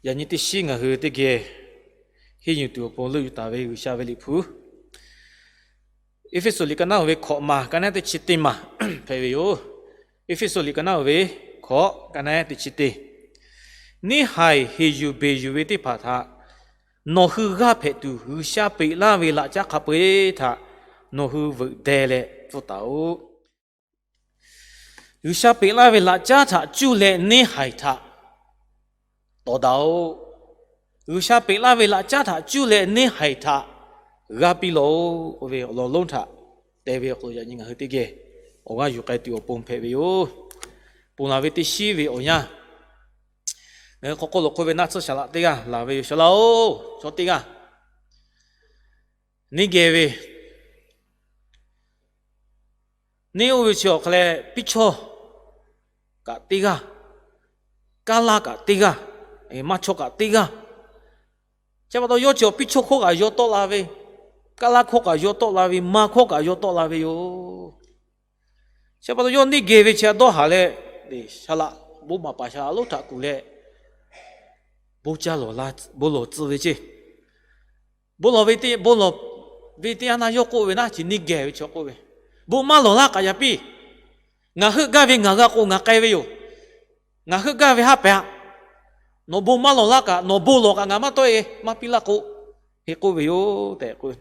Yaꞈ nyi teˇ shiˉ ngaˬ hui teˇ geh henˇ yuˬ tuˬ awˬ pon leuˆ yuˬ taˍ ve G'uiˬsha ve liꞈ hpu, Eˇfeˇsuꞈ liꞈ ka naˉ uiˍ ve hkawꞈ maˬ ka naˉ teˇ chi teˇ maˬ hpehꞈ ve yoˬ. Eˇfeˇsuꞈ liꞈ ka naˉ uiˍ ve hkawꞈ ka naˉ teˇ chi teˇ. Neˇhaiˬ heˍ yuˬ beˬ yuˬ ve teˇ hpaˍ htaꞈ nawˬ hui g'aˇ hpehꞈ tuˬ, G'uiˬsha peꞈ laˇ ve laꞈ caˉ hk'a peu-eˬ htaꞈ nawˬ hui veuꞈ deh leh pfuhˇ taˍ-oꞈ. G'uiˬsha peꞈ laˇ ve laꞈ caˉ htaꞈ cuˇ leh neˇhaiˬ htaꞈ tawˍ daꞈ-oꞈ. G'uiˬsha peꞈ laˇ ve laꞈ caˉ htaꞈ cuˇ leh neˇhaiˬ htaꞈ g'a piˇ lawˬ-oꞈ k'oˆ ve awˬ lawn lonˉ htaꞈ te ve awˬ hk'aw lo yaꞈ nyi ngaˬ hui teˇ geh awˬ g'aˇ yuˬ k'ai tuˬ awˬ pon hpehꞈ ve yoˬ. Ponˬ laˬ ve teˇ shiˉ ve awˬ yanˇ, ngaˬ hui hk'aw k'oˆ lo hk'oˆ ve naˆ tsuhˇ shaˍ laꞈ teˇ g'aˇ laˬ ve yoˬ. Shaˍ laꞈ-oˬ, chaw teˇ g'aˇ neˇ geh ve, neˇ oˇ ve chi awˬ hk'a leh piˇ chawˇ kaꞈ teˇ g'aˇ, kaˇ laˇ kaꞈ teˇ g'aˇ, maˇ chawˇ kaꞈ teˇ g'aˇ. Chi pa taw yawˇ chi awˬ piˇ chawˇ hkawˇ kaꞈ yaw tawˆ la ve, kaˇ laˇ hkawˇ kaꞈ yaw tawˆ la ve, ma hkawˇ kaꞈ yaw tawˆ la ve yoˬ. Chi pa taw yawˇ neˇ geh ve chi a dawˇ haˍ leh, shaˍ laꞈ, bon maˍ paˍ shaˍ laꞈ lonˉ htaꞈ kuˬ leh, bon caˇ lawˬ la, bon lawˬ tcuh ve ceˇ. Bon lawˬ ve teˇ, bon lawˬ ve teˇ yanˇ na yawˇ k'oˆ ve naˉ, chi neˇ geh ve chaw k'oˆ ve, bon maˇ lawˬ laˇ kaꞈ yaꞈ piˇ. Ngaˬ heuˆ gaˇ ve ngaˬ g'a k'o ngaˬ k'ai ve yoˬ. Ngaˬ heuˆ gaˇ ve haˉ pehˍ-a. Nawˬ bon maˇ lawˬ laˇ kaꞈ, nawˬ bon lawˬ kaꞈ ngaˬ maˇ tawˆ-e, maˇ piˇ laˇ k'o, hk'e k'oˆ ve yoˬ tehꞈ k'oˆ ve.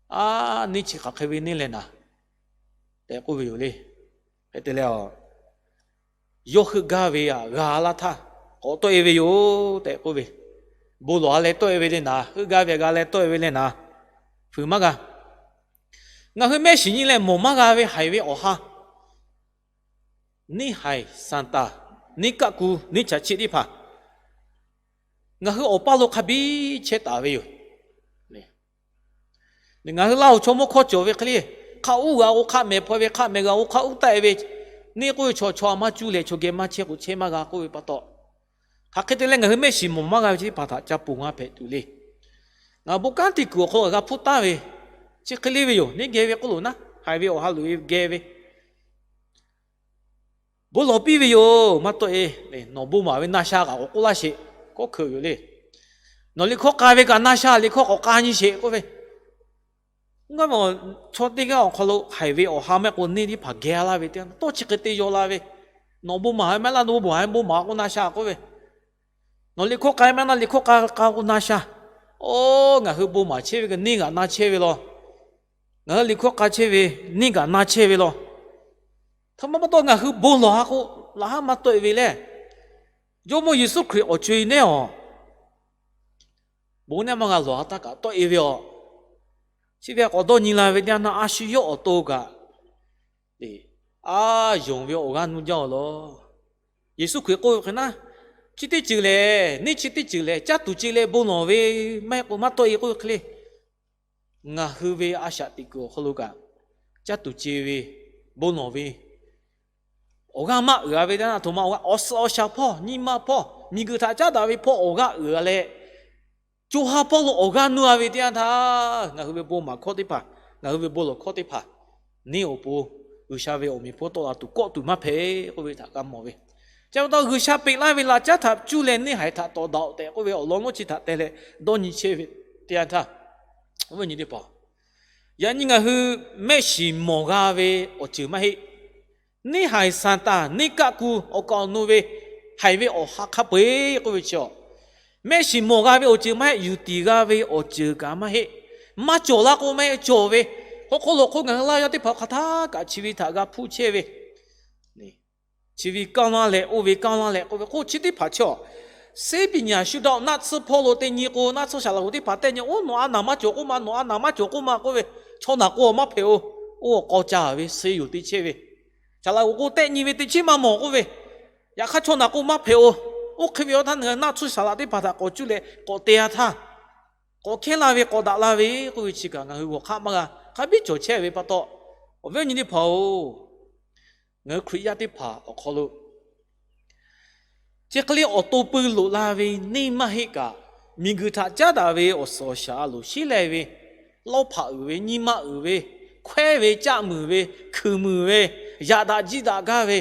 A, neˇ chi hk'aˬ hk'e ve neˇ leh naˍ tehꞈ k'oˆ ve yoˬ le. Hk'e te leh, yawˇ heuˆ gaˇ ve aꞈ g'a laˇ htaˇ k'awꞈ tawˆ-e ve yoˬ tehꞈ k'oˆ ve. Bon lawˬ-a leh tawˆ-e ve le naˍ, heuˆ gaˇ ve aꞈ g'a leh tawˆ-e ve le naˍ, fuiˍ maˇ g'a. Ngaˬ hui mehˆ shiˍ nyi leh mawˬ maˇ g'a ve haiˬ ve awˬ ha, neˇhaiˬ Saˍtanˍ, neˇ kaˆ ku, neˇ chaꞈ chiˆ teˇ hpaˍ, ngaˬ hui awˬ paˇ lo hk'a biˇ chehˇ taˍ ve yoˬ. Ngaˬ hui Laˇ huˍ chaw mawˇ hkawˇ cawˬ ve hk'e le, hk'a uˉ g'a k'o hk'a mehˍ hpaw ve, hk'a mehˍ g'a k'o hk'a uˉ taˆ-e ve, neˇ k'oˆ ve chaw chaw a maˇ cuˇ leh chaw geh maˇ chehˇ k'o chehˇ maˇ g'a k'oˆ ve pa taw, hk'aˬ hk'e te leh ngaˬ hui mehˆ shiˍ mawˬ maˇ g'a ve chi teˇ hpaˍ htaꞈ ca ponˬ g'a hpehꞈ tuˬ le. Ngaˬ bon kanˉ te kuiˬ awˬ hk'aw lo g'a hpuˇ taˍ ve, chi hk'e le ve yoˬ. Neˇ geh ve k'oˆ loˬ naˉ, haiˬ ve awˬ ha loꞈ-e geh ve, bon lawˬ piˇ ve yoˬ, maˇ tawˆ-e. Nawˬ bon maˍ ve na sha kaꞈ k'awꞈ k'oˆ laˇ sheˍ, kawˆ hkeuꞈ yoˬ le. Nawˬ liꞈ hkawˇ k'ai ve kaꞈ na sha liꞈ hkawˇ k'awꞈ k'ai nyi sheˍ k'oˆ ve. Ngaˬ mawˬ chaw teˇ g'aˇ awˬ hk'aw lo haiˬ ve awˬ ha mehˆ k'o neˇ teˇ hpaˍ geh laˇ ve teˇ yanˇ tawˇ chi hk'e te yaw la ve, nawˬ bon maˍ ve maˇ heˆ laˇ, nawˬ bon maˍ ve bon maˍ k'o na sha k'oˆ ve. Nawˬ liꞈ hkawˇ k'ai maˇ heˆ laˇ, liꞈ hkawˇ k'ai k'ai k'o na sha. Oˇ, ngaˬ hui bon maˍ chehˇ ve kaꞈ neˇ g'aꞈ na chehˇ ve law. Ngaˬ hui liꞈ hkawˇ k'ai chehˇ ve neˇ g'aꞈ na chehˇ ve law. Htaꞈ ma pa taw ngaˬ hui bon lawˬ ha k'o, laꞈ haˉ maˇ tawˆ-e ve lehˬ, Jawˇmawˇ Yeˍsuˆ Hkriꞈ awˬ co-e nehˉ awˬ bon nehˉ maˇ g'a lawˬ ha htaˇ kaꞈ tawˆ-e ve aˬ. Chi ve k'awꞈ dawˇ nyi la ve teˇ yanˇ na, a shu yawˇ awˬ to kaꞈ a yonˍ ve awˬ g'aˇ nuˇ jaˇ-oˬ law. Yeˍsuˆ Hkriꞈ k'oˆ ve hk'e naˉ, chi teˇ ceuˬ lehˬ, neˇ chi teˇ ceuˬ lehˬ, caˇ tuˬ ce leh bon lawˬ ve maˇ heˆ k'o maˇ tawˆ-e k'oˆ ve hk'e le. Ngaˬ hui ve a shaꞈ teꞈ kuiˬ awˬ hk'aw lo kaꞈ, caˇ tuˬ ce ve, bon lawˬ ve awˬ g'aˇ maˇ uiˍ-a ve teˇ yanˇ, a htoꞈ ma awˬ g'aˇ, awˬ suhˍ awˬ shaˍ hpawˇ, nyi ma hpawˇ, miˬguiˬ htaꞈ caˉ daꞈ ve hpawˇ awˬ g'aˇ uiˍ-a leh, co ha hpawˇ lo awˬ g'aˇ nuˇ-a ve teˇ yanˇ htaˇ, ngaˬ hui ve bon maˍ hkawˇ teˇ hpaˍ, ngaˬ hui ve bon lawˬ hkawˇ teˇ hpaˍ, neˇ awˬ pon G'uiˬsha ve awˬ meꞈ hpawˇ tawˆ la tuˬ kawˆ tuˬ maˇ hpehꞈ k'oˆ ve htaꞈ g'a mawˬ ve. Chi pa taw G'uiˬsha peꞈ laˇ ve laꞈ caˉ htaꞈ cuˇ leh neˇhaiˬ htaꞈ tawˍ daꞈ-oꞈ tehꞈ k'oˆ ve awˬ lawn lonˉ chi htaꞈ te leh dawˇ nyi chehˇ ve teˇ yanˇ htaˇ, yaꞈ nyi ngaˬ hui mehˆ shiˍ mawˬ g'a ve awˬ ceuˬ maˇ heˆ. Neˇhaiˬ Saˍtanˍ, neˇ kaˆ ku awˬ kaˍ awˬ nu ve haiˬ ve awˬ ha hk'a peu-eˬ k'oˆ ve chi aˬ, mehˆ shiˍ mawˬ g'a ve awˬ ceuˬ maˇ heˆ, yuˬ tiˍ g'a ve awˬ ceuˬ kaꞈ maˇ heˆ. Maˇ cawˬ laˇ k'o maˇ heˆ, cawˬ ve. Hk'aw hk'oˆ lo hk'oˆ ngaˬ hui laˇ yaˇ teˇ hpaˍ hk'aˬ htaˇ kaꞈ chi ve htaꞈ g'a hpuˇ chehˇ ve, chi ve kanˇ laˇ leh oˇ ve kanˇ laˇ leh k'oˆ ve hk'oˆ chi teˇ hpaˍ chi aˬ, ဆေးပညာ shu daꞈ naˆ tsuhˇ hpawˇ lo teˇ nyi k'o, naˆ tsuhˇ shaˍ laꞈ hoꞈ teˇ hpaˍ tehˆ nyi, oˇ nawˬ a naˍ maˇ cawˬ k'oˆ ma, nawˬ a naˍ maˇ cawˬ k'oˆ ma k'oˆ ve, chaw naˬ k'o maˇ hpehꞈ-oˬ. Oˇ k'aw ca ve ဆေး yoˬ te chehˇ ve, shaˍ laꞈ hoꞈ k'o tehˆ nyi ve te chehˇ maˇ mawˬ k'oˆ ve, yaꞈ hk'aˇ chaw naˬ k'o maˇ hpehꞈ-oˬ. Oˇ hk'e ve awˬ htaˇ ngaˬ hui naˆ tsuhˇ shaˍ laꞈ teˇ hpaˍ htaꞈ k'awꞈ cuˇ leh k'awꞈ te-a htaˇ, k'awꞈ hkehˉ laˇ ve k'awꞈ daꞈ la ve k'oˆ ve chi kaꞈ ngaˬ hui g'awˬ hk'aˆ maˇ g'a, hk'a biˇ cawˬ chehˇ ve pa taw, awˬ viˉ awˬ nyi teˇ hpaˍ-oˬ, ngaˬ hui Hkriꞈ yaˇ teˇ hpaˍ awˬ hk'aw lo chi hk'e le awˬ to peu loꞈ la ve neˇ maˇ heˆ kaꞈ, miˬguiˬ htaꞈ caˉ daꞈ ve awˬ suhˍ awˬ shaˍ a loˍ sheˉ leh ve, lawˇ hpaꞈ uiˍ ve, nyi ma uiˍ ve, hkawehˉ ve, caˆ muiˬ ve, hkuiˬ muiˬ ve, yaꞈ daꞈ jiˇ daꞈ gaˇ ve,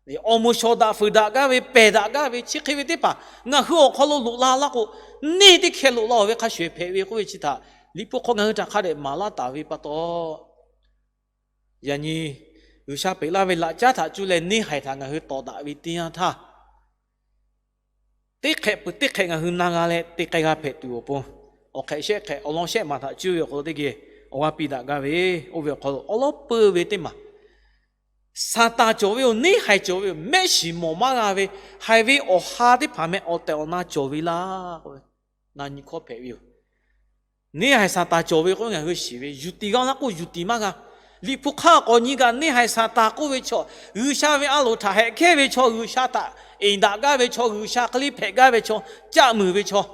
Awˬ moˍ shawˍ daꞈ fuiˍ daꞈ gaˇ ve, pehˬ daꞈ gaˇ ve chi hk'e ve teˇ hpaˍ ngaˬ hui awˬ hk'aw lo loꞈ la laˇ k'o, neˇ teˇ hkeh loꞈ la-oˬ ve hk'a shuˍ hpehꞈ ve k'oˆ ve chi htaꞈ Liꞈ hpu hk'aw ngaˬ hui htaꞈ hk'a dehꞈ maˍ laˇ taˍ ve pa taw, yaꞈ nyi G'uiˬsha peꞈ laˇ ve laꞈ caˉ htaꞈ cuˇ leh neˇhaiˬ htaꞈ ngaˬ hui tawˍ daꞈ ve teˇ yanˇ htaˇ, teˇ hk'ehꞈ peuˬ teˇ hk'ehꞈ ngaˬ hui na g'a leh te k'ai g'a hpehꞈ tuˬ awˬ pon, awˬ hk'ehꞈ shehˆ hk'ehꞈ awˬ lawn shehˆ maˬ htaꞈ cuˇ ve awˬ hk'aw lo teˇ geh awˬ g'aˇ piˇ daꞈ gaˇ ve, oˇ ve awˬ hk'aw lo awˉ lawˉ peu ve teˇ maˬ Saˍtanˍ cawˬ ve yoˬ. Neˇhaiˬ cawˬ ve yoˬ. Mehˆ shiˍ mawˬ maˇ g'a ve, haiˬ ve awˬ ha teˇ hpaˍ meh awˬ tehˬ awˬ na cawˬ ve laˇ k'oˆ ve, na nyi hkawˇ hpehꞈ ve yoˬ. Neˇhaiˬ Saˍtanˍ cawˬ ve k'oˆ ngaˬ hui shiˍ ve, yuˬ tiˍ g'a laˇ k'oˆ yuˬ tiˍ maˇ g'a. Liꞈ hpu hk'aˇ k'awꞈ nyi kaꞈ, neˇhaiˬ Saˍtanˍ k'oˆ ve chaw, G'uiˬsha ve a loˍ htaꞈ hehꞈ kehˉ ve chaw, G'uiˬsha htaꞈ eˍ daꞈ gaˇ ve chaw, G'uiˬsha hk'e le hpehꞈ gaˇ ve chaw, caˆ muiˬ ve chaw,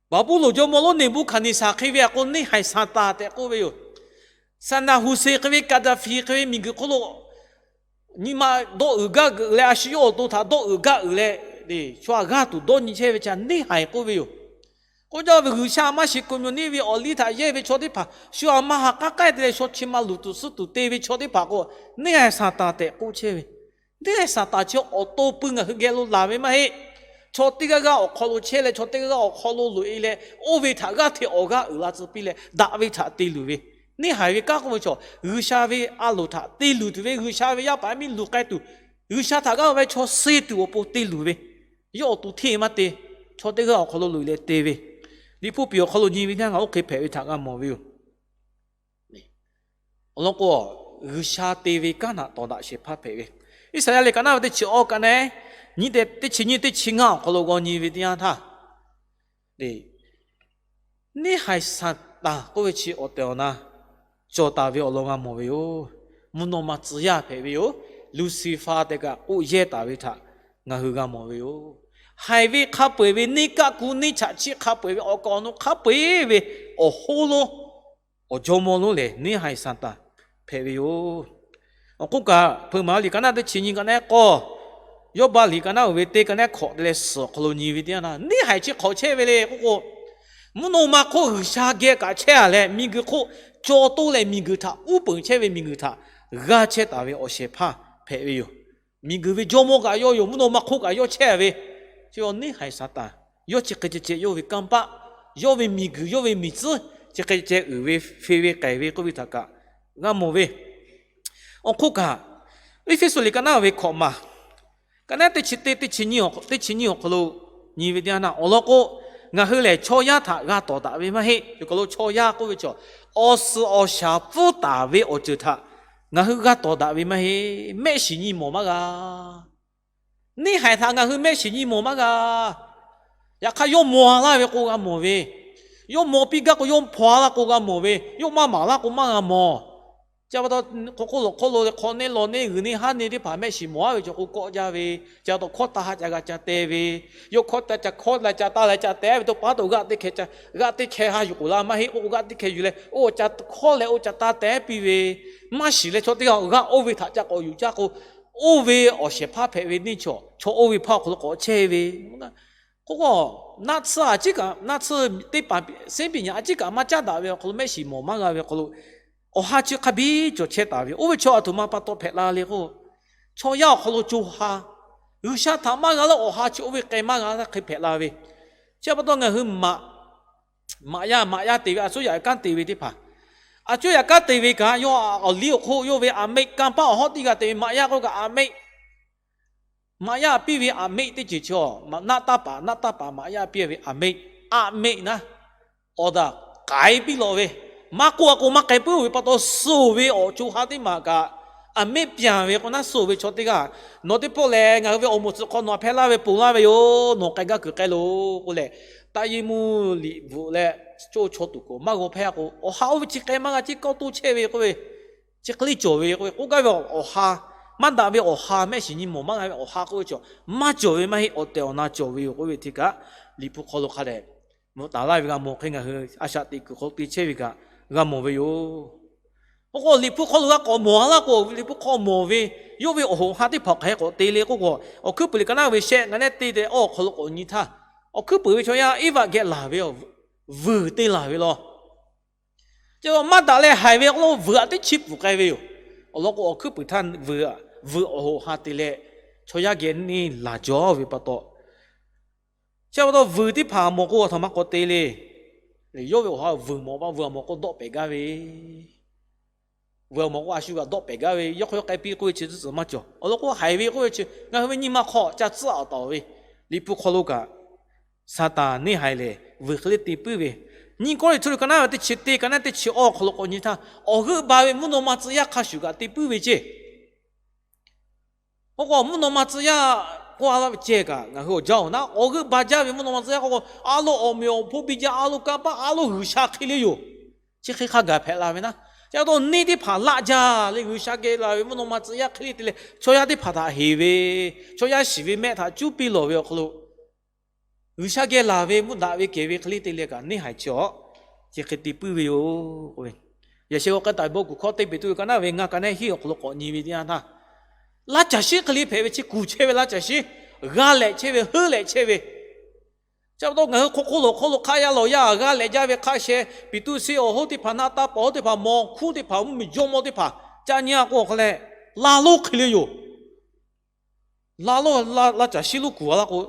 Baˍbuˍlonˍ jawˇmawˇ lonˉ Neˍbuˆhkaˍneˍsaˍ hk'e ve a k'o, neˇhaiˬ Saˍtanˍ tehꞈ k'oˆ ve yoˬ. Saˍdaˍ Huˍseˍ hk'e ve, Kaˍdaˍfiˍ hk'e ve miˬguiˬ hk'oˆ lo nyi ma dawˇ uiˍ gaˇ geuꞈ leh, a shu yawˇ awˬ to htaꞈ dawˇ uiˍ gaˇ uiˍ leh, chaw a g'aˇ tuˬ dawˇ nyi chehˇ ve chi neˇhaiˬ k'oˆ ve yoˬ. K'oˆ jaˇ ve, G'uiˬsha maˇ shiˍ kuiˬ mvuhˇ miˬ ve awˬ liˇ htaꞈ yehˇ ve chaw teˇ hpaˍ shu a maˇ ha k'aˉ k'ai te leh, shaw chi ma luˬ tuˬ suhˉ tuˬ te ve chaw teˇ hpaˍ k'o, neˇhaiˬ Saˍtanˍ tehꞈ k'oˆ chehˇ ve. Neˇhaiˬ Saˍtanˍ chi awˬ to pui ngaˬ hui geh lo laˬ ve maˇ heˆ. Chaw teˇ g'aˇ g'aˇ awˬ hk'aw lo chehˇ leh, chaw teˇ g'aˇ g'aˇ awˬ hk'aw lo loꞈ e leh, oˇ ve htaꞈ g'aˇ hteꞈ awˬ g'aˇ uiˍ la tcuh piˇ leh, daꞈ ve htaꞈ te luˬ ve, neˇhaiˬ ve kanˉ k'oˆ ve chaw, G'uiˬsha ve a loˍ htaꞈ te luˬ tuˬ ve, G'uiˬsha ve yaˇ paˍ yaˇ miˇ luˬ k'ai tuˬ, G'uiˬsha htaꞈ g'aˇ ve chaw suh tuˬ awˬ pon te luˬ ve, yawˇ awˬ to hteˇ maˇ te, chaw teˇ g'aˇ awˬ hk'aw lo loꞈ e leh te ve, Liꞈ hpu piˍ awˬ hk'aw lo nyi ve teˇ yanˇ ngaˬ oˇ hk'e hpehꞈ ve htaꞈ g'a mawˬ ve yoˬ. Awˬ lawn k'o, G'uiˬsha te ve kanˉ htaꞈ tawˍ daꞈ shehˍ hpaˇ hpehꞈ ve, Iˉsaˍyaˆ liꞈ ka naˉ ve teˇ chi awˇ ka naˉ, nyi teˇ chi nyiˇ teˇ chi ngaˇ awˬ hk'aw lo g'aw nyi ve teˇ yanˇ htaˇ, neˇhaiˬ Saˍtanˍ k'oˆ ve chi awˬ tehˬ awˬ na cawˬ taˍ ve awˬ lawn g'a mawˬ ve yoˬ. Mvuhˇ naw ma tcuh yaˇ hpehꞈ ve yoˬ. Luˍsiˍfaˍ tehꞈ kaꞈ k'oˆ yehˇ taˍ ve htaꞈ ngaˬ hui g'a mawˬ ve yoˬ. Haiˬ ve hk'a peu-eˬ ve, neˇ kaˆ ku neˇ chaꞈ chiˆ hk'a peu-eˬ ve, awˬ kaˍ awˬ nu hk'a peu-eˬ ve awˬ hoˉ lonˉ awˬ jawˇmawˇ lonˉ lehˬ, neˇhaiˬ Saˍtanˍ hpehꞈ ve yoˬ. Awˬ hk'oˆ kaꞈ, Hpeuꞈ maˍ liꞈ ka naˉ teˇ chi nyi ka naˉ k'awˇ, Yawˇbaˆ liꞈ ka naˉ uiˍ ve teˇ ka naˉ hkawꞈ te leh suhˍ awˬ hk'aw lo nyi ve teˇ yanˇ htaˇ, neˇhaiˬ chi hk'awꞈ chehˇ ve le k'oˆ k'o, mvuhˇ naw ma hk'oˆ G'uiˬsha geh kaꞈ chehˇ a leh, miˬguiˬ hk'oˆ caw toˇ leh miˬguiˬ htaꞈ uˉ peunˍ chehˇ ve, miˬguiˬ htaꞈ g'aˇ chehˇ taˍ ve awˬ shehˍ hpaˇ hpehꞈ ve yoˬ. Miˬguiˬ ve jawˇmawˇ kaꞈ yawˇ yoˬ, mvuhˇ naw ma hk'oˆ kaꞈ yawˇ chehˇ ve, chi neˇhaiˬ Saˍtanˍ. Yawˇ chi hk'e ceh ceh yawˇ ve kanˇ paˆ, yawˇ ve miˬguiˬ, yawˇ ve miˬ tcuhˉ chi hk'e ceh uiˍ ve, hpe ve k'ai ve k'oˆ ve htaꞈ kaꞈ g'a mawˬ ve. Awˬ hk'oˆ kaꞈ, Eˇfeˇsuꞈ liꞈ ka naˉ ve hkawꞈ maˬ, ka naˉ teˇ chi teˇ, teˇ chi nyiˇ awˬ hk'aw lo nyi ve teˇ yanˇ htaˇ, awˬ lawn k'o, ngaˬ hui lehˬ chaw yaˇ htaꞈ g'a tawˍ daꞈ ve maˇ heˆ. Cawˬ kaˬ lo chaw yaˇ k'oˆ ve chaw, awˬ suhˍ awˬ shaˍ pfuhˇ taˍ ve awˬ ceuˬ htaꞈ ngaˬ hui g'a tawˍ daꞈ ve maˇ heˆ. Mehˆ shiˍ nyi mawˬ maˇ g'a. Neˇhaiˬ htaꞈ ngaˬ hui mehˆ shiˍ nyi mawˬ maˇ g'a. Yaꞈ hk'aˇ, yawˇ maw laˇ ve k'o g'a mawˬ ve, yawˇ maw piˇ gaˇ k'o yawˇ hpaw laˇ k'o g'a mawˬ ve, yawˇ maˇ maˍ laˇ k'o maˇ g'a mawˬ. Chi pa taw, hk'aw hk'oˆ lo hk'oˆ lo leh hk'aw neˇ law neˇ g'uiˬ neˇ haˉ neˇ teˇ hpaˍ mehˆ shiˍ mawˬ aˉ ve cawˬ k'o kawˆ jaˇ ve, chi pa taw hkawˇ taˇ ha ca g'a ca te ve, yawˇ hkawˇ taˇ ca hkawˇ la ca taˇ la ca te ve, to pa taw g'aˆ teˇ hkeh, g'aˆ teˇ hkeh ha yuˬ k'oˍ la maˇ heˆ k'oˆ k'o, g'aˆ teˇ hkeh yuˬ leh oˇ ca hkawˇ leh oˇ ca taˇ te piˇ ve, maˇ shiˍ leh chaw teˇ g'aˇ g'aˆ oˇ ve htaꞈ ca k'awꞈ yuˬ caˇ k'o, oˇ ve awˬ shehˍ hpaˇ hpehꞈ ve neˇ chaw, chaw oˇ ve hpaˇ awˬ hk'aw lo k'awꞈ chehˇ ve. K'oˆ k'o, naˆ tsuhˇ a ciˉ kaꞈ, naˆ tsuhˇ teˇ hpaˍ စင်ပြညတ် a ciˉ kaꞈ maˇ caˉ daꞈ ve awˬ hk'aw lo, mehˆ shiˍ mawˬ maˇ g'a ve awˬ hk'aw lo, awˬ ha chi hk'a biˇ cawˬ chehˇ taˍ ve. Oˇ ve chaw a htoꞈ ma pa taw hpehꞈ la le k'o, chaw yaˇ awˬ hk'aw lo co ha, G'uiˬsha htaꞈ maˇ g'a laˇ, awˬ ha chi oˇ ve k'ai maˇ g'a laˇ hk'e hpehꞈ la ve. Chi pa taw ngaˬ hui maꞈ, maꞈ yaˇ, maꞈ yaˇ te ve, a cuˉ yaꞈ kanˉ te ve teˇ hpaˍ, a cuˉ yaꞈ kanˉ te ve kaꞈ, yawˇ awˬ liˇ awˬ hk'oˆ yawˇ ve อาเมะ kanˇ paˆ awˬ hawˉ teˇ g'aˇ te ve maꞈ yaˇ k'oˆ kaꞈ อาเมะ maꞈ yaˇ piˇ ve อาเมะ teˇ ceuˬ chi, naˆ taˇ paˍ, naˆ taˇ paˍ maꞈ yaˇ piˇ ve อาเมะ, อาเมะ naˉ, awˬ daꞈ k'ai piˇ lawꞈ ve, maˇ k'oˆ a k'o maˇ k'ai puiˉ ve pa taw, suh ve awˬ co ha teˇ maˬ kaꞈ, อาเมะ pyaˬ ve k'o naˉ, suh ve chaw teˇ g'aˇ, nawˬ teˇ pawˆ lehˬ ngaˬ hui ve awˬ moˍ tcuh hk'aw nawˬ hpehꞈ laˇ ve ponˬ laˇ ve yoˬ, nawˬ k'ai gaˇ kuiˬ k'ai loˬ k'oˆ leh, taˇ yeˇ mvuhˇ liꞈ bvuhꞈ leh, coˇ chaw tuˬ k'o maˇ g'aw hpehˇ a k'o, awˬ ha oˇ ve chi k'ai maˇ g'a, chi kawˇ toˇ chehˇ ve k'oˆ ve, chi hk'e le cawˬ ve k'oˆ ve, k'oˆ gaˇ ve awˬ ha, maˇ daꞈ ve awˬ ha, mehˆ shiˍ nyi mawˬ maˇ g'a ve awˬ ha k'oˆ ve chaw, maˇ cawˬ ve maˇ heˆ, awˬ tehˬ awˬ na cawˬ ve yoˬ k'oˆ ve hteˇ kaꞈ, Liꞈ hpu hk'aw lo hk'a dehꞈ bvuhꞈ taˍ laˇ ve g'a mawˬ hk'e, ngaˬ hui a shaꞈ teꞈ kuiˬ hk'aw lo te chehˇ ve kaꞈ g'a mawˬ ve yoˬ. K'oˆ k'o, Liꞈ hpu hk'aw lo g'a k'awꞈ mawˬ a laˇ k'o, Liꞈ hpu hk'aw mawˬ ve, yawˇ ve awˬ hoꞈ ha teˇ hpaˍ hk'aˬ hk'e k'awꞈ te le k'oˆ k'o, Awˬ hkuiˉ puiˍ liꞈ ka naˉ ve shehˆ, ngaˬ nehˉ te te awˬ hk'aw lo k'awꞈ nyi htaˇ, Awˬ hkuiˉ puiˍ ve chaw yaˇ Eˇvaꞈ geh laˬ ve, vuiˬ te laˬ ve law. Chi maˇ daꞈ leh haiˬ ve k'oˆ lo vuiˬ aꞈ teˇ chiˇ pfuhˍ k'ai ve yoˬ. Awˬ lawn k'o, Awˬ hkuiˉ puiˍ htaˇ vuiˬ aꞈ vuiˬ awˬ hoꞈ ha te leh chaw yaˇ geh neˇ laˬ jaw ve pa taw, chi pa taw vuiˬ teˇ hpaˍ mawˬ k'o a htoꞈ ma k'awꞈ te le. Yawˇ ve awˬ ha vuiˬ mawˬ pa, vuiˬ a mawˬ k'o dawˆ pehˍ gaˇ ve, vuiˬ a mawˬ k'o a shu kaꞈ dawˆ pehˍ gaˇ ve, yawˇ hk'aw yawˇ k'ai piˇ k'oˆ ve chi tcuhˉ tcuhˬ maˇ cawˬ. Awˬ lawn k'o haiˬ ve k'oˆ ve chi ngaˬ hui ve nyi ma hk'aw ca tcuhˉ a taˍ ve, Liꞈ hpu hk'aw lo kaꞈ Saˍtanˍ neˇ haiˬ lehˬ vuiˬ hk'e le te puiˉ ve, Nyiˇ Kawˇrenˍhtuˆ liꞈ ka naˉ ve teˇ chi teˇ, ka naˉ teˇ chi awˇ awˬ hk'aw lo k'awꞈ nyi htaˇ, awˬ g'euˆ ba ve mvuhˇ naw ma tcuh yaˇ hk'a shuˍ kaꞈ te puiˉ ve ceˇ. K'o k'o mvuhˇ naw ma tcuh yaˇ k'oˆ a laˇ ve ceh kaꞈ ngaˬ hui awˬ jaˇ awˬ naˉ, awˬ g'euˆ ba jaˇ ve mvuhˇ naw ma tcuh yaˇ k'oˆ k'o, a lo awˬ meꞈ awˬ hponˇ biˇ jaˇ, a lo kanˇ paˆ, a lo G'uiˬsha hk'e le yoˬ. Chi hk'e hk'a gaˬ hpehꞈ la ve naˉ, chi pa taw neˇ teˇ hpaˍ laˆ jaˇ leh G'uiˬsha geh laˬ ve mvuhˇ naw ma tcuh yaˇ hk'e le te leh chaw yaˇ teˇ hpaˍ htaꞈ heˍ ve, chaw yaˇ shiˍ ve mehˆ htaꞈ cuˉ piˇ lawˬ ve awˬ hk'aw lo G'uiˬsha geh laˬ ve mvuhˇ daꞈ ve kehˬ ve hk'e le te leh kaꞈ neˇ haiˬ chi awˬ, chi hk'e te puiˉ ve yoˬ k'oˆ ve. Yaꞈ sheh g'aw k'ai taˍ ve bon kuˬ hkawˇ teˇ Peˍtruˆ ka naˉ ve ngaˇ, ka naˉ hiˉ awˬ hk'aw lo k'awꞈ nyi ve teˇ yanˇ htaˇ, laˇ caˬ shiˉ hk'e le hpehꞈ ve chi kuˬ chehˇ ve laˇ caˬ shiˉ, g'a lehꞈ chehˇ ve, heuˆ lehꞈ chehˇ ve. Chi pa taw ngaˬ hui hk'oˆ hk'oˆ lo hk'oˆ lo hk'aˆ yaˇ lawˬ yaˇ g'a lehꞈ jaˇ ve hk'a sheh, Peˍtruˆ siˉ awˬ hoˉ teˇ hpaˍ, naˆ taˇ paˍ hoˉ teˇ hpaˍ, mawˬ hkuˇ teˇ hpaˍ, mvuhˇmiˬ jawˇmawˇ teˇ hpaˍ ca nyi a k'o hk'a leh, laˇ lonˉ hk'e le yoˬ. Laˇ lonˉ, laˇ caˬ shiˉ lonˉ kuˬ a laˇ k'o,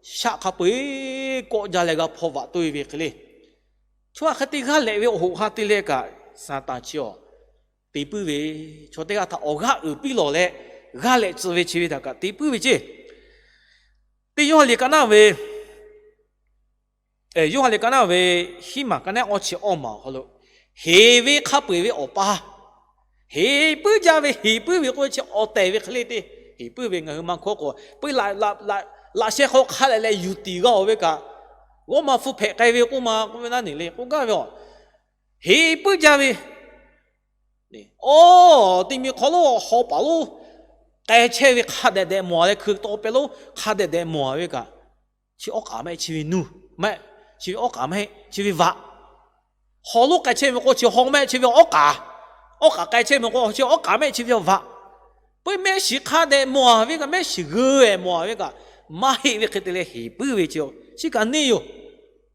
shaˆ hk'a peu eˬ kawˆ jaˇ leh g'a hpaw vaꞈ toˇ e ve hk'e le. Chaw hk'e te g'a lehꞈ ve awˬ hoꞈ ha te leh kaꞈ, Saˍtanˍ chi awˬ te puiˉ ve, chaw teˇ g'aˇ htaꞈ awˬ g'aˇ uiˍ piˇ lawˬ leh, g'a lehꞈ tcuh ve chi ve htaꞈ kaꞈ te puiˉ ve ceˇ. Teˇ Yoˇhanˬ liꞈ ka naˉ ve, Yoˇhanˬ liꞈ ka naˉ ve hiˉ maˬ, ka naˉ awˇ chi awˇ maˬ awˬ hk'aw lo, heˍ ve hk'a peu eˬ ve awˬ pa, heˍ puiˉ jaˇ ve, heˍ puiˉ ve k'oˆ ve chi awˬ tehˬ ve hk'e le te, heˍ puiˉ ve ngaˬ hui maˇ hkawˇ k'o, puiˉ laꞈ sheh hk'aw hk'a lehꞈ leh yuˬ tiˍ g'a awˬ ve kaꞈ, g'awˇ ma hpu hpehꞈ k'ai ve k'oˆ ma k'oˆ ve naˉ neˬ le k'oˆ gaˇ ve a, heˍ puiˉ jaˇ ve, awˬ ti mi hk'aw lo haw paˍ lonˉ k'ai chehˇ ve hk'a dehꞈ dehꞈ mawˬ leh hkui taw pehˇ lonˉ hk'a dehꞈ dehꞈ mawˬ ve kaꞈ, chi awˉ k'aˍ maˇ heˆ, chi ve nuˇ maˇ heˆ, chi ve awˉ k'aˍ maˇ heˆ, chi ve vaꞈ. Haw lonˉ k'ai chehˇ ve k'o chi haw maˇ heˆ, chi ve awˉ k'aˍ. Awˉ k'aˍ k'ai chehˇ ve k'o chi awˉ k'aˍ maˇ heˆ, chi ve vaꞈ. Peu mehˆ shiˍ hk'a dehꞈ mawˬ ve kaꞈ, mehˆ shiˍ g'eu e mawˬ ve kaꞈ, maˇ heˆ ve hk'e te leh heˍ puiˉ ve chi, chi kaꞈ neˇ yoˬ.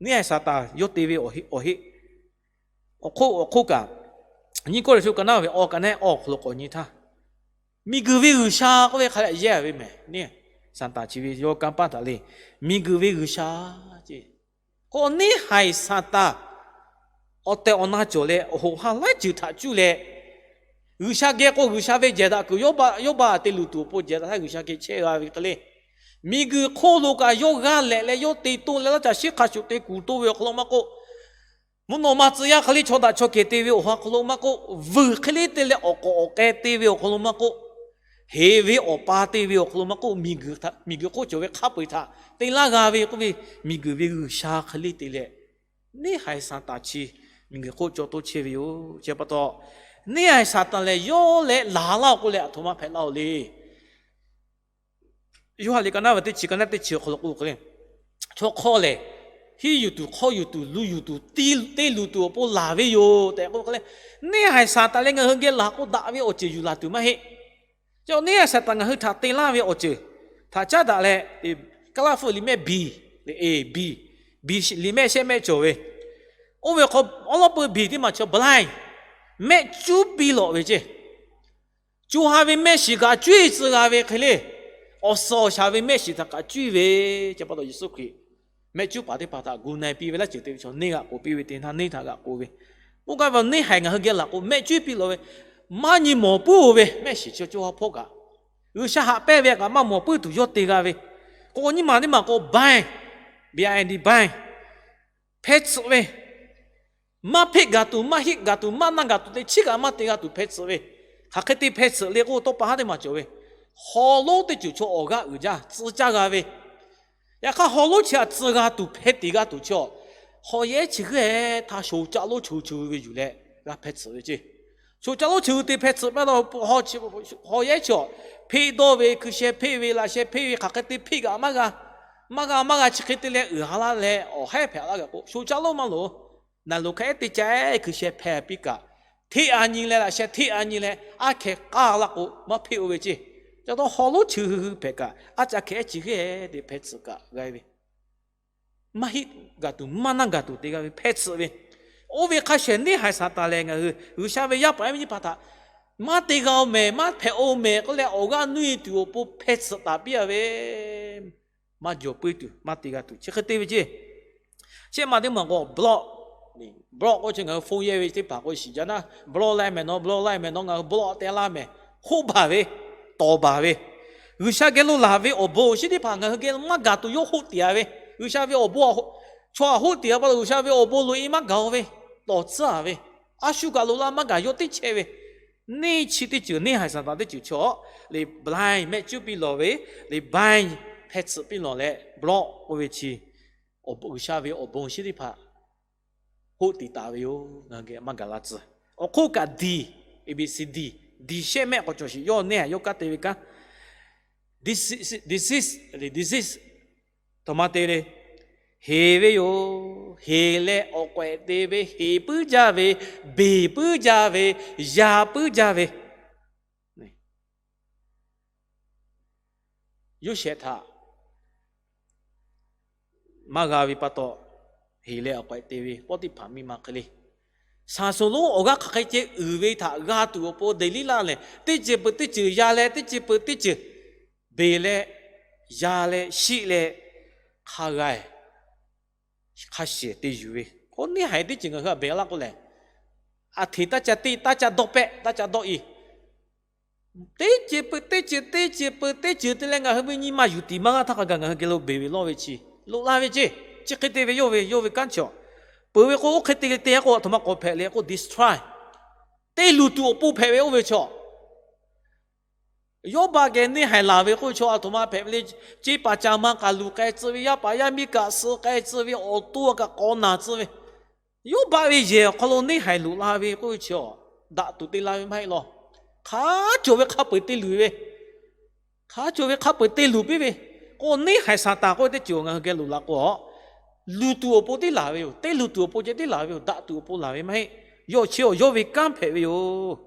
Neˇ haiˬ Saˍtanˍ yawˇ te ve awˬ heˆ, awˬ hk'oˆ kaꞈ, Nyiˇ Kawˇrenˍhtuˆ ka naˉ ve awˇ, ka naˉ awˇ awˬ hk'aw lo k'awꞈ nyi htaˇ, miˬguiˬ ve G'uiˬsha k'oˆ ve hk'a leh yehˇ ve mehˍ neˇ, Saˍtanˍ chi ve yawˇ kanˇ paˆ htaꞈ le, miˬguiˬ ve G'uiˬsha ceˇ. K'o neˇ haiˬ Saˍtanˍ awˬ tehˬ awˬ na cawˬ leh awˬ hoꞈ ha laiˉ ceuˬ htaꞈ cuˇ leh, G'uiˬsha geh k'o G'uiˬsha ve jehˬ daꞈ kuiˬ yawˇ baˆ, yawˇ baˆ te luˬ tuˬ awˬ pon jehˬ daꞈ htaˇ G'uiˬsha geh chehˇ g'a ve hk'e le, miˬguiˬ hk'oˆ lo kaꞈ yawˇ g'a lehꞈ leh yawˇ te toˇ leh laˇ caˬ shiˉ hk'a shuˍ te kuˬ toˇ ve awˬ hk'aw lo maˇ k'oˆ, mvuhˇ naw ma tcuh yaˇ hk'e le chaw daꞈ chaw kehˬ te ve awˬ ha hk'aw lo maˇ k'oˆ, vuiˬ hk'e le te leh awˬ k'awꞈ awˬ k'ai te ve awˬ hk'aw lo maˇ k'oˆ, heˍ ve awˬ pa te ve awˬ hk'aw lo maˇ k'oˆ, miˬguiˬ hk'oˆ cawˬ ve hk'a peu eˬ htaꞈ te laˇ g'a ve k'oˆ ve, miˬguiˬ ve G'uiˬsha hk'e le te leh, neˇ haiˬ Saˍtanˍ chi miˬguiˬ hk'oˆ caw toˇ chehˇ ve yoˬ. Chi pa taw, neˇ haiˬ Saˍtanˍ lehˬ yawˇ leh laˬ laˇ-oˬ k'oˆ leh aˬ htoꞈ ma hpehꞈ laˇ-oˬ le. Yoˇhanˬ liꞈ ka naˉ ve teˇ chi, ka naˉ teˇ chi awˬ hk'aw lo k'oˆ hk'e le, chaw hk'awˇ lehˬ, hiˉ yuˬ tuˬ, hk'awˇ yuˬ tuˬ, lu yuˬ tuˬ, te luˬ tuˬ awˬ pon laˬ ve yoˬ tehꞈ k'oˆ hk'e le, neˇ haiˬ Saˍtanˍ lehˬ ngaˬ hui geh laˬ k'o daꞈ ve awˬ ceuˬ yuˬ laˬ tuˬ maˇ heˆ. Chi neˇ haiˬ Saˍtanˍ ngaˬ hui htaꞈ te laˇ ve awˬ ceuˬ htaꞈ caˉ daꞈ leh, Kaˇlaˇ hpu liꞈ mehˆ biˬ, biˬ, biˬ liꞈ mehˆ shehˆ mehˆ cawˬ ve, oˇ ve hk'aw awˉ lawˉ peu biˬ teˇ maˬ chaw blind, mehˆ cuˉ piˇ lawꞈ ve ceˇ. Co ha ve mehˆ shiˍ kaꞈ cuˇ tcuh g'a ve hk'e le, awˬ suhˍ awˬ shaˍ ve mehˆ shiˍ htaꞈ kaꞈ cuˇ ve, chi pa taw Yeˍsuˆ Hkriꞈ mehˆ cuˉ paˍ teˇ hpaˍ htaꞈ gu na-e piˇ ve laˇ ceuˬ te ve chaw neˇ g'aꞈ k'oˍ piˇ ve te htaˇ neˇ htaꞈ g'aꞈ k'oˍ ve, oˇ kaˇ ve neˇ haiˬ ngaˬ hui geh laˬ k'o mehˆ cuˉ piˇ lawꞈ ve, maˇ nyi mawˬ puiˉ-oˬ ve mehˆ shiˍ chi co ha hpawˇ kaꞈ, G'uiˬsha haꞈ pehnˇ ve kaꞈ maˇ mawˬ puiˉ tuˬ yawˇ te g'a ve, k'o nyi ma teˇ maˬ k'o bind, B I N D bind, hpeh tsuhꞈ ve, maˇ hpeˆ gaˬ tuˬ, maˇ heˆ gaˬ tuˬ, maˇ naˇ gaˬ tuˬ te chiˉ kaꞈ maˇ te g'a tuˬ hpeh tsuhꞈ ve, hk'aˬ hk'e te hpeh tsuhꞈ le k'o tawˇ pa haˉ teˇ maˬ cawˬ ve, haw lonˉ teˇ ceuˬ chaw awˬ g'aˇ uiˍ jaˇ tcuh caˇ g'a ve, yaꞈ hk'aˇ haw lonˉ chi htaꞈ tcuh g'a tuˬ hpeh tiˍ g'a tuˬ chi awˬ, haw yehˉ chi g'eˇ htaˇ shoˍ caˆ lonˉ cheuˬ cheuˬ ve yuˬ leh g'a hpeh tsuhꞈ ve ceˇ. Shoˍ caˆ lonˉ cheuˬ te hpeh tsuhꞈ pa taw, haw yehˉ chi awˬ hpeˆ dawˇ ve, hkui sheh hpeˆ ve, laꞈ sheh hpeˆ ve, hk'aˬ hk'e te hpeˆ g'aꞈ maˇ g'a, maˇ g'a maˇ g'a chi hk'e te leh uiˍ ha laˇ leh awˬ hehˉ hpehꞈ laˇ g'a k'o, shoˍ caˆ lonˉ maˇ loˍ. Naˬ loˍ hk'e te ca hkui sheh hpeh piˇ kaꞈ, hteˇ a nyi leh laꞈ sheh hteˇ a nyi leh aˉ hkeh k'aˇ laˇ k'o maˇ hpeˆ-oˬ ve ceˇ. Ca taw haw lonˉ cheuˬ hui hui hpehꞈ kaꞈ, aˉ ca hkeh ehˉ chi g'eˇ te hpeh tsuhꞈ kaꞈ g'a ve, maˇ heˆ gaˬ tuˬ maˇ naˇ gaˬ tuˬ te g'a ve hpeh tsuhꞈ ve, oˇ ve hk'a shehˍ neˇ haiˬ Saˍtanˍ lehˬ ngaˬ hui G'uiˬsha ve yaˇ paˍ yaˇ miˇ nyiˇ hpaˍ htaꞈ Maˇ te g'a-oˬ mehˍ, maˇ hpehꞈ-oˬ mehˍ k'oˆ leh awˬ g'aˇ nuˇ e tuˬ awˬ pon hpeh tsuhꞈ taˍ piˇ-a ve, maˇ jawˬ puiˉ tuˬ maˇ te g'a tuˬ chi hk'e te ve ceˇ. Shehˆ maˬ teˇ maˬ k'o block, block k'oˆ chi ngaˬ hui phone yehˇ ve teˇ hpaˍ k'o shiˍ jaˇ naˉ, block laˇ mehˍ nawˬ, block laˇ mehˍ nawˬ, ngaˬ hui block te laˇ mehˍ, hoˆ baˬ ve, tawˍ baˬ ve, G'uiˬsha geh lo laˬ ve awˬ bon awˬ shinˉ teˇ hpaˍ ngaˬ hui geh maˇ gaˬ tuˬ yawˇ hoˆ tiˍ-a ve, G'uiˬsha ve awˬ bon, chaw htaꞈ hoˆ tiˍ-a pa taw G'uiˬsha ve awˬ bon loꞈ-e maˇ gaˬ-o ve, tawˍ tcuhˉ-a ve, a shu kaꞈ loꞈ la maˇ gaˬ yawˇ teˇ chehˇ ve, neˇ chi teˇ ceuˬ neˇ haiˬ Saˍtanˍ teˇ ceuˬ chaw, le blind mehˆ cuˉ piˇ lawˬ ve, le blind hpeh tsuhꞈ piˇ lawˬ leh block k'oˆ ve chi, G'uiˬsha ve awˬ bon shinˉ teˇ hpaˍ hoˆ tiˍ taˍ ve yoˬ. Ngaˬ hui geh maˇ gaˬ la tcuh. Awˬ hk'oˆ kaꞈ diˬ, A B C D, diˬ shehˆ mehˆ k'awꞈ cawˬ sheˍ. Yawˇ neˇ haiˬ yawˇ kanˉ te ve kanˉ, disease, disease, htaꞈ ma te le, heˍ ve yoˬ. Heˍ leh awˬ k'awehꞈ te ve, heˍ puiˉ jaˇ ve, beˬ puiˉ jaˇ ve, ya puiˉ jaˇ ve, Yoˇsehꞈ htaꞈ maˇ g'a ve pa taw, heˍ leh awˬ k'awehꞈ te ve Pawˇtiˆhpaˍ miˇ ma hk'e le. Saˍsonˍ lonˉ awˬ g'aˇ hk'aˬ hk'e ceh uiˍ ve htaꞈ g'a tuˬ awˬ pon Deˍliˉlaˆ lehˬ, teˇ ceuˬ peuˬ teˇ ceuˬ ya leh, teˇ ceuˬ peuˬ teˇ ceuˬ beˬ leh, ya leh, shiˆ leh, hk'a g'a-e, hk'a shehˍ te yuˬ ve. K'o neˇ haiˬ teˇ ceuˬ ngaˬ hui a behˬ laˇ k'o lehˬ, aˬ hteꞈ taˇ ca teˇ, taˇ ca dawˇ pehˆ, taˇ ca dawˇ-e. Teˇ ceuˬ peuˬ teˇ ceuˬ, teˇ ceuˬ peuˬ teˇ ceuˬ te leh ngaˬ hui ve nyi ma yuˬ tiˍ maˇ g'aˇ htaˇ hk'a gaˬ ngaˬ hui geh lo beˬ ve lawˇ ve chi, loꞈ la ve ceˇ. Chi hk'e te ve yawˇ ve, yawˇ ve kanˉ chaw. Peuˬ ve k'o oˇ hk'e te te k'o a htoꞈ ma k'awꞈ hpehꞈ le k'o destroy, te luˬ tuˬ awˬ pon hpehꞈ ve oˇ ve chaw. Yawˇbaˆ geh neˇ haiˬ laˬ ve k'oˆ ve chaw a htoꞈ ma hpehꞈ ve le. Ceˇ paˍ caˍ ma kaꞈ luˬ k'ai tcuh ve, yaˇ paˍ yaˇ miˇ kaꞈ suh k'ai tcuh ve, awˬ to kaꞈ k'awꞈ naˬ tcuh ve, Yawˇbaˆ ve yehˬ awˬ hk'aw lo neˇ haiˬ loꞈ la ve k'oˆ ve chi a, daꞈ tuˬ te la ve maˇ heˆ law. Hk'a cawˬ ve hk'a peu-eˬ te luˬ ve, hk'a cawˬ ve hk'a peu-eˬ te luˬ piˇ ve. K'o neˇ haiˬ Saˍtanˍ k'oˆ ve teˇ ceuˬ ngaˬ hui geh loꞈ la k'o a, luˬ tuˬ awˬ pon teˇ laˬ ve yoˬ. Te luˬ tuˬ awˬ pon ceh teˇ laˬ ve yoˬ. Daꞈ tuˬ awˬ pon laˬ ve maˇ heˆ. Yawˇ chi awˬ yawˇ ve kanˉ hpehꞈ ve yoˬ.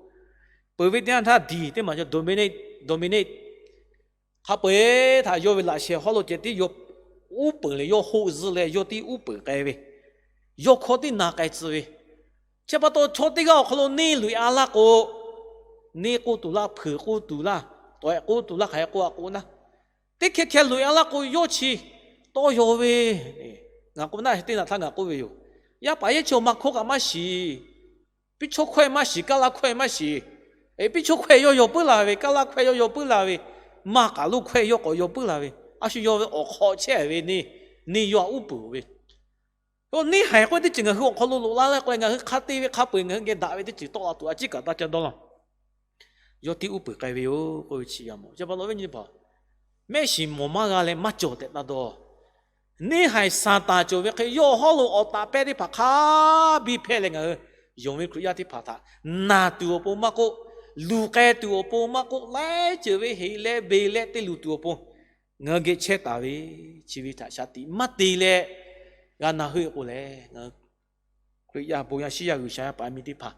Peuˬ ve teˇ yanˇ htaˇ diˬ teˇ maˬ cawˬ dominate, dominate. Hk'a peu-eˬ htaꞈ yawˇ ve laꞈ sheh hawˉ lo ceh tiˉ yawˇ uˉ peunˍ leh yawˇ hoˆ zuhˆ leh yawˇ tiˉ uˉ peunˍ k'ai ve, yawˇ hkawˇ tiˉ na k'ai tcuh ve. Chi pa taw chaw teˇ g'aˇ awˬ hk'aw lo neˇ luꞈ-e a laˇ k'o, neˇ k'oˆ tuˬ laˇ, hpeuꞈ k'oˆ tuˬ laˇ, tawehꞈ k'oˆ tuˬ laˇ, hk'aˬ hk'e k'oˆ a k'o naˉ, teˇ hkeh hkeh luꞈ-e a laˇ k'o yawˇ chi tawˇ yaw ve. Ngaˬ k'o naˉ teˇ naꞈ htaˇ ngaˬ k'oˆ ve yoˬ. Yaˇ paˍ yaˇ chi awˬ ma hkawˇ kaꞈ maˇ shiˍ. Piˇ chawˇ hkawehˇ maˇ shiˍ, kaˇ laˇ hkawehˇ maˇ shiˍ. Eˬ, piˇ chawˇ hkawehˇ yawˇ yaw puiˉ la ve, kaˇ laˇ hkawehˇ yawˇ yaw puiˉ la ve, maˇ k'aˬ lo hkawehˇ yawˇ k'awꞈ yaw puiˉ la ve, a shu yaw ve awˬ hk'aw chehˇ ve neˇ, neˇ yawˇ htaꞈ uˉ peunˍ ve. Neˇ haiˬ k'oˆ ve teˇ ceuˬ ngaˬ hui awˬ hk'aw lo loꞈ la leh k'o, ngaˬ hui hk'a te ve hk'a peu-eˬ ngaˬ hui geh daꞈ ve teˇ ceuˬ tawˆ la tuˬ a ciˉ kaꞈ taˇ ca dawˇ laˇ. Yawˇ tiˉ uˉ peunˍ k'ai ve yoˬ k'oˆ ve chi yaꞈ mawˬ. Chi pa taw ve nyi teˇ hpaˍ, mehˆ shiˍ mawˬ maˇ g'a leh maˇ cawˬ tehꞈ taˇ dawˇ. Neˇ haiˬ Saˍtanˍ cawˬ ve hk'e yawˇ hawˉ lo awˬ taꞈ pehˇ teˇ hpaˍ hk'a biˇ hpehˇ leh ngaˬ hui yonˍ ve Hkriꞈ yaˇ teˇ hpaˍ htaꞈ naˬ tuˬ awˬ pon maˇ k'oˆ, luˬ k'ai tuˬ awˬ pon maˇ k'oˆ, laiˉ ceuˬ ve heˍ leh beˬ leh te luˬ tuˬ awˬ pon ngaˬ hui geh chehˇ taˍ ve, chi ve htaꞈ shaˍ tiꞈ maˇ te leh g'a na heuˆ k'o lehˬ, ngaˬ hui Hkriꞈ yaˇ bon yaˇ shiˉ yaˇ G'uiˬsha yaˇ paˍ miˇ teˇ hpaˍ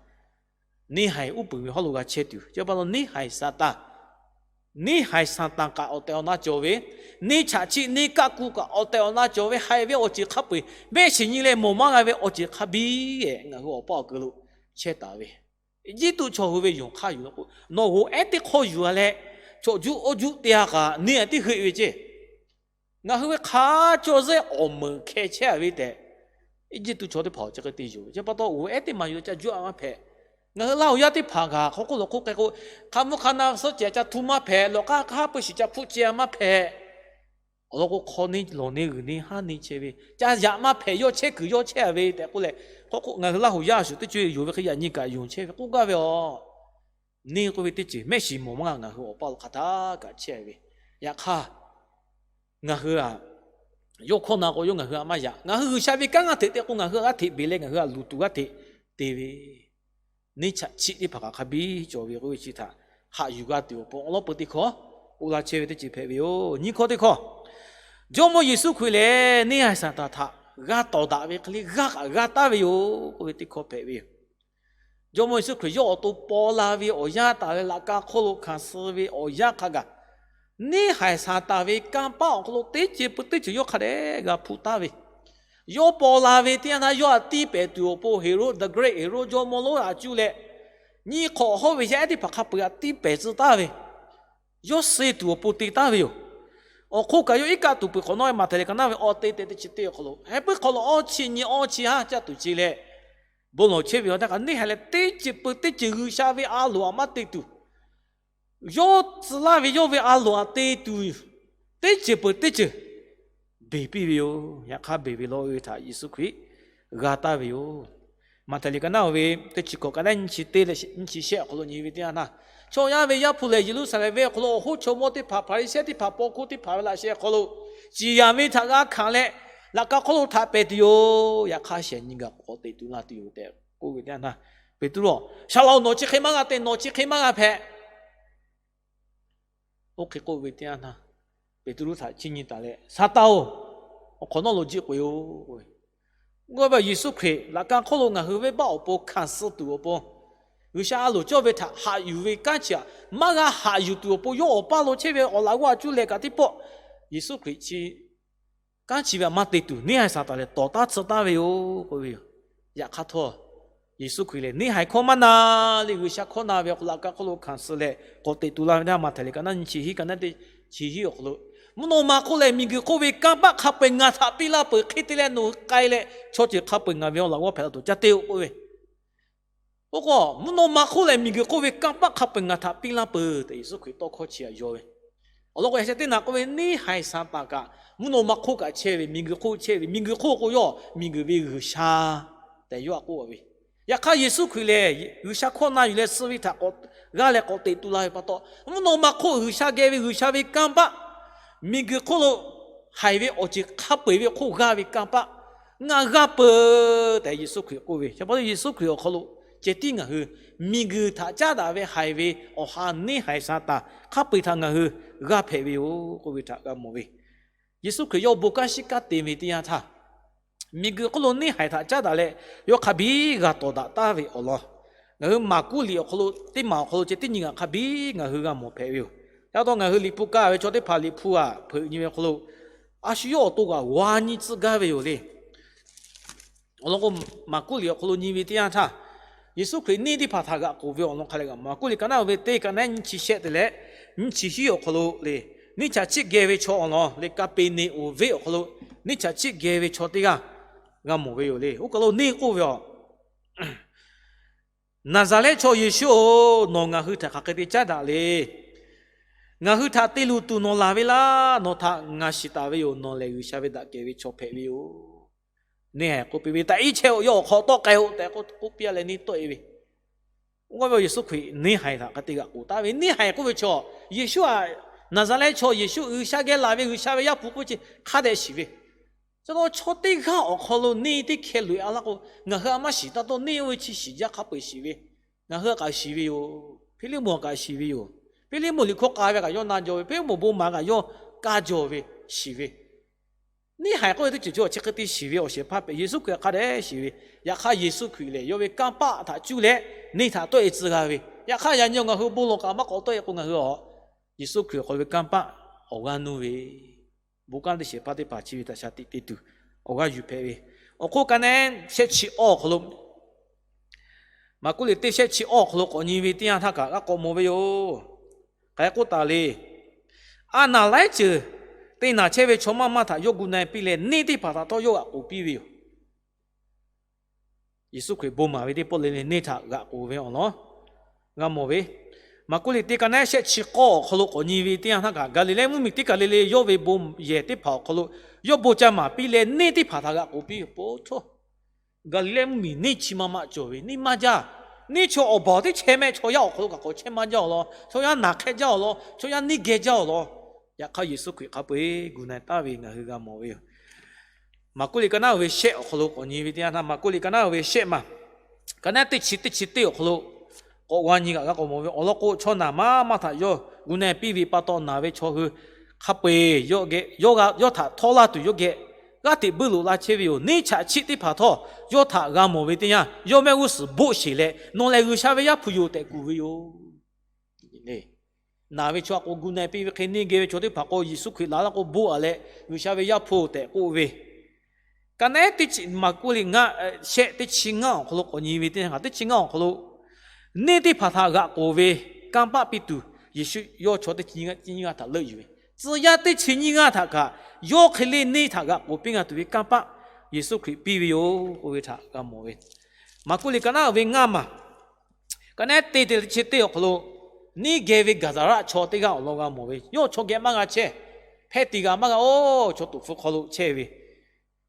neˇ haiˬ uˉ peunˍ ve hawˉ lo g'a chehˇ tuˬ, chi pa taw neˇ haiˬ Saˍtanˍ, neˇ haiˬ Saˍtanˍ kaꞈ awˬ tehˬ awˬ na cawˬ ve, neˇ chaꞈ chiˆ neˇ kaˆ ku kaꞈ awˬ tehˬ awˬ na cawˬ ve, haiˬ ve awˬ ceuˬ hk'a peu-eˬ mehˆ shiˍ nyi leh mawˬ maˇ g'a ve awˬ ceuˬ hk'a biˇ-eˬ ngaˬ hui awˬ paˇ awˬ keu lo chehˇ taˍ ve. Eˇjiˇtuꞈ chaw hui ve yonˍ hk'aˇ yuˬ la k'o, nawˬ g'oˬ ehˉ teˇ hk'awˇ yuˬ-a leh, chaw juˇ oˇ juˇ te-a kaꞈ neˇ haiˬ teˇ heuˆ ve ceˇ. Ngaˬ hui ve hk'a caw zehˇ awˬ meunˍ hkeh chehˇ-a ve tehꞈ, Eˇjiˇtuꞈ chaw teˇ hpaˍ chi hk'e te yoˬ. Chi pa taw g'oˬ ehˉ teˇ maˬ yuˬ ca juˇ-a maˇ hpehꞈ. Ngaˬ hui Laˇ huˍ yaˇ teˇ hpaˍ kaꞈ hk'aw k'oˆ lawˬ hk'oˆ k'ai k'o, hk'a mvuhˇ hk'a na suhˉ ceh ca htuˇ maˇ hpehꞈ, lawˬ k'aˉ hk'aˉ peuˬ shiˍ ca hpfuhˆ ceh-a maˇ hpehꞈ. Awˬ lawn k'o, hk'aw neˇ lawˬ neˇ g'uiˬ neˇ haˉ neˇ chehˇ ve, ca yaꞈ maˇ hpehꞈ, yawˇ chehˇ kuiˬ yawˇ chehˇ-a ve tehꞈ k'oˆ leh, hk'aw k'o ngaˬ hui Laˇ huˍ yaˇ shuˍ teˇ co-e yonˍ ve hk'e yaꞈ nyi kaꞈ yonˍ chehˇ ve k'oˆ gaˇ ve aˬ. Neˇ k'oˆ ve teˇ ceuˬ mehˆ shiˍ mawˬ maˇ g'a, ngaˬ hui awˬ paˇ lo hk'aˬ htaˇ kaꞈ chehˇ ve. Yaꞈ hk'aˇ, ngaˬ hui-aˬ, yawˇ hkawˇ na k'o yawˇ ngaˬ hui-aˬ maˇ yaꞈ. Ngaˬ hui G'uiˬsha ve kanˉ g'aˇ hteꞈ te k'o, ngaˬ hui g'aˇ hteꞈ beˬ leh ngaˬ hui-aˬ luˬ tuˬ g'aˇ hteꞈ te ve. Neˇ chaꞈ chiˆ teˇ hpaˍ kaꞈ hk'a biˇ cawˬ ve k'oˆ ve chi htaꞈ haꞈ yuˬ g'a tuˬ awˬ pon awˬ lawn peu teˇ hkawˇ k'oˆ laˇ chehˇ ve teˇ ceuˬ hpehꞈ ve yoˬ. Nyiˇ hkawˇ teˇ hkawˇ, Jawˇmawˇ Yeˍsuˆ Hkriꞈ lehˬ neˇ haiˬ Saˍtanˍ htaꞈ g'a tawˍ daꞈ ve hk'e le g'aˇ kaꞈ g'a taˍ ve yoˬ k'oˆ ve teˇ hkawˇ hpehꞈ ve yoˬ. Jawˇmawˇ Yeˍsuˆ Hkriꞈ yawˇ awˬ to paw la ve awˬ yanˇ taˍ leh laꞈ ka hk'oˆ lo hkanˍ suh ve awˬ yanˇ hk'a gaˬ, neˇ haiˬ Saˍtanˍ ve kanˇ paˆ awˬ hk'aw lo teˇ ceuˬ peuˬ teˇ ceuˬ yawˇ hk'a dehꞈ g'a hpuˇ taˍ ve, yawˇ paw la ve teˇ yanˇ htaˇ yawˇ htaꞈ tiˇ pehˍ tuˬ awˬ pon Heˍroˆ, the great Heˍroˆ jawˇmawˇ lonˉ htaꞈ cuˇ leh, Nyi hk'awꞈ hawˉ ve yaˇ ehˉ teˇ hpaˍ hk'a peu-eˬ htaꞈ tiˇ pehˍ tcuh taˍ ve, yawˇ suh tuˬ awˬ pon te taˍ ve yoˬ. Awˬ hk'oˆ kaꞈ yawˇ iˉ kaˆ tuˬ peuˬ hk'awꞈ nawˉ ve Maꞈhtehˍ liꞈ ka naˉ ve awˬ te tehꞈ teˇ chi teˇ awˬ hk'aw lo, heh puiˉ hk'aw lo awˇ chi nyi awˇ chi haˉ caˇ tuˬ ce leh, bon lawˬ chehˇ ve awˬ htaˇ kaꞈ neˇ haiˬ leh teˇ ceuˬ peuˬ teˇ ceuˬ G'uiˬsha ve a loˍ htaꞈ maˇ te tuˬ, yawˇ tcuh laˇ ve yawˇ ve a loˍ htaꞈ te tuˬ, teˇ ceuˬ peuˬ teˇ ceuˬ beˬ piˇ ve yoˬ. Yaꞈ hk'aˇ beˬ ve lawˬ ve htaꞈ Yeˍsuˆ Hkriꞈ g'a taˍ ve yoˬ. Maꞈhtehˍ liꞈ ka naˉ ve teˇ chi hkawꞈ ka naˉ nyi chi teˇ leh nyi chi shehˆ awˬ hk'aw lo nyi ve teˇ yanˇ htaˇ, chaw yaˇ ve Yaˇ hpu lehˬ Yeˍruˆsaˍlehnˍ venˇ awˬ hk'aw lo awˬ hoˉ chaw mawˇ teˇ hpaˍ, Hpaˍriˍsehˇ teˇ hpaˍ, paw hkuˇ teˇ hpaˍ ve laꞈ sheh awˬ hk'aw lo ciˍ yanˍ ve htaꞈ g'a hkanˍ leh, laꞈ ka hk'oˆ lo htaꞈ pehˍ tuˬ yoˬ. Yaꞈ hk'aˇ shehˍ nyi gaˬ k'awꞈ teꞈ tuˬ la tuˬ yoˬ tehꞈ k'oˆ ve teˇ yanˇ htaˇ, Peˍtruˆ, Shaˍ laꞈ-oˬ, nawˬ chi hk'e maˇ g'a te, nawˬ chi hk'e maˇ g'a hpehꞈ. Oˇ hk'e k'oˆ ve teˇ yanˇ htaˇ, Peˍtruˆ htaꞈ chiˇ nyi taˍ leh, Saˍtanˍ-oˬ, awˬ hk'awꞈ nawˉ lo jiˆ k'oꞈ-e-oˬ. Oˇ ve Yeˍsuˆ Hkriꞈ laꞈ ka hk'oˆ lo ngaˬ hui venˇbaˆ awˬ pon hkanˍ suh tuˬ awˬ pon, G'uiˬsha a loˍ cawˇ ve htaꞈ haꞈ yuˬ ve kanˉ chi htaꞈ maˇ g'a haꞈ yuˬ tuˬ awˬ pon, yawˇ awˬ paˇ lo chehˇ ve awˬ laꞈ g'awˇ a cuˇ leh kaꞈ teˇ pawˆ Yeˍsuˆ Hkriꞈ chi kanˉ chi ve htaꞈ maˇ te tuˬ, neˇ haiˬ Saˍtanˍ lehˬ tawˍ taˉ tcuh taˍ ve yoˬ k'oˆ ve yoˬ. Yaꞈ hk'aˇ htawˇ, Yeˍsuˆ Hkriꞈ lehˬ neˇ haiˬ hkawˇ maˇ na leh G'uiˬsha hkawˇ na ve awˬ hk'aw lo laꞈ ka hk'oˆ lo hkanˍ suh leh k'awꞈ teꞈ tuˬ la ve teˇ yanˇ, Maꞈhtehˍ liꞈ ka naˉ nyi chi hiˉ ka naˉ teˇ chi hiˉ awˬ hk'aw lo, Mvuhˇ naw ma hk'oˆ leh miˬguiˬ hk'oˆ ve kanˇ paˆ hk'a peu-eˬ ngaˬ htaꞈ piˇ laˇ peuˬ. Hk'e te leh nawˬ hui k'ai leh chaw ceuˬ hk'a peu-eˬ ngaˬ ve awˬ laꞈ g'awˇ hpehꞈ la tuˬ ca te-oˬ k'oˆ ve. Oˇ k'o, mvuhˇ naw ma hk'oˆ leh miˬguiˬ hk'oˆ ve kanˇ paˆ hk'a peu-eˬ ngaˬ htaꞈ piˇ laˇ peuˬ tehꞈ Yeˍsuˆ Hkriꞈ tawˇ hkawˇ chi htaꞈ yaw ve. Awˬ lawn k'o, yaꞈ sheh teˇ naꞈ k'oˆ ve, neˇ haiˬ Saˍtanˍ kaꞈ mvuhˇ naw ma hk'oˆ kaꞈ chehˇ ve, miˬguiˬ hk'oˆ chehˇ ve, miˬguiˬ hk'oˆ k'o yawˇ miˬguiˬ ve G'uiˬsha tehꞈ yawˇ htaꞈ k'oˆ ve. Yaꞈ hk'aˇ Yeˍsuˆ Hkriꞈ lehˬ G'uiˬsha hkawˇ na yuˬ leh suh ve htaꞈ k'awꞈ g'a leh k'awꞈ teꞈ tuˬ la ve pa taw, mvuhˇ naw ma hk'oˆ G'uiˬsha geh ve G'uiˬsha ve kanˇ paˆ, miˬguiˬ hk'oˆ lo haiˬ ve awˬ ceuˬ hk'a peu-eˬ ve hk'oˆ g'aˇ ve kanˇ paˆ ngaˬ g'a peuˬ tehꞈ Yeˍsuˆ Hkriꞈ k'oˆ ve. Chi pa taw Yeˍsuˆ Hkriꞈ awˬ hk'aw lo ceh tiˉ ngaˬ hui miˬguiˬ htaꞈ caˉ daꞈ ve haiˬ ve awˬ ha neˇ haiˬ Saˍtanˍ hk'a peu-eˬ htaꞈ ngaˬ hui g'a hpehꞈ ve yoˬ k'oˆ ve htaꞈ g'a mawˬ ve. Yeˍsuˆ Hkriꞈ yawˇ bon kanˉ shiˉ kanˉ te ve teˇ yanˇ htaˇ, miˬguiˬ hk'oˆ lo neˇ haiˬ htaꞈ caˉ daꞈ leh yawˇ hk'a biˇ g'a tawˍ daꞈ taˍ ve awˬ lawn, ngaˬ hui Maˍkuˆ liꞈ awˬ hk'aw lo teˇ maˬ awˬ hk'aw lo ceh tiˉ nyi ngaˬ hk'a biˇ ngaˬ hui g'a mawˬ hpehꞈ ve yoˬ. Yaꞈ taw ngaˬ hui liꞈ hpu kaˇ ve chaw teˇ hpaˍ liꞈ hpu aꞈ hpeuꞈ nyi ve hk'aw lo, a shu yawˇ awˬ to g'aꞈ g'aw nyi tcuh gaˇ ve yoˬ le. Awˬ lawn k'o, Maˍkuˆ liꞈ awˬ hk'aw lo nyi ve teˇ yanˇ htaˇ, Yeˍsuˆ Hkriꞈ neˇ teˇ hpaˍ htaꞈ g'aꞈ k'oˍ ve awˬ lawn hk'a leh g'a mawˬ. Maˍkuˆ liꞈ ka naˉ ve teˇ ka naˉ nyiˇ chi shehˆ te leh nyiˇ chi hiˉ awˬ hk'aw lo le, neˇ chaꞈ chiˆ geh ve chaw awˬ lawn le, Kaˍpeˍneˍonˍ venˇ awˬ hk'aw lo neˇ chaꞈ chiˆ geh ve chaw teˇ g'aˇ g'a mawˬ ve yoˬ le. Oˇ kaˬ lo neˇ k'oˆ ve yoˬ. Naˍzaˍrehˆ chaw Yeˍsuˆ-oˬ, nawˬ ngaˬ hui htaꞈ hk'aˬ hk'e te caˉ daꞈ le. Ngaˬ hui htaꞈ te luˬ tuˬ nawˬ laˬ ve laˇ. Nawˬ htaꞈ ngaˬ shiˍ taˍ ve yoˬ. Nawˬ lehˬ G'uiˬsha ve daꞈ kehˬ ve chaw hpehꞈ ve yoˬ. Neˇ haiˬ k'oˆ piˇ ve, Taꞈ iˉ chehˇ-oˆ, yawˇ awˬ hk'aw tawˆ k'ai-oˆ tehꞈ k'oˆ piˇ leh neˇ tawˆ-e ve. Oˇ ve Yeˍsuˆ Hkriꞈ neˇ haiˬ htaꞈ hk'a te g'aꞈ k'oˍ taˍ ve. Neˇ haiˬ k'oˆ ve chaw, Yeˍsuˆ-aˬ, Naˍzaˍrehˆ chaw Yeˍsuˆ G'uiˬsha geh laˬ ve G'uiˬsha ve Yaˇ hpu k'oˆ ve chi hk'a dehꞈ shiˍ ve. Chi pa taw chaw teˇ g'aˇ awˬ hk'aw lo neˇ teˇ hkeh loꞈ-e a laˇ k'o, ngaˬ hui a maˇ shiˍ taˇ tawˆ. Neˇ oˇ ve chi shiˍ jaˇ hk'a peu-eˬ shiˍ ve. Ngaˬ hui kaꞈ shiˍ ve yoˬ. Hpiˇliˇmonˍ kaꞈ shiˍ ve yoˬ. Hpiˇliˇmonˍ liꞈ hkawˇ k'a ve kaꞈ yawˇ na jaw ve. Hpiˇliˇmonˍ bon maˍ kaꞈ yawˇ kaˇ jaw ve, shiˍ ve. Neˇ haiˬ k'oˆ ve teˇ ceuˬ chi awˬ chi hk'e te shiˍ ve awˬ shehˍ hpaˇ hpehꞈ. Yeˍsuˆ Hkriꞈ hk'a dehꞈ shiˍ ve. Yaꞈ hk'aˇ Yeˍsuˆ Hkriꞈ lehˬ yawˇ ve kanˇ paˆ htaꞈ cuˇ leh neˇ htaꞈ tawˆ-e tcuh g'a ve. Yaꞈ hk'aˇ yaꞈ nyi-oˬ, ngaˬ hui bon lawˬ kaꞈ maˇ k'awꞈ tawˆ-e k'o, ngaˬ hui a Yeˍsuˆ Hkriꞈ awˬ hk'aw ve kanˇ paˆ awˬ g'aˇ nuˇ ve, bon kanˉ teˇ shehˍ hpaˇ teˇ hpaˍ chi ve htaꞈ shaˍ tiꞈ te tuˬ awˬ g'aˇ yuˬ hpehꞈ ve. Awˬ hk'oˆ ka naˉ shehˆ chi awˇ awˬ hk'aw lo, Maˍkuˆ liꞈ teˇ shehˆ chi awˇ awˬ hk'aw lo k'awꞈ nyi ve teˇ yanˇ htaˇ kaꞈ g'a k'awꞈ mawˬ ve yoˬ. Hk'aˬ hk'e k'oˆ taˍ le. A naˍ laiˉ ceuˬ te naˍ chehˇ ve chaw maˇ maˇ htaꞈ yawˇ gu na-e piˇ leh, neˇ teˇ hpaˍ htaꞈ htawˇ yawˇ g'aꞈ k'oˍ piˇ ve yoˬ. Yeˍsuˆ Hkriꞈ bon maˍ ve teˇ pawˆ le le neˇ htaꞈ g'aꞈ k'oˍ ve awˬ lawn g'a mawˬ ve. Maˍkuˆ liꞈ teˇ ka naˉ shehˆ chi k'awˇ awˬ hk'aw lo k'awꞈ nyi ve teˇ yanˇ htaˇ kaꞈ, Gaˍliˍlehˇ mvuhˇmiˬ teˇ kaˬ le le yawˇ ve bon yehˬ teˇ hpaˍ awˬ hk'aw lo yawˇ bon ca maˍ piˇ leh, neˇ teˇ hpaˍ htaꞈ g'aꞈ k'oˍ piˇ ve po htawˇ, Gaˍliˍlehˇ mvuhˇmiˬ neˇ chi ma ma cawˬ ve, neˇ maˇ jaˇ. Neˇ chaw awˬ baˬ teˇ chehˇ mehˆ chaw yaˇ awˬ hk'aw lo kaꞈ k'awꞈ chehˇ maˇ jaˇ awˬ lawn, chaw yaˇ naˬ hk'ehˇ jaˇ awˬ lawn, chaw yaˇ neˇ geh jaˇ awˬ lawn, yaꞈ hk'aˇ Yeˍsuˆ Hkriꞈ hk'a peu-eˬ gu na-e taˍ ve ngaˬ hui g'a mawˬ ve yoˬ. Maˍkuˆ liꞈ ka naˉ ve shehˆ awˬ hk'aw lo k'awꞈ nyi ve teˇ yanˇ htaˇ, Maˍkuˆ liꞈ ka naˉ ve shehˆ ma, ka naˉ teˇ chi teˇ chi teˇ awˬ hk'aw lo k'awꞈ g'a nyi kaꞈ g'a k'awꞈ mawˬ ve. Awˬ lawn k'o, chaw naˬ maˇ maˇ htaꞈ yawˇ gu na-e piˇ ve pa taw, naˬ ve chaw hui hk'a peu-eˬ yawˇ geh, yawˇ g'a, yawˇ htaꞈ htawˇ laˇ tuˬ yawˇ geh g'aˇ hteꞈ buiˇ loꞈ la chehˇ ve yoˬ. Neˇ chaꞈ chiˆ teˇ hpaˍ htawˇ yawˇ htaꞈ g'a mawˬ ve teˇ yanˇ, yawˇ mehˆ g'uˇ suhˍ boˆ sheˬ leh, Nawˬ lehˬ G'uiˬsha ve Yaˇ hpu yoˬ tehꞈ kuˬ ve yoˬ. Naˬ ve chaw a k'o gu na-e piˇ ve hk'e, neˇ geh ve chaw teˇ hpaˍ k'o Yeˍsuˆ Hkriꞈ laˬ laˇ k'o boˆ-a leh, G'uiˬsha ve Yaˇ hpu tehꞈ k'oˆ ve. Ka naˉ teˇ chi, Maˍkuˆ liꞈ ngaˇ, shehˆ teˇ chi ngaˇ awˬ hk'aw lo k'awꞈ nyi ve teˇ yanˇ, teˇ chi ngaˇ awˬ hk'aw lo neˇ teˇ hpaˍ htaꞈ g'aꞈ k'oˍ ve kanˇ paˆ piˇ tuˬ, Yeˍsuˆ yawˇ chaw teˇ chi nyiˇ g'aˇ htaꞈ leuˆ yuˬ ve, tcuh yaˇ teˇ chi nyiˇ g'aˇ htaꞈ kaꞈ yawˇ hk'e le neˇ htaꞈ g'aꞈ k'oˍ piˇ g'a tuˬ ve kanˇ paˆ Yeˍsuˆ Hkriꞈ piˇ ve yoˬ k'oˆ ve htaꞈ g'a mawˬ ve. Maˍkuˆ liꞈ ka naˉ ve ngaˇ maˬ, ka naˉ teˇ te chi teˇ awˬ hk'aw lo, neˇ geh ve Gaˍdaˍraˆ chaw teˇ g'aˇ awˬ lawn g'a mawˬ ve, yawˇ chaw geh maˇ g'a chehˇ, hpehˇ tiꞈ g'a maˇ g'a, oˇ chaw tuꞈ hpfuh hk'aw lo chehˇ ve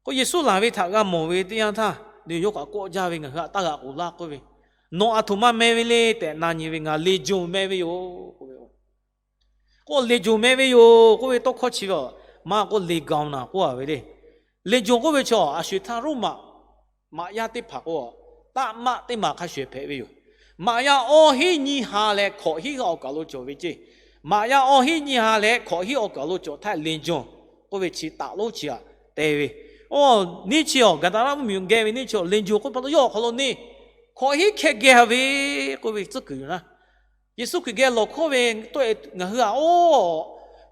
k'o, Yeˍsuˆ laˬ ve htaꞈ g'a mawˬ ve teˇ yanˇ htaˇ, yawˇ kaꞈ kawˆ jaˇ ve, Ngaˬ hui htaꞈ taˇ g'aꞈ k'oˍ laˇ k'oˆ ve, Nawˬ aˬ htoꞈ ma meh ve le tehꞈ na nyi ve, Ngaˬ leˍjonˍ meh ve yoˬ k'oˆ ve. K'o, leˍjonˍ meh ve yoˬ k'oˆ ve tawˇ hkawˇ chi ve, maˇ k'oˆ, leˍ gaoˬ naˬ k'oˆ a ve le. Leˍjonˍ k'oˆ ve chaw, a sho-eˬ htaˇ Roˉmaꞈ maꞈ yaˇ teˇ hpaˍ k'o, taˆ maˆ teˇ maˬ hk'a sho-eˬ hpehꞈ ve yoˬ. Maꞈ yaˇ awˇ hinˉ nyiˇ ha leh hkawꞈ hinˉ g'aˇ awˬ kaˬ lo cawˬ ve ceˇ. Maꞈ yaˇ awˇ hinˉ nyiˇ ha leh hkawꞈ hinˉ awˬ kaˬ lo cawˬ htaˇ, leˍjonˍ k'oˆ ve chi taˍ lonˉ chi aꞈ te ve. Oˇ neˇ chi awˬ, Gaˍdaˍraˆ mvuhˇmiˬ geh ve neˇ chi awˬ, leˍjonˍ k'oˆ pa taw yawˇ awˬ hk'aw lo neˇ hkawꞈ hinˉ hkeh geh a ve k'oˆ ve tcuhˉ kuiˬ yoˬ naˉ. Yeˍsuˆ Hkriꞈ geh lawˬ hkawˇ ve tawˆ e, Ngaˬ hui aꞈ oˇ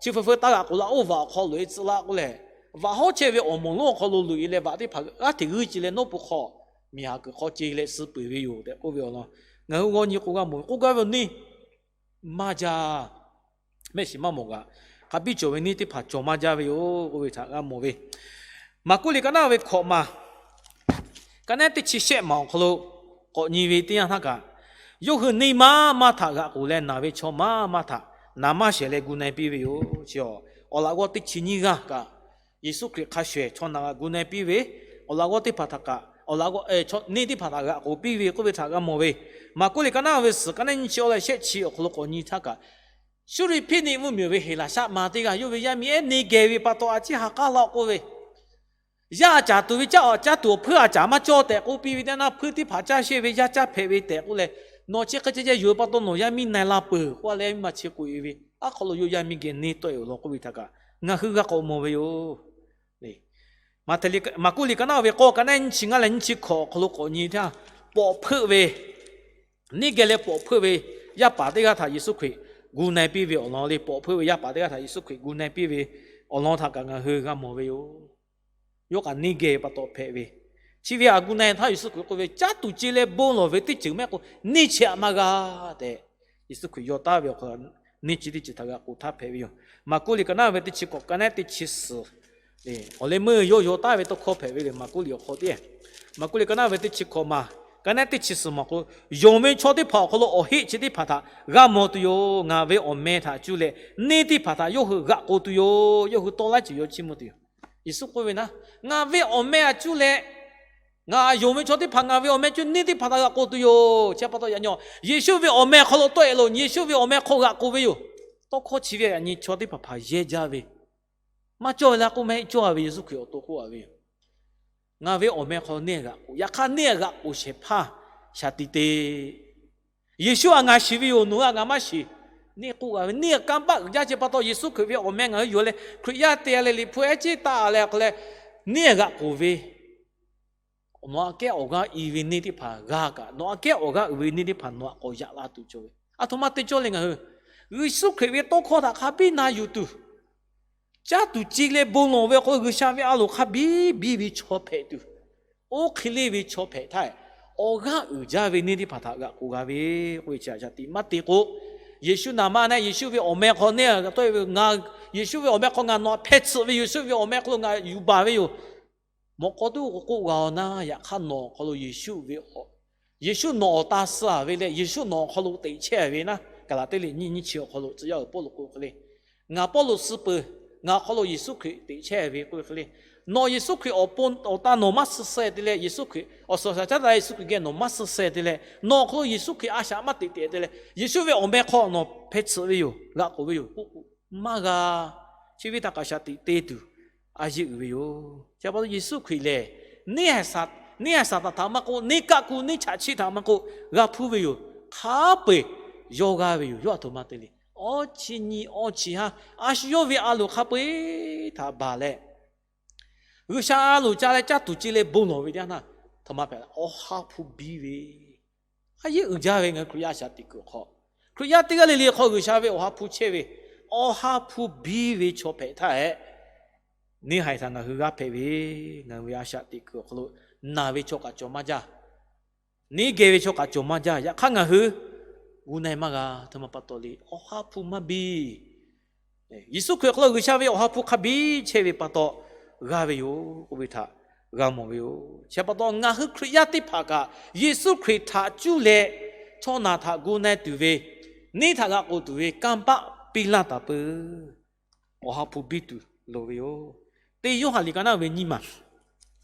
chi feu feu taˇ g'aꞈ k'oˍ laˇ, oˇ vaꞈ awˬ hk'aw loꞈ e tcuh laˇ k'oˆ leh, vaꞈ hawˉ chehˇ ve awˬ moˍ lonˉ awˬ hk'aw lo loꞈ e leh, vaꞈ teˇ hpaˍ g'aˇ hteꞈ g'uiˇ ce leh, nawˉ pui hk'aw miˬ haˍ kuiˬ hk'aw ce leh suh peuˬ ve yoˬ tehꞈ k'oˆ ve awˬ lawn, ngaˬ hui g'aw nyi k'o g'a mawˬ ve. K'oˆ gaˇ ve awˬ neˇ maˇ jaˇ. Mehˆ shiˍ maˇ mawˬ kaꞈ, hk'a biˇ cawˬ ve neˇ teˇ hpaˍ cawˬ maˇ jaˇ ve yoˬ k'oˆ ve htaꞈ g'a mawˬ ve. Maˍkuˆ liꞈ ka naˉ ve hkawꞈ maˬ, ka naˉ teˇ chi shehˆ maˬ awˬ hk'aw lo k'awꞈ nyi ve teˇ yanˇ htaˇ kaꞈ, yawˇ hui neˇ maˇ maˇ htaꞈ g'aꞈ k'oˍ leh, naˬ ve chaw maˇ maˇ htaꞈ naˍ maˇ shehˍ leh gu na-e piˇ ve yoˬ. Chi awˬ laꞈ g'awˇ teˇ chi nyiˇ g'aˇ kaꞈ, Yeˍsuˆ Hkriꞈ hk'a sho-eˬ chaw naˬ g'a gu na-e piˇ ve, awˬ laꞈ g'awˇ teˇ hpaˍ htaꞈ kaꞈ, awˬ laꞈ g'awˇ neˇ teˇ hpaˍ htaꞈ g'aꞈ k'oˍ piˇ ve k'oˆ ve htaꞈ g'a mawˬ ve. Maˍkuˆ liꞈ ka naˉ ve suhˍ, ka naˉ nyiˇ chi awˇ leh shehˆ chi awˬ hk'aw lo k'awꞈ nyi htaˇ kaꞈ, Suˇriˆ hpiˇ niˆ mvuhˇmiˬ ve Heˍlaˍsaˆ ma teˇ g'aˇ yawˇ ve yaˇ miˇ ehˉ neˇ geh ve pa taw, a ciˉ ha k'aˉ laˇ k'oˆ ve, Yaˇ a caˍ tuˬ ve caˇ, awˬ caˇ tuˬ awˬ hpuiˇ a caˍ maˇ cawˇ tehꞈ k'oˆ piˇ ve teˇ yanˇ, hpuiˇ teˇ hpaˍ caˇ shehˇ ve yaˇ caˇ hpehꞈ ve tehꞈ k'oˆ leh, nawˬ chi hk'e ceh ceh yuˬ ve pa taw nawˬ yaˇ miˇ na-e la peuˬ k'oˆ leh, yaˇ miˇ ma chi k'oꞈ e ve, aˉ hk'aw lo yawˇ yaˇ miˇ geh neˇ tawˆ e awˬ lawn k'oˆ ve htaꞈ kaꞈ ngaˬ hui g'a k'awꞈ mawˬ ve yoˬ. Maˍkuˆ liꞈ ka naˉ ve k'awˇ, ka naˉ nyiˇ chi ngaˇ leh nyiˇ chi hkawꞈ awˬ hk'aw lo k'awꞈ nyi htaˇ, pawꞈ hpeuˆ ve, neˇ geh leh pawꞈ hpeuˆ ve yaˇ paˍ teˇ g'aˇ htaꞈ Yeˍsuˆ Hkriꞈ gu na-e piˇ ve awˬ lawn le. Pawꞈ hpeuˆ ve yaˇ paˍ teˇ g'aˇ htaꞈ Yeˍsuˆ Hkriꞈ gu na-e piˇ ve awˬ lawn htaꞈ kaꞈ ngaˬ hui g'a mawˬ ve yoˬ. Yawˇ kaꞈ neˇ geh pa taw hpehꞈ ve, chi ve aꞈ gu na-e htaˇ Yeˍsuˆ Hkriꞈ k'oˆ ve, Caˉ tuˬ ce leh bon lawˬ ve teˇ ceuˬ mehˆ k'o, neˇ chi aꞈ maˇ g'a tehꞈ, Yeˍsuˆ Hkriꞈ yaw taˉ ve awˬ hk'aw lo neˇ chi teˇ ceuˬ htaꞈ g'a k'oˍ htaˇ hpehꞈ ve yoˬ. Maˍkuˆ liꞈ ka naˉ ve teˇ chi hkawꞈ, ka naˉ teˇ chi suhˍ, awˬ leh meuˇ yawˇ yaw taˉ ve tawˇ hkawˇ hpehꞈ ve le. Maˍkuˆ liꞈ awˬ hk'aw teˇ, Maˍkuˆ liꞈ ka naˉ ve teˇ chi hkawꞈ maˬ, ka naˉ teˇ chi suhˍ maˬ k'o, Yonˍ ve chaw teˇ hpaˍ awˬ hk'aw lo awˬ heˆ chi teˇ hpaˍ htaꞈ g'a mawˬ tuˬ yoˬ. Ngaˬ ve awˬ meh htaꞈ cuˇ leh neˇ teˇ hpaˍ htaꞈ yawˇ hui g'aꞈ k'oˍ tuˬ yoˬ. Yawˇ hui tawˇ laiˉ ceuˬ yaw chiˇ mvuh tuˬ yoˬ. Yeˍsuˆ k'oˆ ve naˉ, Ngaˬ ve awˬ meh htaꞈ cuˇ leh, ngaˬ yonˍ ve chaw teˇ hpaˍ ngaˬ ve awˬ meh cuˇ neˇ teˇ hpaˍ htaꞈ g'aꞈ k'oˍ tuˬ yoˬ. Chi pa taw yaꞈ nyi Yeˍsuˆ ve awˬ meh hk'aw lo tawˆ e lo, Yeˍsuˆ ve awˬ meh hk'aw g'aꞈ k'oˍ ve yoˬ. Tawˇ hkawˇ chi ve yaꞈ nyi chaw teˇ hpaˍ hpaˍ yehˇ jaˇ ve, maˇ cawˇ ve la k'oˆ mehˆ cawˇ a ve Yeˍsuˆ Hkriꞈ awˬ to k'oˆ a ve yoˬ. Ngaˬ ve awˬ meh hk'aw neˇ g'aꞈ k'oˍ, yaꞈ hk'aˇ neˇ g'aꞈ k'oˍ shehˍ hpaˇ shaˍ tiꞈ te. Yeˍsuˆ aꞈ ngaˬ shiˍ ve yoˬ, nawˬ hui aꞈ ngaˬ maˇ shiˍ. Neˇ k'oˆ g'a ve, neˇ kanˇ paˆ uiˍ jaˇ. Chi pa taw Yeˍsuˆ Hkriꞈ ve awˬ meh ngaˬ hui yonˍ leh Hkriꞈ yaˇ te leh Liꞈ hpu ehˉ ceˇ taˆ leh hk'aw leh, neˇ g'aꞈ k'oˍ ve, nawˬ aꞈ kehˉ awˬ g'aˇ i ve neˇ teˇ hpaˍ g'a kaꞈ, nawˬ aꞈ kehˉ awˬ g'aˇ uiˍ ve neˇ teˇ hpaˍ nawˬ aꞈ k'awꞈ yaꞈ la tuˬ cawˬ ve. Aˬ htoꞈ ma te cawˇ le ngaˬ hui, Yeˍsuˆ Hkriꞈ ve tawˇ hkawˇ htaꞈ hk'a biˇ na yuˬ tuˬ, caˇ tuˬ ce leh bon lawˬ ve awˬ hk'aw lo G'uiˬsha ve a loˍ hk'a biˇ biˇ ve chaw hpehꞈ tuˬ, oˇ hk'e le ve chaw hpehꞈ htaˇ, awˬ g'aˇ uiˍ jaˇ ve neˇ teˇ hpaˍ htaꞈ g'aꞈ k'oˍ g'a ve k'oˆ ve chi shaˍ tiꞈ maˇ te k'o, Yeˍsuˆ naˍ ma na Yeˍsuˆ ve awˬ meh hk'aw neˇ g'aꞈ tawˆ e ve, ngaˬ Yeˍsuˆ ve awˬ meh hk'aw ngaˬ nawˬ htaꞈ hpeh tsuhꞈ ve yoˬ, Yeˍsuˆ ve awˬ meh hk'aw lo ngaˬ yuˬ baˬ ve yoˬ. Mawꞈ k'aw tuˉ k'oˆ g'a-o naˉ, yaꞈ hk'aˇ nawˬ awˬ hk'aw lo Yeˍsuˆ ve, Yeˍsuˆ nawˬ awˬ ta suh a ve leh, Yeˍsuˆ nawˬ awˬ hk'aw lo teꞈ chehˇ ve naˉ, Gaˍlaˍtiˆ liꞈ nyiˇ nyiˇ chi awˬ hk'aw lo tcuh yaˇ awˬ Pawˇluꞈ k'oˆ hk'e le, Ngaˬ Pawˇluꞈ suh peuˬ, ngaˬ awˬ hk'aw lo Yeˍsuˆ Hkriꞈ teꞈ chehˇ ve k'oˆ ve hk'e le, nawˬ Yeˍsuˆ Hkriꞈ awˬ pon awˬ ta nawˬ maˇ suh suh te leh, Yeˍsuˆ Hkriꞈ awˬ suhˍ shaˍ caˉ daꞈ Yeˍsuˆ Hkriꞈ geh nawˬ maˇ suh suh te leh, nawˬ awˬ hk'aw lo Yeˍsuˆ Hkriꞈ a shaꞈ maˇ teꞈ teꞈ te leh, Yeˍsuˆ ve awˬ meh hk'aw nawˬ hpeh tsuhꞈ ve yoˬ, g'aꞈ k'oˍ ve yoˬ k'oˆ k'o, maˇ g'a. Chi ve htaꞈ kaꞈ shaˍ tiꞈ te tuˬ a yeˇ uiˍ ve yoˬ. Chi pa taw Yeˍsuˆ Hkriꞈ lehˬ, neˇ haiˬ Saˍtanˍ htaꞈ maˇ k'oˆ, neˇ kaˆ ku neˇ chaꞈ chiˆ htaꞈ maˇ k'oˆ, g'a hpuˇ ve yoˬ. Hk'a peu-eˬ yawˇ g'aˇ ve yoˬ. Yawˇ aˬ htoꞈ ma te le. Awˇ chi nyi awˇ chi haˉ a shu yawˇ ve a loˍ hk'a peu-eˬ htaꞈ baˬ leh, G'uiˬsha a loˍ ca leh caˇ tuˬ ce leh bon lawˬ ve teˇ yanˇ htaˇ, htoꞈ ma hpehꞈ, awˬ ha hpu biˇ ve, a yeˇ uiˍ jaˇ ve ngaˬ hui Hkriꞈ yaˇ shaˍ tiꞈ kuiˬ awˬ hk'aw, Hkriꞈ yaˇ teˇ g'aˇ le le hk'aw G'uiˬsha ve awˬ ha hpu chehˇ ve, awˬ ha hpu biˇ ve chaw hpehꞈ htaˇ hehꞈ, neˇ haiˬ htaꞈ ngaˬ hui g'aˇ hpehꞈ ve, ngaˬ hui ve a shaꞈ teꞈ kuiˬ awˬ hk'aw lo naˬ ve chaw kaꞈ cawˬ maˇ jaˇ. neˇ geh ve chaw kaꞈ cawˬ maˇ jaˇ. Yaꞈ hk'aˇ ngaˬ hui gu na-e maˇ g'a. Htoꞈ ma pa taw le, Awˬ ha hpu maˇ biˇ. Yeˍsuˆ Hkriꞈ awˬ hk'aw lo G'uiˬsha ve Awˬ ha hpu hk'a biˇ chehˇ ve pa taw g'aˇ ve yoˬ k'oˆ ve htaꞈ g'a mawˬ ve yoˬ. Chi pa taw ngaˬ hui Hkriꞈ yaˇ teˇ hpaˍ kaꞈ Yeˍsuˆ Hkriꞈ htaꞈ cuˇ leh chaw naˬ htaꞈ gu na-e tuˬ ve, neˇ htaꞈ g'a k'oˍ tuˬ ve kanˇ paˆ piˇ laˇ taˍ peuˬ. Awˬ ha hpu biˇ tuˬ loˍ ve yoˬ. Teˇ Yoˇhanˬ liꞈ ka naˉ ve nyiˇ maˬ,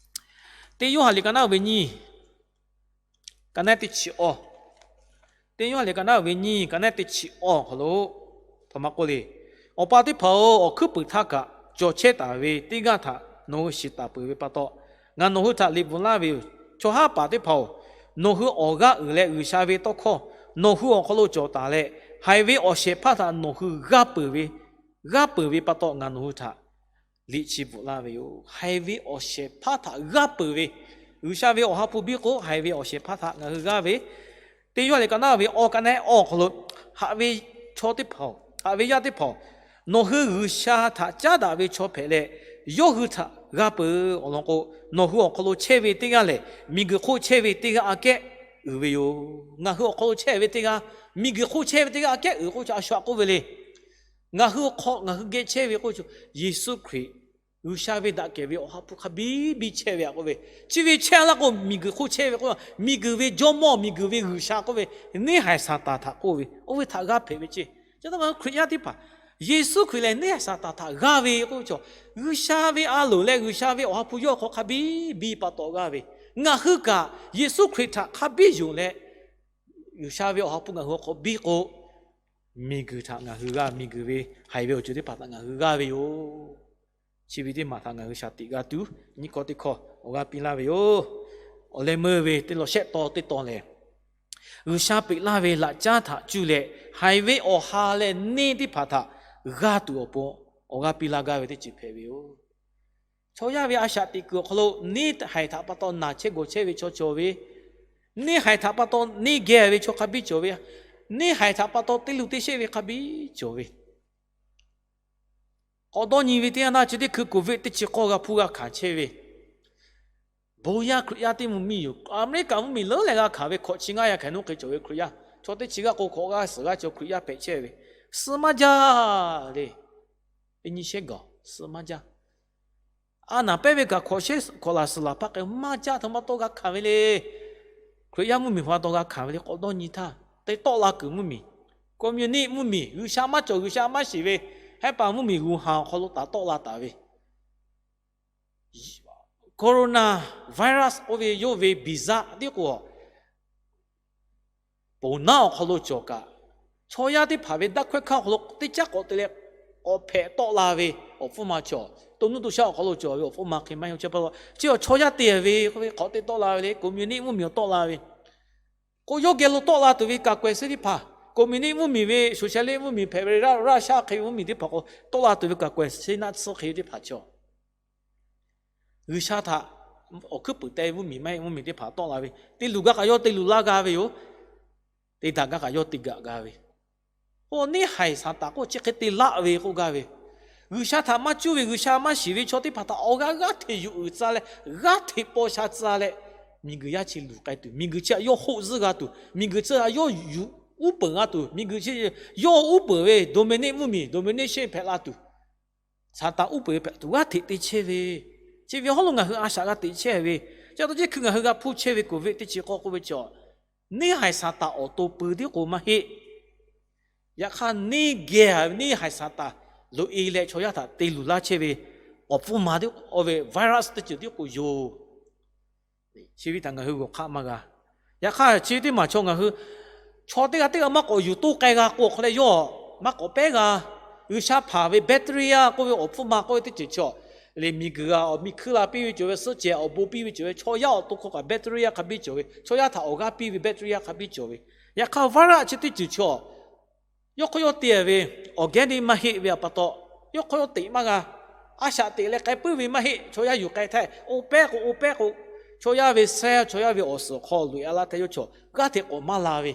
Teˇ Yoˇhanˬ liꞈ ka naˉ ve nyiˇ, ka naˉ teˇ chi awˇ, Teˇ Yoˇhanˬ liꞈ ka naˉ ve nyiˇ, ka naˉ teˇ chi awˇ awˬ hk'aw lo htaꞈ maˇ k'oˆ le. Awˬ pa teˇ hpaˍ-oˬ, awˬ hkuiˉ puiˍ htaˇ kaꞈ cawˬ chehˇ taˍ ve teˇ g'aˇ htaꞈ nawˬ hui shiˍ taˍ peuˬ ve pa taw, ngaˬ nawˬ hui htaꞈ liꞈ bvuhꞈ laˇ ve yoˬ. Chaw haˉ paˍ teˇ hpaˍ-oˬ, nawˬ hui awˬ g'aˇ uiˍ leh G'uiˬsha ve tawˇ hkawˇ nawˬ hui awˬ hk'aw lo cawˬ taˍ leh, haiˬ ve awˬ shehˍ hpaˇ htaꞈ nawˬ hui g'aˇ peuˬ ve, g'aˇ peuˬ ve pa taw ngaˬ nawˬ hui htaꞈ liꞈ chi bvuhꞈ laˇ ve yoˬ. Haiˬ ve awˬ shehˍ hpaˇ htaꞈ g'aˇ peuˬ ve, G'uiˬsha ve Awˬ ha hpu biˇ k'o haiˬ ve awˬ shehˍ hpaˇ htaꞈ ngaˬ hui g'aˇ ve, Teˇ Yoˇhanˬ liꞈ ka naˉ ve awˇ, ka naˉ awˇ awˬ hk'aw lo, haꞈ ve chaw teˇ hpaˍ-oˬ, haꞈ ve yaˇ teˇ hpaˍ-oˬ, nawˬ hui G'uiˬsha htaꞈ caˉ daꞈ ve chaw hpehꞈ leh, yawˇ hui htaꞈ g'aˇ peuˬ. Awˬ lawn k'o, nawˬ hui awˬ hk'aw lo chehˇ ve teˇ g'aˇ lehˬ, miˬguiˬ hk'oˆ chehˇ ve teˇ g'aˇ aꞈ kehˉ uiˍ ve yoˬ. Ngaˬ hui awˬ hk'aw lo chehˇ ve teˇ g'aˇ, miˬguiˬ hk'oˆ chehˇ ve teˇ g'aˇ aꞈ kehˉ uiˍ k'oˆ ve chaw a shu aꞈ k'oˆ ve le. Ngaˬ hui awˬ hk'aw ngaˬ hui geh chehˇ ve k'oˆ ve chaw, Yeˍsuˆ Hkriꞈ G'uiˬsha ve daꞈ kehˬ ve Awˬ ha hpu hk'a biˇ biˇ chehˇ ve aꞈ k'oˆ ve, chi ve chehˇ laˇ k'o miˬguiˬ hk'oˆ chehˇ ve k'o, miˬguiˬ ve jawˇmawˇ, miˬguiˬ ve G'uiˬsha k'oˆ ve, neˇhaiˬ Saˍtanˍ htaꞈ k'oˆ ve, oˇ ve htaꞈ g'aˇ hpehꞈ ve ceˇ. Chi htaꞈ pa taw Hkriꞈ yaˇ teˇ hpaˍ, Yeˍsuˆ Hkriꞈ lehˬ neˇhaiˬ Saˍtanˍ htaꞈ g'aˇ ve k'oˆ ve chaw, G'uiˬsha ve a loˍ leh G'uiˬsha ve Awˬ ha hpu yawˇ hk'aw hk'a biˇ biˇ pa taw g'aˇ ve, ngaˬ hui kaꞈ Yeˍsuˆ Hkriꞈ htaꞈ hk'a biˇ yonˍ leh, G'uiˬsha ve Awˬ ha hpu ngaˬ hui awˬ hk'aw biˇ k'o, miˬguiˬ htaꞈ ngaˬ hui g'aˇ, miˬguiˬ ve haiˬ ve awˬ ceuˬ teˇ hpaˍ htaꞈ ngaˬ hui g'aˇ ve yoˬ. Chi ve teˇ maˬ htaꞈ ngaˬ hui shaˍ tiꞈ g'a tuˬ nyiˇ hkawˇ teˇ hkawˇ awˬ g'aˇ piˇ laˇ ve yoˬ. Awˬ leh meuˇ ve teˇ lawˬ shehˆ taw teˇ taw lehˬ, G'uiˬsha peꞈ laˇ ve laꞈ caˉ htaꞈ cuˇ leh haiˬ ve awˬ ha leh neˇ teˇ hpaˍ htaꞈ g'aˇ tuˬ awˬ pon awˬ g'aˇ piˇ laˇ gaˇ ve teˇ ceuˬ hpehꞈ ve yoˬ. Chaw yaˇ ve a shaꞈ teꞈ kuiˬ awˬ hk'aw lo neˇ haiˬ htaꞈ pa taw naˬ chehˇ gawˬ chehˇ ve chaw cawˬ ve, neˇ haiˬ htaꞈ pa taw neˇ geh ve chaw hk'a biˇ cawˬ ve, neˇ haiˬ htaꞈ pa taw teˇ luˬ teˇ shehˆ ve hk'a biˇ cawˬ ve, k'awꞈ dawˇ nyi ve teˇ yanˇ naˇ chi teˇ hkui Covid teˇ chi k'awˇ g'a hpuˇ g'a hkanˍ chehˇ ve, bon yaˇ Hkriꞈ yaˇ teˇ mvuhˇ miˬ yoˬ. Aˍmeˍriˆkaꞈ mvuhˇmiˬ leuˉ leh g'a hkanˍ ve hkawꞈ chi ngaˇ yaˇ hk'aˬ hk'e cawˬ ve Hkriꞈ yaˇ, chaw teˇ chi g'aˇ k'o hk'awꞈ g'aˇ suhˍ g'aˇ cawˬ Hkriꞈ yaˇ hpehꞈ chehˇ ve, suh maˇ jaˇ le. Teˇ nyi shehˆ gaˬ suh maˇ jaˇ. A naˍ pehˉ ve kaꞈ hkawꞈ shehˉ hkawꞈ laˬ suhˍ laˬ hpaˇ k'ai maˇ jaˇ, htaꞈ pa taw g'a hkanˍ ve le. Hkriꞈ yaˇ mvuhˇmiˬ pa taw g'a hkanˍ ve le. K'awꞈ dawˇ nyi htaˇ, te tawˆ la kuiˬ mvuhˇmiˬ, communist mvuhˇmiˬ, G'uiˬsha maˇ cawˬ G'uiˬsha maˇ shiˍ ve, hehˉ paˍ mvuhˇmiˬ Wuˍhanˍ awˬ hk'aw lo taˍ tawˆ la taˍ ve, coronavirus k'oˆ ve yawˇ ve biˍ zaˆ tiˉ k'o, ponˬ naˉ awˬ hk'aw lo cawˬ kaꞈ, chaw yaˇ teˇ hpaˍ ve daˇ hkawehˇ hkanˇ awˬ hk'aw lo teˇ caˉ k'awꞈ te leh k'awꞈ hpehꞈ tawˆ la ve awˬ hpfuhˇ ma cawˬ. To nuˇ to shaˉ awˬ hk'aw lo cawˬ ve awˬ hpfuhˇ ma hk'e maˇ heˆ. Chi pa taw chi chaw yaˇ te ve k'oˆ ve hk'awꞈ te tawˆ la ve le, communist mvuhˇmiˬ awˬ tawˆ la ve k'o, yawˇ geh lo tawˆ la tuˬ ve kaꞈ k'awehꞈ suh teˇ hpaˍ, communist mvuhˇmiˬ ve socialist mvuhˇmiˬ hpehꞈ ve Russia hk'e ve mvuhˇmiˬ teˇ hpaˍ k'o, tawˆ la tuˬ ve kaꞈ k'awehꞈ suh naˆ tsuhˇ hk'e ve teˇ hpaˍ cawˬ. G'uiˬsha htaꞈ awˬ hkuiˉ puiˍ te mvuhˇmiˬ maˇ heˆ, mvuhˇmiˬ teˇ hpaˍ tawˆ la ve, te luˬ gaˇ kaꞈ yawˇ te luˬ laˇ g'a ve yoˬ. Te daꞈ gaˇ kaꞈ yawˇ te gaꞈ g'a ve, k'o neˇhaiˬ Saˍtanˍ k'oˆ chi hk'e te laˆ ve k'oˆ gaˇ ve, G'uiˬsha htaꞈ maˇ cuˇ ve G'uiˬsha maˇ shiˍ ve chaw teˇ hpaˍ htaꞈ awˬ g'aˇ g'aˇ hteꞈ yuˬ uiˍ tcuh leh, g'aˇ hteꞈ paw sha tcuh leh, miˬguiˬ yaˇ chi luˬ k'ai tuˬ, miˬguiˬ chi htaꞈ yawˇ hoˆ zuhˆ g'a tuˬ, miˬguiˬ chi htaꞈ yawˇ yuˬ uˉ peunˍ g'a tuˬ, miˬguiˬ chi yawˇ uˉ peunˍ ve dominate mvuhˇmiˬ, domination hpehꞈ la tuˬ, Saˍtanˍ uˉ peunˍ ve hpehꞈ tuˬ g'aˇ hteꞈ te chehˇ ve, chi ve hawˉ lo ngaˬ hui a shaꞈ g'a teꞈ chehˇ ve, chi pa taw chi hkui ngaˬ hui g'a hpuˇ chehˇ ve Covid teˇ chi k'awˇ k'oˆ ve chaw, neˇhaiˬ Saˍtanˍ awˬ to pui tiˉ k'o maˇ heˆ. Yaꞈ hk'aˇ neˇ geh neˇhaiˬ Saˍtanˍ loꞈ-e leh chaw yaˇ htaꞈ te luˬ laˇ chehˇ ve awˬ hpfuhˇ ma tiˉ k'oˆ ve virus teˇ ceuˬ tiˉ k'o yoˬ. Chi ve htaꞈ ngaˬ hui g'awˬ hk'aˆ maˇ g'a. Yaꞈ hk'aˇ chi teˇ maˬ chaw ngaˬ hui chaw teˇ g'aˇ teˇ g'aˇ maˇ k'awꞈ yuˬ toˇ k'ai g'a k'o hk'aw leh yawˇ maˇ k'awꞈ pehˉ g'a. G'uiˬsha hpanˍ ve bacteria k'oˆ ve awˬ hpfuhˇ ma k'oˆ ve teˇ ceuˬ chaw, lehˬ miˬguiˬ g'a awˬ miˬ hkuiˇ la piˇ ve cawˬ ve, suhˆ cehˬ awˬ bon piˇ ve cawˬ ve, chaw yaˇ awˬ to hk'aw kaꞈ bacteria hk'a biˇ cawˬ ve, chaw yaˇ htaꞈ awˬ g'aˇ piˇ ve bacteria hk'a biˇ cawˬ ve. Yaꞈ hk'aˇ virus chi teˇ ceuˬ chaw yawˇ hk'aw yawˇ te ve awˬ geh neˇ maˇ heˆ ve pa taw, yawˇ hk'aw yawˇ teꞈ maˇ g'a. A shaꞈ teꞈ leh k'ai puiˉ ve maˇ heˆ. Chaw yaˇ yuˬ k'ai htaˇ, oˇ pehˉ k'o oˇ pehˉ k'o, chaw yaˇ ve sehˉ, chaw yaˇ ve awˬ suhˍ hk'aw loꞈ-e laˇ htaˇ yawˇ chaw g'aˇ hteꞈ k'awꞈ maˇ la ve,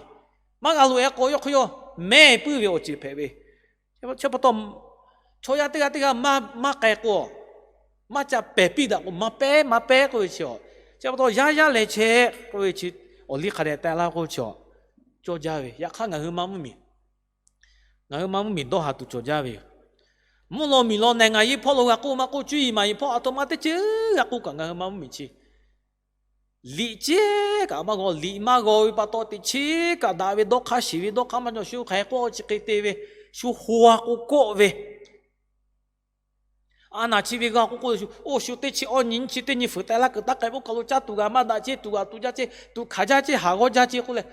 maˇ g'a loꞈ-e k'o yawˇ hk'aw yawˇ mehˇ puiˉ ve awˬ ceuˬ hpehꞈ ve. Chi pa taw chaw yaˇ teˇ g'aˇ teˇ g'aˇ maˇ k'ai k'o, maˇ ca pehˬ piˇ daꞈ k'o maˇ pehˉ maˇ pehˉ k'oˆ ve chi, chi pa taw yaˇ yaˇ leh chehˇ k'oˆ ve chi Awˬ liˇ hk'a dehꞈ teh laˇ k'oˆ ve chaw cawˇ jaˇ ve. Yaꞈ hk'aˇ ngaˬ hui maˇ mvuhˇ miˬ, ngaˬ hui maˇ mvuhˇ miˬ dawˇ haˍ tuˬ cawˬ jaˇ ve yoˬ. Mvuhˇ law miˬ law nehˬ ngaˬ yeˇ hpawˇ lo g'a k'oˆ maˇ k'oˆ, cuˇ yiˍ maˍ yiˍ hpawˇ a htoꞈ ma teˇ ceuˬ g'a k'oˆ kaꞈ ngaˬ hui maˇ mvuhˇ miˬ chi liꞈ ceˉ kaꞈ maˇ g'aw. Liꞈ maˇ g'aw ve pa taw teꞈ chiˉ kaꞈ daꞈ ve dawˇ hk'aˇ shiˍ ve dawˇ hk'aˇ maˇ cawˬ. Shu hk'aˬ hk'e k'oˆ chi hk'e te ve, shu hu a k'o kawˆ ve, a naˬ chi ve g'a k'oˆ k'oˆ ve, oˇ shu teˇ chi awˇ nyi nyiˇ chi teˇ nyi fuiˍ teh laˇ kuiˬ taˇ k'ai k'oˆ kaˬ lo caˇ tuˬ g'a maˇ daꞈ ceˇ, tuˬ g'a tuˬ jaˇ ceˇ, tuˬ hkanˍ jaˇ ceˇ, haˍ g'awˇ jaˇ ceˇ k'oˆ leh,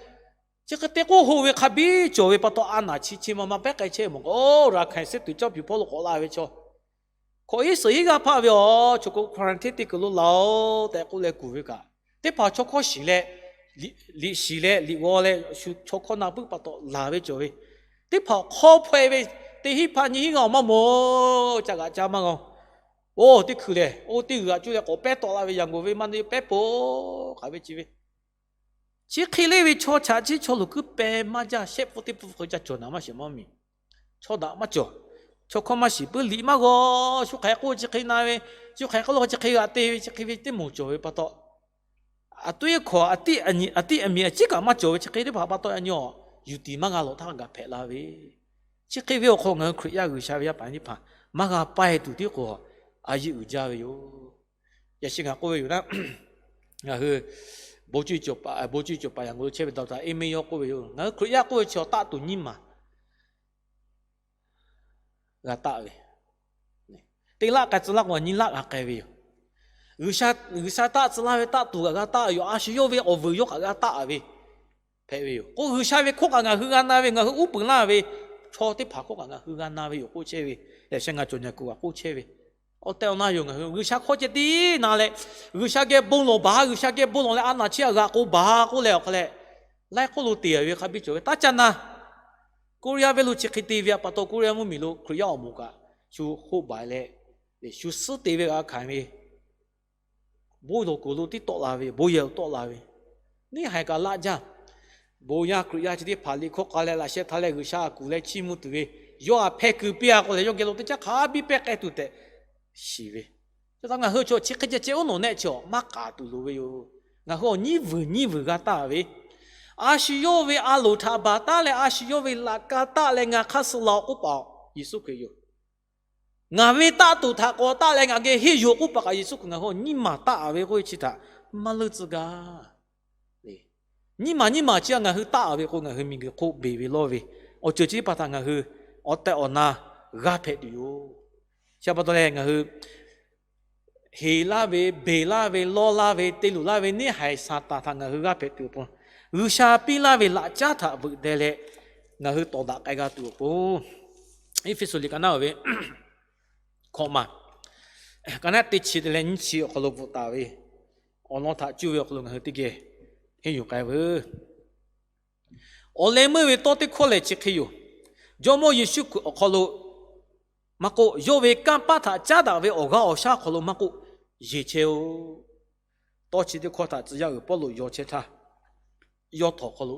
chi hk'e te k'oˆ ho ve hk'a biˇ cawˬ ve pa taw a naˬ chi chi ma ma pehˉ k'ai chehˇ mawˬ k'o, Raˍhkaˍiˍ suhˉ tuˬ cawˇ piˍ hpawˇ lo k'awꞈ la ve chaw hkawꞈ iˉ suhˍ iˉ g'aˇ hpaˆ ve awˬ chaw k'o, quarantine te kuiˬ lo laˬ-oꞈ tehꞈ k'oˆ leh kuˬ ve kaꞈ, teˇ hpaˍ chaw hkawˇ shiˍ leh, liꞈ shiˍ leh liꞈ g'aw leh shu chaw hkawˇ na puiˉ pa taw laˬ ve cawˬ ve, teˇ hpaˍ awˬ hk'aw hpaweh ve, teˇ hinˉ hpaˆ nyiˇ hinˉ g'aˇ awˬ maˇ mawˬ, ca g'aꞈ ca maˇ g'a. Oˇ teˇ hkui lehˬ, oˇ teˇ g'uiˬ g'aꞈ cuˇ leh k'awꞈ pehˉ tawˆ la ve, Yangon ve maˇ neˇ pehˉ po hk'aˬ ve chi ve chi hk'e le ve chaw chaꞈ chiˉ chaw luˬ kuiˉ peh maˇ jaˇ. Shehˆ pfuhˇ teˇ pfuhˇ hk'e ca cawˬ naˍ maˇ shiˍ maˇ miˬ. Chaw daꞈ maˇ cawˬ. Chaw hkawˇ maˇ shiˍ puiˉ, liꞈ maˇ g'aw. Shu hk'aˬ hk'e k'oˆ chi hk'e na ve, shu hk'aˬ hk'e k'oˆ lo chi hk'e g'a te ve, chi hk'e ve teˇ moˍ cawˬ ve pa taw, a tuˉ iˉ hkawꞈ a tiˉ a miˍ a ciˉ kaꞈ maˇ cawˬ ve chi hk'e teˇ hpaˍ pa taw, yaꞈ nyi awˬ yuˬ tiˍ maˇ g'a lawˬ htaˇ g'a hpehꞈ la ve. Chi hk'e ve awˬ hk'aw ngaˬ hui Hkriꞈ yaˇ G'uiˬsha ve yaˇ paˍ teˇ hpaˍ maˇ g'a paˇ tuˬ tiˉ k'o, a yeˇ uiˍ jaˇ ve yoˬ. Yaꞈ shi ngaˬ k'oˆ ve yoˬ naˉ, ngaˬ hui bon cuˇ cawˬ paˍ yaꞈ ngaˬ lo chehˇ ve Doctor Emmanuel k'oˆ ve yoˬ, ngaˬ hui Hkriꞈ yaˇ k'oˆ ve chi taˆ tuˬ nyiˇ maˬ g'a taˆ ve, teˇ laˆ k'ai tcuh laˇ k'o nyiˇ laˆ g'a k'ai ve yoˬ. G'uiˬsha taˆ tcuh laˇ ve taˆ tuˬ kaꞈ g'a taˆ ve yoˬ. A shu yawˇ ve awˬ vuiˬ yawˇ kaꞈ g'a taˆ ve hpehꞈ ve yoˬ. K'o G'uiˬsha ve hkawˇ kaꞈ ngaˬ hui g'a na ve, ngaˬ hui uˉ peunˍ laˇ ve chaw teˇ hpaˍ hkawˇ kaꞈ ngaˬ hui g'a na ve yoˬ k'oˆ chehˇ ve, yaꞈ shi ngaˬ cawˬ nyaˬ kuiˬ kaꞈ k'oˆ chehˇ ve, awˬ tehˬ awˬ na yoˬ. Ngaˬ hui G'uiˬsha hkawˇ ceh tiˉ na leh, G'uiˬsha geh bon lawˬ baˬ, G'uiˬsha geh bon lawˬ leh a naˬ chi a g'aꞈ k'o baˬ k'oˆ leh awˬ hk'a leh, laiˉ hk'oˆ lo te ve hk'a biˇ cawˬ ve taˇ caˇ na. Koˇreˇyaˇ venˇ lo chi hk'e te ve pa taw, Koˇreˇyaˇ mvuhˇmiˬ lo Hkriꞈ yaˇ awˬ moˍ kaꞈ shu hoˆ baˬ leh, shu suhˉ te ve g'a hkanˍ ve, bon lawˬ kuiˬ lo tiˉ tawˆ la ve, bon yehˬ lo tawˆ la ve, neˇ haiˬ kaꞈ laˆ jaˇ. Bon yaˇ Hkriꞈ yaˇ chi teˇ hpaˍ liꞈ hkawˇ k'ai leh laꞈ sheh htaˇ leh G'uiˬsha kuˬ leh chiˇ mvuh tuˬ ve, yawˇ a hpeh keu piˇ a k'o leh yawˇ geh lo teˇ caˉ hk'a biˇ pehˇ k'ai tuˬ tehꞈ shiˍ ve. Chi htaꞈ ngaˬ hui chaw chi hk'e ceh ceh oˉ nawˬ nehˆ chi awˬ maˇ k'aˍ tuˬ loˍ ve yoˬ. Ngaˬ hui awˬ nyiˇ vuiˬ nyiˇ vuiˬ g'a taˆ ve, a shu yawˇ ve a loˍ htaꞈ baˬ taˉ leh a shu yawˇ ve laꞈ ka taˆ leh ngaˬ hk'aˇ suh la-oˬ k'oˆ paˍ Yeˍsuˆ Hkriꞈ yoˬ. Ngaˬ ve taˆ tuˬ htaꞈ k'awꞈ taˆ leh ngaˬ geh henˇ yuˬ k'oˆ paˍ kaꞈ Yeˍsuˆ Hkriꞈ ngaˬ hui awˬ nyiˇ maˬ taˆ ve k'oˆ ve chi htaꞈ maˇ leuˆ tcuh gaˇ. Nyiˇ maˬ nyiˇ maˬ chi a ngaˬ hui taˆ ve k'o ngaˬ hui miˬguiˬ hk'oˆ beˬ ve lawˇ ve, awˬ ceuˬ chi teˇ hpaˍ htaꞈ ngaˬ hui awˬ tehˬ awˬ na g'a hpehꞈ tuˬ yoˬ. Chi pa taw leh ngaˬ hui heˍ laˇ ve, beˬ laˇ ve, lawˇ laˇ ve, te luˬ laˇ ve neˇ haiˬ Saˍtanˍ htaꞈ ngaˬ hui g'a hpehꞈ tuˬ awˬ pon, G'uiˬsha piˇ laˇ ve laꞈ caˉ htaꞈ veuꞈ deh leh ngaˬ hui tawˍ daꞈ k'ai g'a tuˬ awˬ pon, Eˇfeˇsuꞈ liꞈ ka naˉ ve hkawꞈ maˬ ka naˉ teˇ chi te leh nyiˇ chi awˬ hk'aw lo bvuhꞈ taˍ ve awˬ lawn htaꞈ cuˇ ve awˬ hk'aw lo ngaˬ hui teˇ geh henˇ yuˬ k'ai veuˬ. Awˬ leh meuˇ ve tawˇ teˇ hkawˇ lehˬ chi hk'e yoˬ. Jawˇmawˇ Yeˍsuˆ Hkriꞈ awˬ hk'aw lo maˇ k'oˆ, yawˇ ve kanˇ paˆ htaꞈ caˉ daꞈ ve awˬ g'aˇ awˬ shaˉ awˬ hk'aw lo maˇ k'oˆ, yeˬ chehˇ-oˆ. Tawˇ chi teˇ hkawˇ htaꞈ tcuh yaˇ uiˍ Pawˇluꞈ yaw chehˇ htaˇ, yawˇ htawnˍ hk'aw lo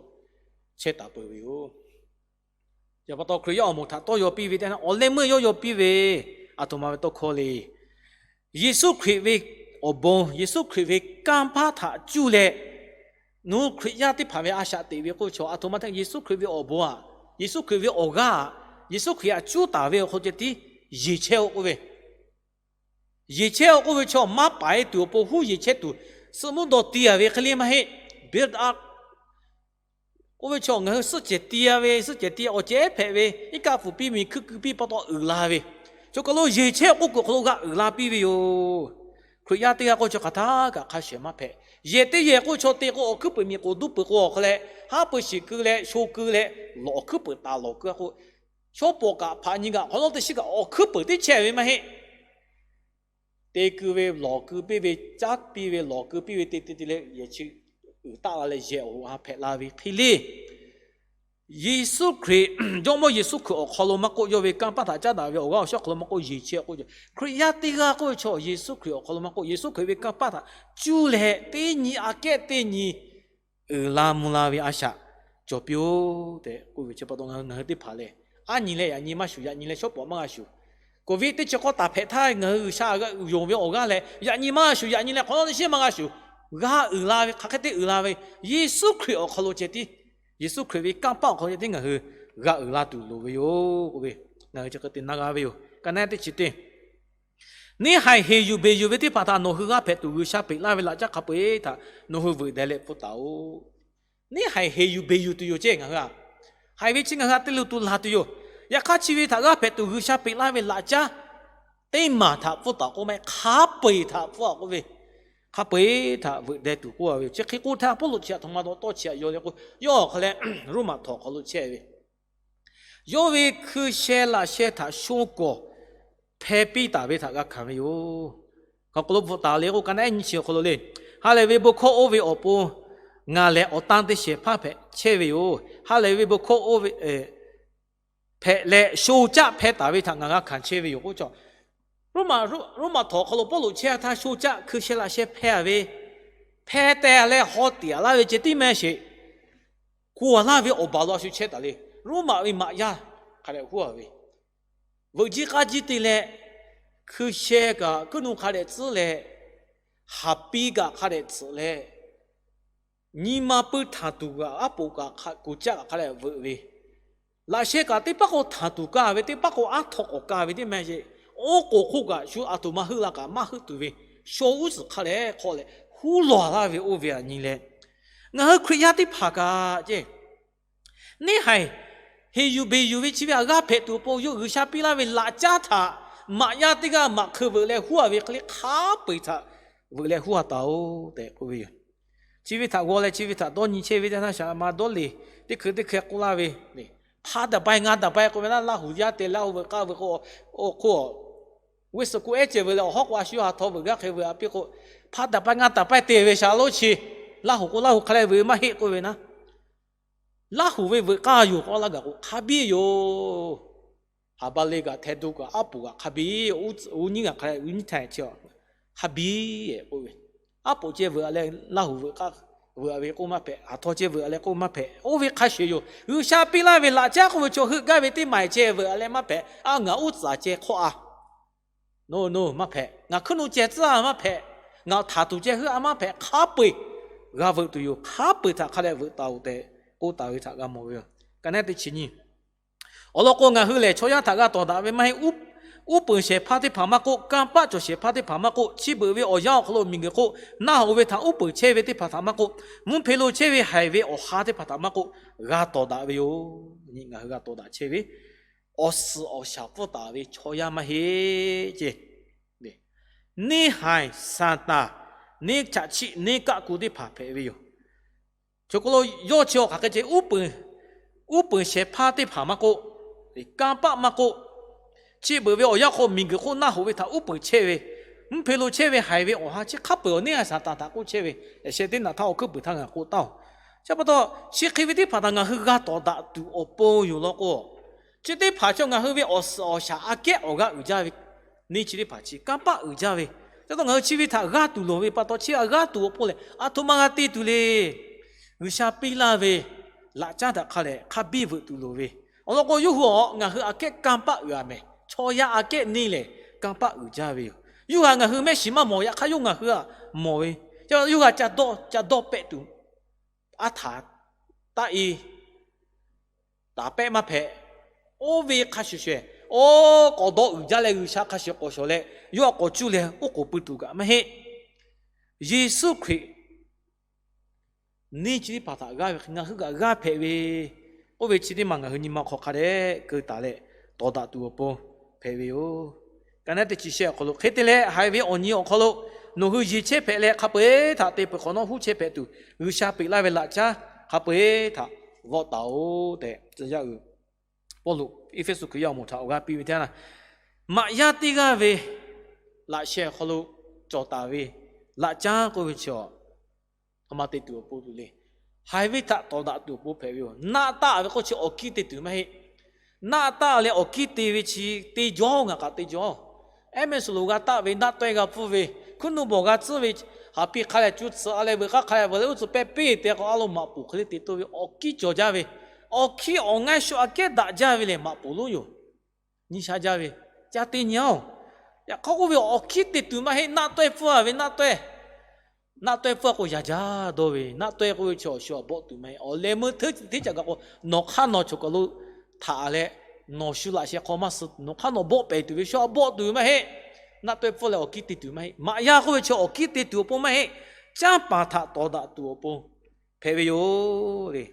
chehˇ taˍ peuˬ ve yoˬ. Yaꞈ pa taw Hkriꞈ yaˇ awˬ moˍ htaꞈ tawˇ yaw piˇ ve teˇ, awˬ leh meuˇ yawˇ yaw piˇ ve, aˬ htoꞈ ma ve tawˇ hkawˇ le. Yeˍsuˆ Hkriꞈ ve awˬ bon, Yeˍsuˆ Hkriꞈ ve kanˇ paˆ htaꞈ cuˇ leh, nawˬ hui Hkriꞈ yaˇ teˇ hpaˍ ve a shaꞈ teꞈ ve k'oˆ ve chaw aˬ htoꞈ ma te, Yeˍsuˆ Hkriꞈ ve awˬ bon aꞈ, Yeˍsuˆ Hkriꞈ ve awˬ g'aˇ aꞈ, Yeˍsuˆ Hkriꞈ aꞈ cuˉ taˍ ve awˬ hk'aw ceh tiˉ yeˬ chehˇ-oˆ k'oˆ ve, yeˬ chehˇ-oˆ k'oˆ ve chaw maˇ paˍ-e tuˬ awˬ pon huˉ yeˬ chehˇ tuˬ, suh mvuhˇ dawˬ ti-a ve hk'e le maˇ heˆ. Build up k'oˆ ve chaw ngaˬ hui suhˆ cehˬ ti-a ve, suhˆ cehˬ ti awˬ cehˬ ehˉ hpehꞈ ve, iˉ kaˆ pfuhˍ piˇ miˬ hkui keu piˇ pa taw uiˍ la ve, chaw kaˬ lo yeˬ chehˇ-oˆ k'oˆ kuiˬ awˬ hk'aw lo g'a uiˍ la piˇ ve yoˬ. Hkriꞈ yaˇ teˇ g'aˇ k'oˆ chaw hk'aˬ htaˇ kaꞈ hk'a shehˍ maˇ hpehꞈ. Yehˬ teˇ yehˬ k'oˆ chaw te k'o awˬ hkuiˉ peuiˍ miˬ k'oˍ duˇ peuˬ k'o awˬ hk'aw leh, haˉ pui shiˍ keu leh sho keu leh lawˬ awˬ hkuiˉ peuiˍ taˍ lawˬ keu k'o, shawˉ pawˍ kaꞈ hpaꞈ nyi kaꞈ hk'awꞈ nawˉ teˇ shiˉ kaꞈ awˬ hkuiˉ peuiˍ teˇ chehˇ ve maˇ heˆ. Te keu ve lawˬ keu piˇ ve, caˉ piˇ ve lawˬ keu piˇ ve te te te leh yehˬ chi uiˍ taˆ la leh yehˬ awˬ ha hpehꞈ la ve hk'e le. Yeˍsuˆ Hkriꞈ, Jawˇmawˇ Yeˍsuˆ Hkriꞈ awˬ hk'aw lo maˇ k'oˆ, yawˇ ve kanˇ paˆ htaꞈ caˉ daꞈ ve awˬ g'aˇ awˬ shaˉ hk'aw lo maˇ k'oˆ, yeˬ chehˇ k'oˆ ve, Hkriꞈ yaˇ teˇ g'aˇ k'oˆ ve chaw Yeˍsuˆ Hkriꞈ awˬ hk'aw lo maˇ k'oˆ, Yeˍsuˆ Hkriꞈ ve kanˇ paˆ htaꞈ cuˇ leh teˇ nyi aꞈ kehˉ teˇ nyi uiˍ la mvuh la ve a shaꞈ cawˬ piˇ-oˆ tehꞈ k'oˆ ve chi pa taw ngaˬ hui teˇ hpaˍ lehˬ, aˉ nyi leh yaꞈ nyi maˇ shuˍ, yaꞈ nyi leh shawˉ pawˍ maˇ g'a shuˍ. Covid teˇ chi k'awˇ taˍ hpehꞈ htaˇ ngaˬ hui G'uiˬsha yonˍ ve awˬ g'aˇ lehˬ, yaꞈ nyi maˇ g'a shuˍ, yaꞈ nyi leh hk'awꞈ nawˉ teˇ shiˉ maˇ g'a shuˍ. g'a uiˍ la ve, hk'aˬ hk'e te uiˍ la ve, Yeˍsuˆ Hkriꞈ awˬ hk'aw lo ceh tiˉ, Yeˍsuˆ Hkriꞈ ve kanˇ paˆ awˬ hk'aw lo ceh tiˉ ngaˬ hui g'a uiˍ la tuˬ loˍ ve yoˬ k'oˆ ve, ngaˬ hui chi hk'e te na g'a ve yoˬ. Ka naˉ teˇ chi teˇ, neˇ haiˬ heˍ yuˬ beˬ yuˬ ve teˇ hpaˍ htaꞈ nawˬ hui g'aˇ hpehꞈ tuˬ G'uiˬsha peꞈ laˇ ve laꞈ caˉ hk'a peu-eˬ htaꞈ nawˬ hui veuꞈ deh leh pfuhˇ taˍ-oꞈ. Neˇ haiˬ heˍ yuˬ beˬ yuˬ tuˬ yoˬ ceh ngaˬ hui aꞈ. Haiˬ ve chi ngaˬ hui aꞈ te luˬ tuˬ laˬ tuˬ yoˬ. Yaꞈ hk'aˇ chi ve htaꞈ g'aˇ hpehꞈ tuˬ G'uiˬsha peꞈ laˇ ve laꞈ caˉ teˇ maˬ htaꞈ pfuhˇ taˍ k'oˆ maˇ heˆ, hk'a peu-eˬ htaꞈ pfuhˇ a k'oˆ ve, hk'a peu-eˬ htaꞈ veuꞈ deh tuˬ k'oˆ a ve yoˬ. Chi hk'e k'o htaˇ Pawˇluꞈ chi aˬ htoꞈ ma taw tawˇ chi aꞈ yaw le k'o, yawˇ awˬ hk'a leh Roˉmaꞈ htawnˍ awˬ hk'aw lo chehˇ ve, yawˇ ve hkui sheh laꞈ sheh htaꞈ sho kawˍ hpeh piˇ taˍ ve htaꞈ g'a hkanˍ ve yoˬ. Hk'aˬ hk'aw lo bvuhꞈ taˍ le k'o, ka naˉ ehˉ nyiˇ chi awˬ hk'aw lo le, ha lehˬ ve bon hkawˇ oˇ ve awˬ pon ngaˬ lehˬ awˬ tan teˇ shehˍ hpaˇ hpehꞈ chehˇ ve yoˬ. Ha lehˬ ve bon hkawˇ oˇ ve hpehꞈ leh sho caˆ hpeh taˍ ve htaꞈ ngaˬ g'a hkanˍ chehˇ ve yoˬ k'oˆ cawˬ. Roˉmaꞈ htawnˍ awˬ hk'aw lo Pawˇluꞈ chehˇ htaˇ sho caˆ hkui sheh laꞈ sheh hpeh a ve, hpeh teh leh haw tiꞈ a laˇ ve ceh tiˉ maˇ sheˍ, k'oˍ a laˇ ve awˬ baˬ lo a shu chehˇ taˍ le. Roˉmaꞈ ve maꞈ yaˇ hk'a dehꞈ huˉ a ve, veuꞈ jiˇ k'aˇ jiˇ te leh, hkui sheh kaꞈ kuiˉ nu hk'a dehꞈ tcuhˉ leh, haˍ piˇ kaꞈ hk'a dehꞈ tcuhꞈ leh, nyi ma pui htanˍ tuˬ kaꞈ aˉ poꞈ kaꞈ kuˬ caˆ kaꞈ hk'a dehꞈ veuꞈ ve, laꞈ sheh kaꞈ teˇ paˉ k'o htanˍ tuˬ kaˇ ve, teˇ paˉ k'o aˉ htaw k'awꞈ kaˇ ve teˇ maˇ sheˍ, oˉ k'oˍ hk'oˆ kaꞈ shu aˬ htoꞈ ma heuˆ la kaꞈ maˇ heuˆ tuˬ ve, shaw uˉ suhˍ hk'a dehꞈ hk'aw leh huˉ lawˬ laˇ ve oˇ ve aꞈ nyi leh, ngaˬ hui Hkriꞈ yaˇ teˇ hpaˍ kaꞈ ceh, neˇ haiˬ heˍ yuˬ beˬ yuˬ ve chi ve htaꞈ g'aˇ hpehꞈ tuˬ awˬ pon yawˇ G'uiˬsha piˇ laˇ ve laꞈ caˉ htaꞈ maꞈ yaˇ teˇ g'aˇ maꞈ hkui veuꞈ leh huˉ a ve hk'e le, hk'a peu-eˬ htaꞈ veuꞈ leh huˉ a taˍ-oꞈ tehꞈ k'oˆ ve yoˬ. Chi ve htaꞈ g'aw leh chi ve htaꞈ dawˇ nyi chehˇ ve teˇ naˇ shaˍ ma dawˇ le, teˇ hkui teˇ hkui k'oˆ laˇ ve, hpa daꞈ pai ngaˇ daꞈ pai k'oˆ ve naˉ, Laˇ huˍ yaˇ te Laˇ huˍ veuꞈ k'aˇ ve k'o, oˇ hk'oˆ, weˇ suhˍ k'o ehˉ ceh ve leh awˬ hawˉ k'o a shu ha htaw veuꞈ gaˇ hk'e veuꞈ a piˇ k'o, hpa daꞈ pai ngaˇ daꞈ pai te ve shaˍ lonˉ chi, Laˇ huˍ k'o Laˇ huˍ hk'a leh veuꞈ maˇ heˆ k'oˆ ve naˉ, Laˇ huˍ ve veuꞈ k'aˇ yoˬ k'o laˇ gaˬ k'o hk'a biˇ yoˬ. Haˍ baˬ le kaꞈ hteh do kaꞈ aˉ poꞈ kaꞈ hk'a biˇ, uˉ nyiˇ g'aꞈ hk'a leh uˉ nyiˇ htaˇ chi hk'a biˇ k'oˆ ve, aˉ poꞈ ceh veuꞈ a leh Laˇ huˍ veuꞈ k'aˇ veuꞈ a ve k'oˆ maˇ hpehꞈ, ha htaw ceh veuꞈ a leh k'oˆ maˇ hpehꞈ. Oˇ ve hk'a shuˍ yoˬ. G'uiˬsha piˇ laˇ ve laꞈ caˉ k'oˆ ve chaw heuˆ gaˇ ve teˇ maˬ ceh veuꞈ a leh maˇ hpehꞈ. A, ngaˬ uˉ tcuhˍ ceh hk'awˆ a, no no maˇ hpehꞈ. Ngaˬ hkuiˉ nu ceh tcuhˉ a maˇ hpehꞈ. Ngaˬ htaˍ tuˬ ceh heuˆ a maˇ hpehꞈ. Hk'a peu-eˬ g'a veuꞈ tuˬ yoˬ. Hk'a peu-eˬ htaꞈ hk'a dehꞈ veuꞈ taˍ-oꞈ tehꞈ k'oˆ taˍ ve htaꞈ g'a mawˬ ve yoˬ. Ka naˉ teˇ chi nyi, awˬ lawn k'o ngaˬ hui lehˬ chaw yaˇ htaꞈ g'a tawˍ daꞈ ve maˇ heˆ. Uˉ peunˍ shehˍ hpaˇ teˇ hpaˍ maˇ k'oˆ, kanˇ paˆ cawˬ shehˍ hpaˇ teˇ hpaˍ maˇ k'oˆ, chi beuꞈ ve awˬ yanˇ awˬ hk'aw lo miˬguiˬ hk'oˆ naˆ hoꞈ ve htaꞈ uˉ peunˍ chehˇ ve teˇ hpaˍ htaꞈ maˇ k'oˆ, mvuhˇ hpe lo chehˇ ve haiˬ ve awˬ ha teˇ hpaˍ htaꞈ maˇ k'oˆ, g'a tawˍ daꞈ ve yoˬ. Ngaˬ hui g'a tawˍ daꞈ chehˇ ve awˬ suhˍ awˬ shaˍ pfuhˇ taˍ ve chaw yaˇ maˇ heˆ ce. Neˇ haiˬ Saˍtanˍ neˇ chaꞈ chiˆ neˇ kaˆ ku teˇ hpaˍ hpehꞈ ve yoˬ. Chaw k'o lo yawˇ chi awˬ hk'aˬ hk'e ce, uˉ peunˍ shehˍ hpaˇ teˇ hpaˍ maˇ k'oˆ, kanˇ paˆ maˇ k'oˆ, chi beuꞈ ve awˬ yanˇ k'o miˬguiˬ hk'oˆ naˆ hoꞈ ve htaꞈ uˉ peunˍ chehˇ ve, mvuhˇ hpe lo chehˇ ve haiˬ ve awˬ ha chi hk'a peu-eˬ awˬ neˇ haiˬ Saˍtanˍ htaꞈ k'oˆ chehˇ ve, yaꞈ sheh teˇ naꞈ htaˇ awˬ hkuiˉ puiˍ htaˇ ngaˬ k'oˆ taˍ-oˬ. Chi pa taw chi hk'e ve teˇ hpaˍ htaꞈ ngaˬ hui g'a tawˍ daꞈ tuˬ awˬ pon yoˬ law k'o, chi teˇ hpaˍ chaw ngaˬ hui ve awˬ suhˍ awˬ shaˍ aꞈ kehˉ awˬ g'aˇ uiˍ jaˇ ve, neˇ chi teˇ hpaˍ chi kanˇ paˆ uiˍ jaˇ ve, chi pa taw ngaˬ hui chi ve htaꞈ g'aˇ tuˬ loˍ ve pa taw chi aꞈ g'aˇ tuˬ awˬ pon lehˬ aˬ htoꞈ ma g'a te tuˬ le. G'uiˬsha piˇ laˇ ve laꞈ caˉ htaꞈ hk'a lehˬ hk'a biˇ veuꞈ tuˬ loˍ ve, awˬ lawn k'o yawˇ hui a ngaˬ hui aꞈ kehˉ kanˇ paˆ uiˍ a mehˍ. Chaw yaˇ aꞈ kehˉ neˇ lehˬ kanˇ paˆ uiˍ jaˇ ve yoˬ. Yawˇ hui a ngaˬ hui mehˆ shiˍ maˇ mawˬ, yaꞈ hk'aˇ yawˇ ngaˬ hui aꞈ mawˬ ve, yawˇ hui a ca dawˇ ca dawˇ pehˆ tuˬ aˉ htaꞈ taˆ e taˍ pehˆ maˇ hpehꞈ. Oˇ ve hk'a shuˍ shuˍ, oˇ k'awꞈ dawˇ uiˍ jaˇ leh G'uiˬsha hk'a shuˍ k'awꞈ shawˍ leh yawˇ k'awꞈ cuˇ leh oˉ k'oˍ pui tuˬ kaꞈ maˇ heˆ. Yeˍsuˆ Hkriꞈ neˇ chi teˇ hpaˍ htaꞈ g'aˇ ve hk'e ngaˬ hui kaꞈ g'aˇ hpehꞈ ve, oˇ ve chi teˇ maˬ ngaˬ hui nyi ma hk'aw hk'a dehꞈ keu taˍ leh tawˍ daꞈ tuˬ awˬ pon hpehꞈ ve yoˬ. Ka naˉ teˇ chi shehˆ awˬ hk'aw lo hk'e te leh haiˬ ve awˬ nyi awˬ hk'aw lo nawˬ hui yeˬ chehˇ hpehꞈ leh hk'a peu-eˬ htaꞈ te peuˬ hk'awꞈ nawˉ huˉ chehˇ hpehꞈ tuˬ G'uiˬsha peꞈ laˇ ve laꞈ caˉ hk'a peu-eˬ htaꞈ vawˆ taˍ-oꞈ tehꞈ tcuh yaˇ uiˍ Pawˇluꞈ Eˇfeˇsuꞈ Hkriꞈ yaˇ awˬ moˍ htaꞈ awˬ g'aˇ piˇ ve teˇ yanˇ, maꞈ yaˇ teˇ g'aˇ ve laꞈ sheh awˬ hk'aw lo cawˬ taˍ ve laꞈ caˉ k'oˆ ve chi a htoꞈ ma te tuˬ awˬ pon tuˬ le. Haiˬ ve htaꞈ tawˍ daꞈ tuˬ awˬ pon hpehꞈ ve yoˬ. Naˆ taˆ ve k'o chi awˬ kiˇ te tuˬ maˇ heˆ. Naˆ taˆ leh awˬ kiˇ te ve chi te jaw ngaˬ k'aꞈ te jaw. Ehˉ mehˆ suhˍ loˍ g'a taˆ ve, naˆ tawehˇ g'a pfuhˇ ve, hkuiˉ nuˆ bawˬ g'a tcuhˉ ve, haˍ piˇ hk'a leh cuˇ tcuhˍ a leh veuꞈ k'aˇ hk'a leh veuꞈ leh uˉ tcuhˍ pehˇ piˇ te k'o a lo maꞈ poˍ hk'e le te toˇ ve awˬ kiˇ cawˬ jaˇ ve, awˬ kiˇ awˬ ngaiˇ shu aꞈ kehˉ daꞈ jaˇ ve lehˬ maꞈ poˍ lonˉ yoˬ. Nyi sha jaˇ ve, ca te nyi-oˬ. Yaꞈ hk'aˇ k'oˆ ve awˬ kiˇ te tuˬ maˇ heˆ, naˆ tawehˇ pfuhˇ a ve naˆ tawehˇ Naˆ tawehˇ pfuhˇ a k'o yaꞈ jaˇ dawˇ ve, naˆ tawehˇ k'oˆ ve chaw shu a bawˆ tuˬ maˇ heˆ. Awˬ leh meuˇ hteˇ teˇ caꞈ gaˬ k'o, nawˬ hk'aˇ nawˬ choˬ kaˬ lo htaꞈ leh, nawˬ shu laꞈ sheh hk'aw maˇ suh, nawˬ hk'aˇ nawˬ bawˆ pehˍ tuˬ ve, shu a bawˆ tuˬ ve maˇ heˆ. Naˆ tawehˇ pfuhˇ leh awˬ kiˉ te tuˬ maˇ heˆ. Maꞈ yaˇ k'oˆ ve chaw awˬ kiˉ te tuˬ awˬ pon maˇ heˆ. Canˇ paˍ htaꞈ tawˍ daꞈ tuˬ awˬ pon hpehꞈ ve yoˬ le.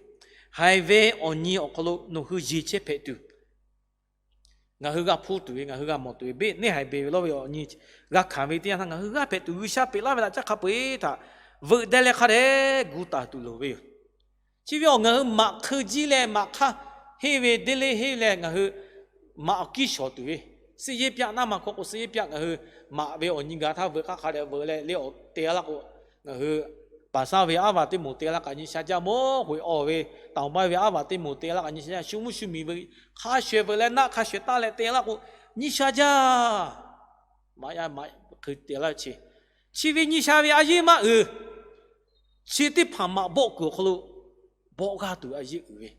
Haiˬ ve awˬ nyi awˬ hk'aw lo nawˬ hui yeˬ chehˇ hpehꞈ tuˬ, ngaˬ hui g'a hpuˇ tuˬ ve, ngaˬ hui g'a mawˬ tuˬ ve, neˇ haiˬ beˬ ve lawˇ ve awˬ nyi g'a hkanˍ ve teˇ yanˇ htaˇ, ngaˬ hui g'aˇ hpehꞈ tuˬ G'uiˬsha peꞈ laˇ ve laꞈ caˉ hk'a peu-eˬ htaꞈ veuꞈ deh leh hk'a dehꞈ gu taˍ tuˬ loˍ ve yoˬ. Chi ve awˬ ngaˬ hui maꞈ hk'eu jiˇ leh maꞈ hk'aˇ henˇ ve deˇ leˇ henˇ leh ngaˬ hui maꞈ awˬ kiˉ shawˍ tuˬ ve, စစ်ရေးပြ naˇ ma hkawˇ k'o စစ်ရေးပြ ngaˬ hui maꞈ ve awˬ nyi gaˬ htaˇ veuꞈ hk'aˇ hk'a dehꞈ veuꞈ leh le awˬ te laˇ k'o, ngaˬ hui paˍ saˇ ve aˉ vaˬ teˇ moˍ te laˇ kaꞈ nyi sha jaˇ mawˬ. Hoꞈ awˬ ve taoˍ baˇ ve aˉ vaˬ teˇ moˍ te laˇ kaꞈ nyi sha jaˇ. Shu mvuhˇ shu miˬ ve hk'a shawˍ veuꞈ leh naˆ hk'a shawˍ taˇ leh te laˇ k'o, nyi sha jaˇ. Maꞈ yaˇ maꞈ hk'eu te laˇ ve chi, chi ve nyi sha ve a yeˇ maˇ uiˍ. Chi teˇ hpaˍ maꞈ bawˆ kuiˬ awˬ hk'aw lo bawˆ g'aˇ tuˬ a yeˇ uiˍ ve,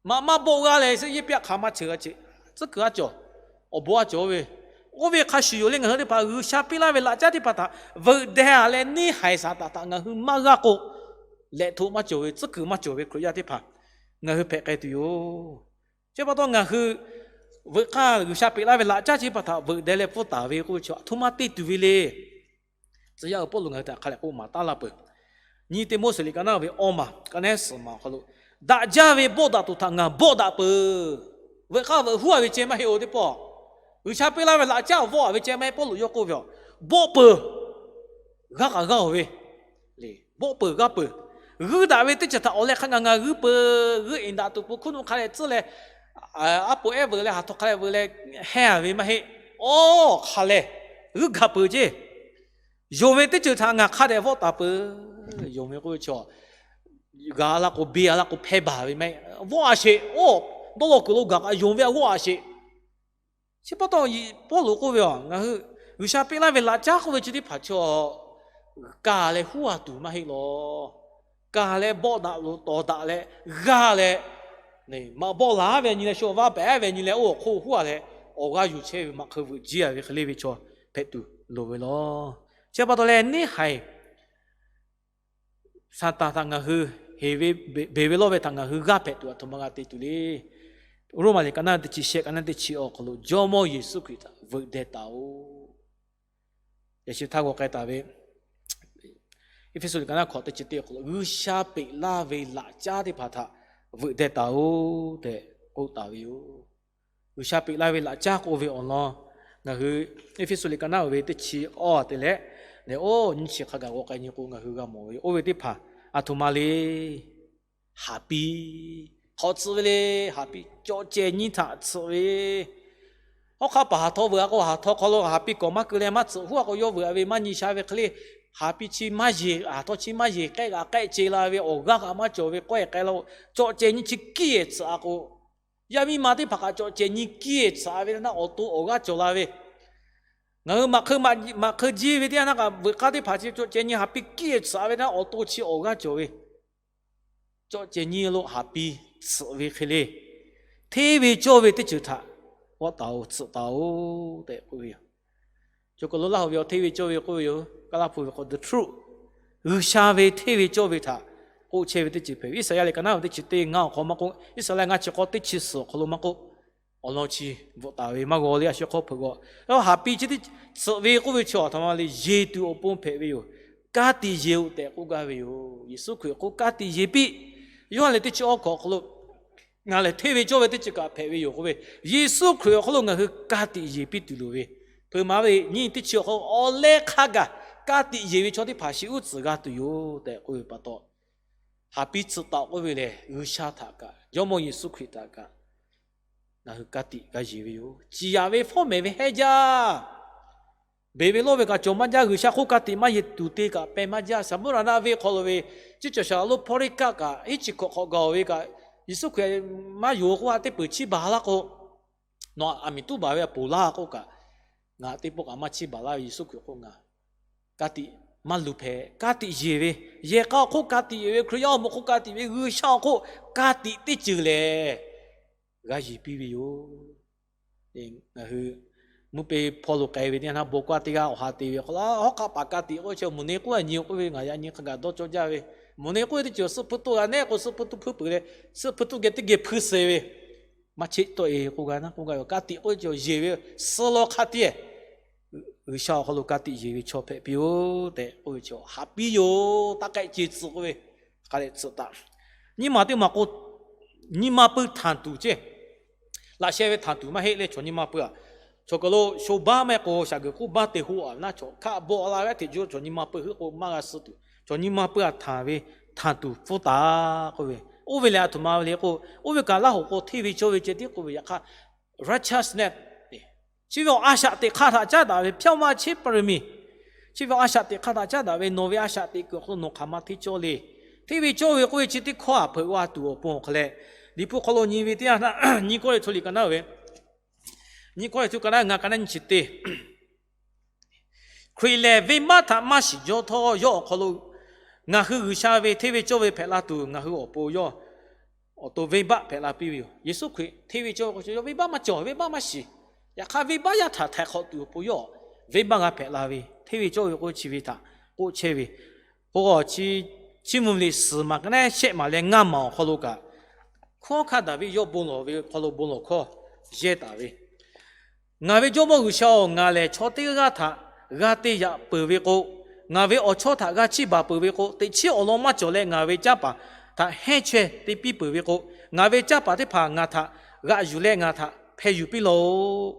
maꞈ maˇ bawˆ g'aˇ leh စစ်ရေးပြ hk'aˬ ma cheuˬ a chi, tcuhˉ kuiˬ a cawˬ, awˬ bon a cawˬ ve, oˇ ve hk'a shuˍ yoˬ le. Ngaˬ hui teˇ hpaˍ G'uiˬsha piˇ laˇ ve laꞈ caˉ teˇ hpaˍ htaꞈ veuꞈ deh a leh neˇ haiˬ Saˍtanˍ htaꞈ ngaˬ hui maˇ g'aˇ k'o, lehˬ htoꞈ maˇ cawˬ ve, tcuhˉ kuiˬ maˇ cawˬ ve Hkriꞈ yaˇ teˇ hpaˍ ngaˬ hui hpehꞈ k'ai tuˬ yoˬ. Chi pa taw ngaˬ hui veuꞈ k'aˇ G'uiˬsha peꞈ laˇ ve laꞈ caˉ chi teˇ hpaˍ htaꞈ veuꞈ deh leh pfuhˇ taˍ ve k'oˆ ve chi a htoꞈ ma te tuˬ ve le. Tcuh yaˇ uiˍ Pawˇluꞈ ngaˬ hui htaꞈ hk'a lehˬ k'oˆ maˍ taˉ laˇ peuˬ. Nyi Tiˆmoˉseˍ liꞈ ka naˉ ve awˇ maˬ ka nehˉ suhˍ maˬ awˬ hk'aw lo, daꞈ jaˇ ve bawˆ daꞈ tuˬ htaꞈ ngaˬ bawˆ daꞈ peuˬ. Veuꞈ k'aˇ veuꞈ huˉ a ve ceh maˇ heˆ oˬ teˇ pawˆ. G'uiˬsha peꞈ laˇ ve laꞈ caˉ awˬ vawˆ a ve ceh maˇ heˆ. Pawˇluꞈ yawˇ k'oˆ ve, bawˆ peuˬ, g'aˇ kaꞈ g'aˇ oˬ ve, bawˆ peuˬ g'aˇ peuˬ. G'uiˇ daꞈ ve teˇ ceuˬ htaꞈ awˬ leh hk'a ngaˬ ngaˬ g'uiˇ peuˬ. G'uiˇ eˍ daꞈ tuˬ pon hkuˇ nuˆ hk'a leh tcuhˉ leh, aˉ poꞈ ehˉ veuꞈ leh haˍ htaw hk'a leh veuꞈ leh hehnˇ a ve maˇ heˆ. Awˬ hk'a leh g'uiˇ gaˬ peuˬ ceˇ. Yonˍ ve teˇ ceuˬ htaꞈ ngaˬ hk'a dehꞈ vawˆ taˍ peuˬ. Yonˍ ve k'oˆ ve chaw, g'a laˇ k'o, beˬ a laˇ k'o, hpehˇ baˬ ve maˇ heˆ. Vawˆ a sheˍ. Oˇ, dawˇ law kuiˬ lo gaˬ kaꞈ yonˍ ve a vawˆ a sheˍ. Chi pa taw Pawˇluꞈ k'oˆ ve, ngaˬ hui G'uiˬsha peꞈ laˇ ve laꞈ caˉ k'oˆ ve chi teˇ hpaˍ chaw, kaˬ leh huˉ a tuˬ maˇ heˆ law. Kaˬ leh bawˆ daꞈ lo tawˍ daꞈ leh g'aˇ leh, maꞈ bawˆ laˬ ve nyi leh shu vaˇ pehˍ ve nyi leh oˇ awˬ hk'oˆ huˉ a leh, awˬ g'aˇ yuˬ chehˇ ve maꞈ hk'eu veuꞈ jiˇ a ve hk'e le ve chaw hpehꞈ tuˬ loˍ ve law. Chi pa taw leh neˇ haiˬ Saˍtanˍ htaꞈ ngaˬ hui heˍ ve, beˬ ve lawˇ ve htaꞈ ngaˬ hui g'aˇ hpehꞈ tuˬ a htoꞈ ma g'a te tuˬ le. Roˉmaꞈ liꞈ ka naˉ teˇ chi shehˆ, ka naˉ teˇ chi awˬ hk'aw lo Jawˇmawˇ Yeˍsuˆ Hkriꞈ htaꞈ veuꞈ deh taˍ oꞈ. Yaꞈ shi htaˇ g'aw k'ai taˍ ve Eˇfeˇsuꞈ liꞈ ka naˉ hkawꞈ teˇ chi teˇ awˬ hk'aw lo G'uiˬsha peꞈ laˇ ve laꞈ caˉ teˇ hpaˍ htaꞈ veuꞈ deh taˍ oꞈ tehꞈ k'oˆ taˍ ve yoˬ. G'uiˬsha peꞈ laˇ ve laꞈ caˉ k'oˆ ve awˬ lawn ngaˬ hui Eˇfeˇsuꞈ liꞈ ka naˉ oˬ ve teˇ chi awˇ te leh, leh oˇ nyiˇ chi hk'a gaˬ g'aw k'ai nyi k'o ngaˬ hui g'a mawˬ ve oˇ ve teˇ hpaˍ a htoꞈ ma le. Haˍ piˇ hk'awꞈ tsuhꞈ ve le. Haˍ piˇ cawꞈ cehˬ nyi htaꞈ tsuhꞈ ve. Hawˉ hk'aˇ paˍ haˍ htaw veuꞈ a k'o, haˍ htaw hk'aw lo haˍ piˇ kawꞈ maˇ keu leh maˇ tsuhꞈ huˉ a k'o, yawˇ veuꞈ a ve maˇ nyi sha ve hk'e le. Haˍ piˇ chi maˇ yeˬ, haˍ htaw chi maˇ yeˬ, k'ehˆ g'a k'ehˆ ce la ve awˬ g'aˇ kaꞈ maˇ cawˬ ve k'awehˇ k'ai la-o. Cawꞈ cehˬ nyi chi kiˇ ehˍ tsuhꞈ a k'o, yaˇ miˇ ma teˇ hpaˍ kaꞈ cawꞈ cehˬ nyi kiˇ ehˍ tsuhꞈ a ve naˆ awˬ to awˬ g'aˇ cawˬ la ve. Ngaˬ hui maꞈ hk'eu, maꞈ hk'eu jiˇ ve teˇ yanˇ htaˇ kaꞈ veuꞈ k'aˇ teˇ hpaˍ chi cawꞈ cehˬ nyi haˍ piˇ kiˇ ehˍ tsuhꞈ a ve naˆ awˬ to chi awˬ g'aˇ cawˬ ve. Cawꞈ cehˬ nyi lo haˍ piˇ tsuhꞈ ve hk'e le, hteˇ ve cawˇ ve teˇ ceuˬ htaꞈ g'aw taˍ-oꞈ, tsuhꞈ taˍ-oꞈ tehꞈ k'oˆ ve yoˬ. Cawˬ kaˬ lo laˇ hoꞈ ve awˬ hteˇ ve cawˇ ve k'oˆ ve yoˬ. Kaˇ laˇ hpu ve hk'aw the truth, G'uiˬsha ve hteˇ ve cawˇ ve htaꞈ k'oˆ chehˇ ve teˇ ceuˬ hpehꞈ ve. Iˉsaˍyaˆ liꞈ ka naˉ ve teˇ chi teˇ ngaˇ awˬ hk'aw maˇ k'oˆ, Iˉsaˍyaˆ ngaˇ chi k'awˇ teˇ chi suhˍ awˬ hk'aw lo maˇ k'oˆ, awˬ lawn chi bvuhꞈ taˍ ve maˇ g'aw le. A shu hk'aw hpeuꞈ g'aw, haˍ piˇ chi teˇ tsuhꞈ ve k'oˆ ve chi a htoꞈ ma le, yeˬ tuˬ awˬ pon hpehꞈ ve yoˬ. Ka tiꞈ yeˬ-oꞈ tehꞈ k'oˆ gaˇ ve yoˬ. Yeˍsuˆ Hkriꞈ awˬ hk'oˆ ka tiꞈ yeˬ piˇ. Yoˇhanˬ lehˬ teˇ chi awˇ hkawꞈ awˬ hk'aw lo, ngaˬ lehˬ hteˇ ve cawˇ ve teˇ ceuˬ kaꞈ hpehꞈ ve yoˬ k'oˆ ve, Yeˍsuˆ Hkriꞈ awˬ hk'aw lo ngaˬ hui ka tiꞈ yeˬ piˇ tuˬ loˍ ve, hpeuꞈ maˍ ve nyi teˇ chi awˬ hk'aw lo awˬ leh hk'a gaˬ ka tiꞈ yeˬ ve chaw teˇ hpaˍ shi uˉ tcuhˍ g'a tuˬ yoˬ tehꞈ k'oˆ ve pa taw, haˍ piˇ tsuhꞈ taˍ-oꞈ k'oˆ ve lehˬ, G'uiˬsha htaꞈ kaꞈ Jawˇmawˇ Yeˍsuˆ Hkriꞈ htaꞈ kaꞈ ngaˬ hui ka tiꞈ g'a yeˬ ve yoˬ. Ciˍ yaꞈ ve fawˉ mehˍ ve hehnˇ jaˇ. Beˬ ve lawˇ ve kaꞈ cawˬ maˇ jaˇ. G'uiˬsha hk'oˆ ka tiꞈ maˇ yeˬ tuˬ te kaꞈ peh maˇ jaˇ. Saˍmuˉraˍnaˆ venˇ hk'aw lo ve, chi cawˬ shaˍ lo Hpawˇliˇkaˆ kaꞈ hiˉ chi hkawꞈ hk'awꞈ gaˬ-oˬ ve kaꞈ, Yeˍsuˆ Hkriꞈ maˇ yonˍ k'oˆ a teˇ peuˬ chiˇ baˬ laˇ k'o, nawˬ aˬ miˍ tuˉ baˬ ve a poˬ laˇ k'oˆ kaꞈ, ngaˬ teˇ pawˆ kaꞈ maˇ chiˇ baˬ laˇ ve Yeˍsuˆ Hkriꞈ hk'oˆ ngaˬ ka tiꞈ maˇ luˬ hpehꞈ. Ka tiꞈ yeˬ ve, yehˬ k'a awˬ hk'oˆ ka tiꞈ yeˬ ve, Hkriꞈ yaˇ awˬ moˍ hk'oˆ ka tiꞈ ve, G'uiˬsha awˬ hk'oˆ ka tiꞈ teˇ ceuˬ lehˬ, g'a yeˬ piˇ ve yoˬ. Ngaˬ hui mvuhˇ peˇ hpawˇ lo k'ai ve teˇ yanˇ, bon kaˇ teˇ g'aˇ awˬ ha te ve k'o, hawˉ hk'aˆ paˍ ka tiꞈ k'oˆ ve chi, mvuhˇ naw k'oˆ a nyi k'oˆ ve, ngaˬ yaꞈ nyi hk'a gaˬ dawˇ cawˇ jaˇ ve, mvuhˇ naw k'oˆ ve teˇ ceuˬ suhˆ hpu toˆ g'a nehˉ k'o, suhˆ hpu toˆ hpuiˉ peuˬ leh, suhˆ hpu toˆ geh teˇ geh hpuiˇ suh ve, maˇ cheˆ tawˆ e k'oˆ g'a naˉ k'oˆ g'a ve, ka tiꞈ k'oˆ ve chi yeˬ ve, suh law hk'a tiꞈ G'uiˬsha awˬ hk'aw lo ka tiꞈ yeˬ ve chaw hpehꞈ piˇ-oˬ tehꞈ k'oˆ ve chi, haꞈ piˇ yoˬ. Taˇ k'ehˆ ce tcuh k'oˆ ve, hk'a dehꞈ tcuh taˍ. Nyiˇ maˬ teˇ maˬ k'o, nyi ma pui htanˍ tuˬ ceˇ. Laꞈ sheh ve htanˍ tuˬ maˇ heˆ leh chaw nyi ma pui a, chaw kaˬ lo sho baˆ mehˆ k'o, shaˍ g'uiˬ k'oˆ baˆ te hoˆ a naˉ, chaw hkaˆ bawˆ la ve a hteꞈ juˇ chaw nyi ma pui heuˆ k'o maˇ g'a suh tuˬ, chaw nyi ma pui a htanˍ ve htanˍ tuˬ pfuhˇ taˍ k'oˆ ve, oˇ ve lehˬ a htoꞈ ma ve le k'o, oˇ ve kaꞈ Laˇ hoꞈ k'o hteˇ ve cawˇ ve ceh tiˉ k'oˆ ve, yaꞈ hk'aˇ righteousness, chi ve awˬ a shaꞈ teꞈ hk'aˇ htaꞈ caˉ daꞈ ve ဖြောင့်မခြင်းပါရမီ, chi ve awˬ a shaꞈ teꞈ hk'aˇ htaꞈ caˉ daꞈ ve nawˬ ve a shaꞈ teꞈ kuiˬ awˬ hk'aw lo nawˬ hk'aˬ ma hteˇ cawˇ le. Hteˇ ve cawˇ ve k'oˆ ve chi teˇ hkawˇ a hpeuꞈ g'a tuˬ awˬ pon awˬ hk'aw leh, Liꞈ hpu hk'aw lo nyi ve teˇ yanˇ, nyiˇ kawˇ ve chaw liꞈ ka naˉ ve, nyiˇ kawˇ ve chaw ka naˉ ngaˬ ka naˉ nyi chi teˇ Hkriꞈ lehˬ venˇbaˆ htaꞈ maˇ shiˍ jaw htawˇ, yawˇ awˬ hk'aw lo ngaˬ hui G'uiˬsha ve hteˇ ve cawˇ ve hpehꞈ la tuˬ, ngaˬ hui awˬ pon yawˇ awˬ to venˇbaˆ hpehꞈ la piˇ ve yoˬ. Yeˍsuˆ Hkriꞈ hteˇ ve cawˇ ve k'o, yawˇ venˇbaˆ maˇ cawˬ, venˇbaˆ maˇ shiˍ. Yaꞈ hk'aˇ, venˇbaˆ yaˇ htaꞈ htaiˍ hk'awꞈ tuˬ awˬ pon yawˇ venˇbaˆ g'a hpehꞈ la ve, hteˇ ve cawˇ ve k'oˆ chi ve htaꞈ k'oˆ chehˇ ve. K'o, chi mvuh ve liꞈ suhˍ maˬ ka naˉ shehˆ maˬ leh ngaˇ maˬ awˬ hk'aw lo kaꞈ, hkunˉ hawˉ hkanˇ Daˍviˆ yawˇ bon lawˬ ve hk'aw lo bon lawˬ hkawˇ yehˇ taˍ ve, Ngaˬ ve Jawˇmawˇ G'uiˬsha-oˬ, ngaˬ lehˬ chaw teˇ g'aˇ htaꞈ g'a te yaꞈ peuˬ ve k'o, ngaˬ ve awˬ chawˇ htaꞈ g'a chiˇ baˬ peuˬ ve k'o, teꞈ chiˉ awˬ lawn maˇ cawˬ leh ngaˬ ve canˇ paˍ htaꞈ hehnˇ chaweh te piˇ peuˬ ve k'o, ngaˬ ve canˇ paˍ teˇ hpaˍ ngaˬ htaꞈ g'aꞈ yuˬ leh ngaˬ htaꞈ hpeh yuˬ piˇ lawˬ-oꞈ.